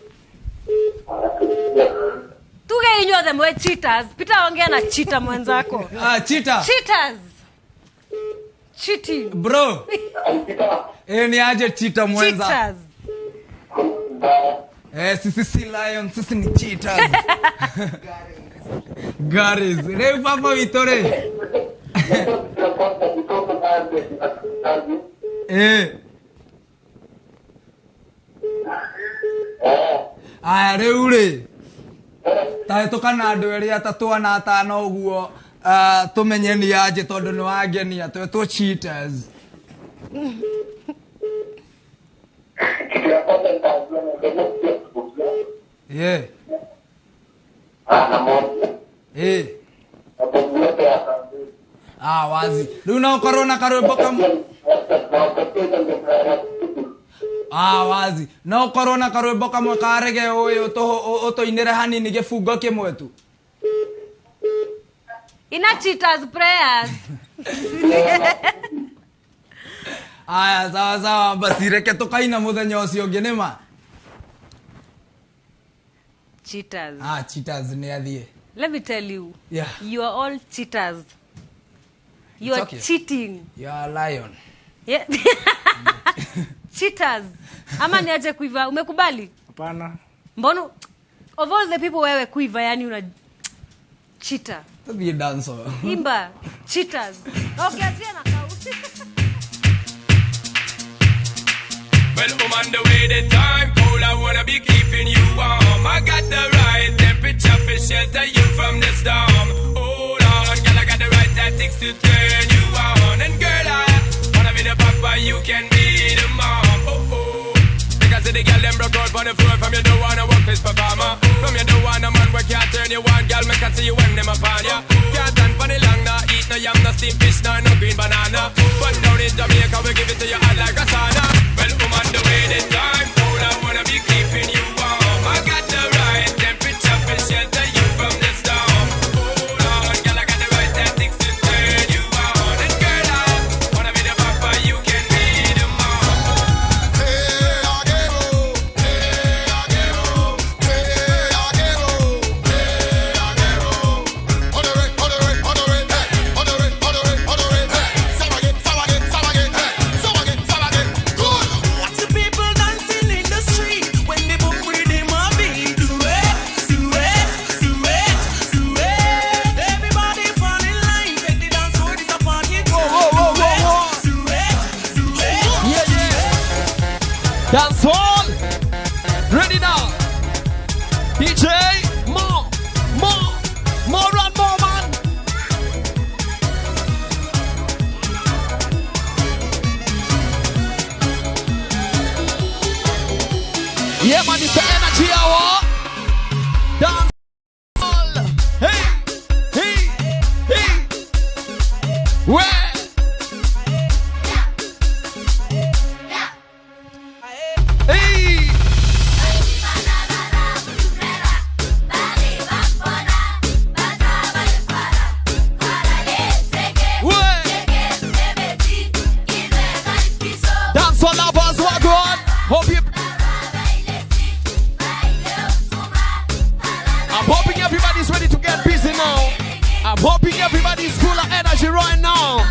Tuge inywa them we cheaters. Pita ongea na cheater mwenzako. Ah, cheater. Cheaters. Cheating. Bro. Ni aje cheater mwenza. Cheaters. Sisi si lion, sisi ni cheaters. Garis. Reu papa Vitore. Aya rĩu rĩ tahĩtũka na andũ erĩ atatũ ana atano ũguo tũmenye nĩ aje tondũ nĩ wangenia twetwo cheaters. Yeah. Ah, wazi. Rĩu no ũkorwo na karwĩmbo kamwe. Ah, wazi. No ũkorwo na karwĩmbo kamwe ka reggae ũyũ ũtũinĩre hanini gĩbungo kĩmwe tu. Ina cheaters prayers. Aya, sawa sawa, basi reke tũkaina mũthenya ũcio ũngĩ nĩ ma. Cheaters. Ah, cheaters nĩ athiĩ. Let me tell you. Yeah. You are all cheaters. You It's are okay. Cheating. You are a lion. Yeah. Cheaters. Ama niaje kuiva? Umekubali? Hapana. Mbona of all the people wewe kuiva yani una cheater. Tubi dance. Imba cheaters. Okay, achia na kau. Well, I'm on the way, the time cold, I wanna be keeping you warm. I got the right temperature for shelter you from the storm. Hold on, girl, I got the right tactics to turn you on. And girl, I wanna be the papa, you can be the mom. Oh, oh. Because the girl them broke out on the floor. From you don't wanna work this performer. From you don't wanna man where can't turn you on. Girl, me can see you when them upon ya. Can't stand for the long, nah, eat no yam, no steamed fish, nah, no green banana. But down in Jamaica, we give it to you hot like a sauna. Well, I'm on the way, the time cold, I wanna be keeping you warm. I got the right temperature for shelter you from the storm. Hold on, girl, I got the right tactics to turn you on. And girl, I wanna be the papa, you can be the mom. Hey, I get oh, hey, I get oh, hey, I get I'm hoping everybody's full of energy right now.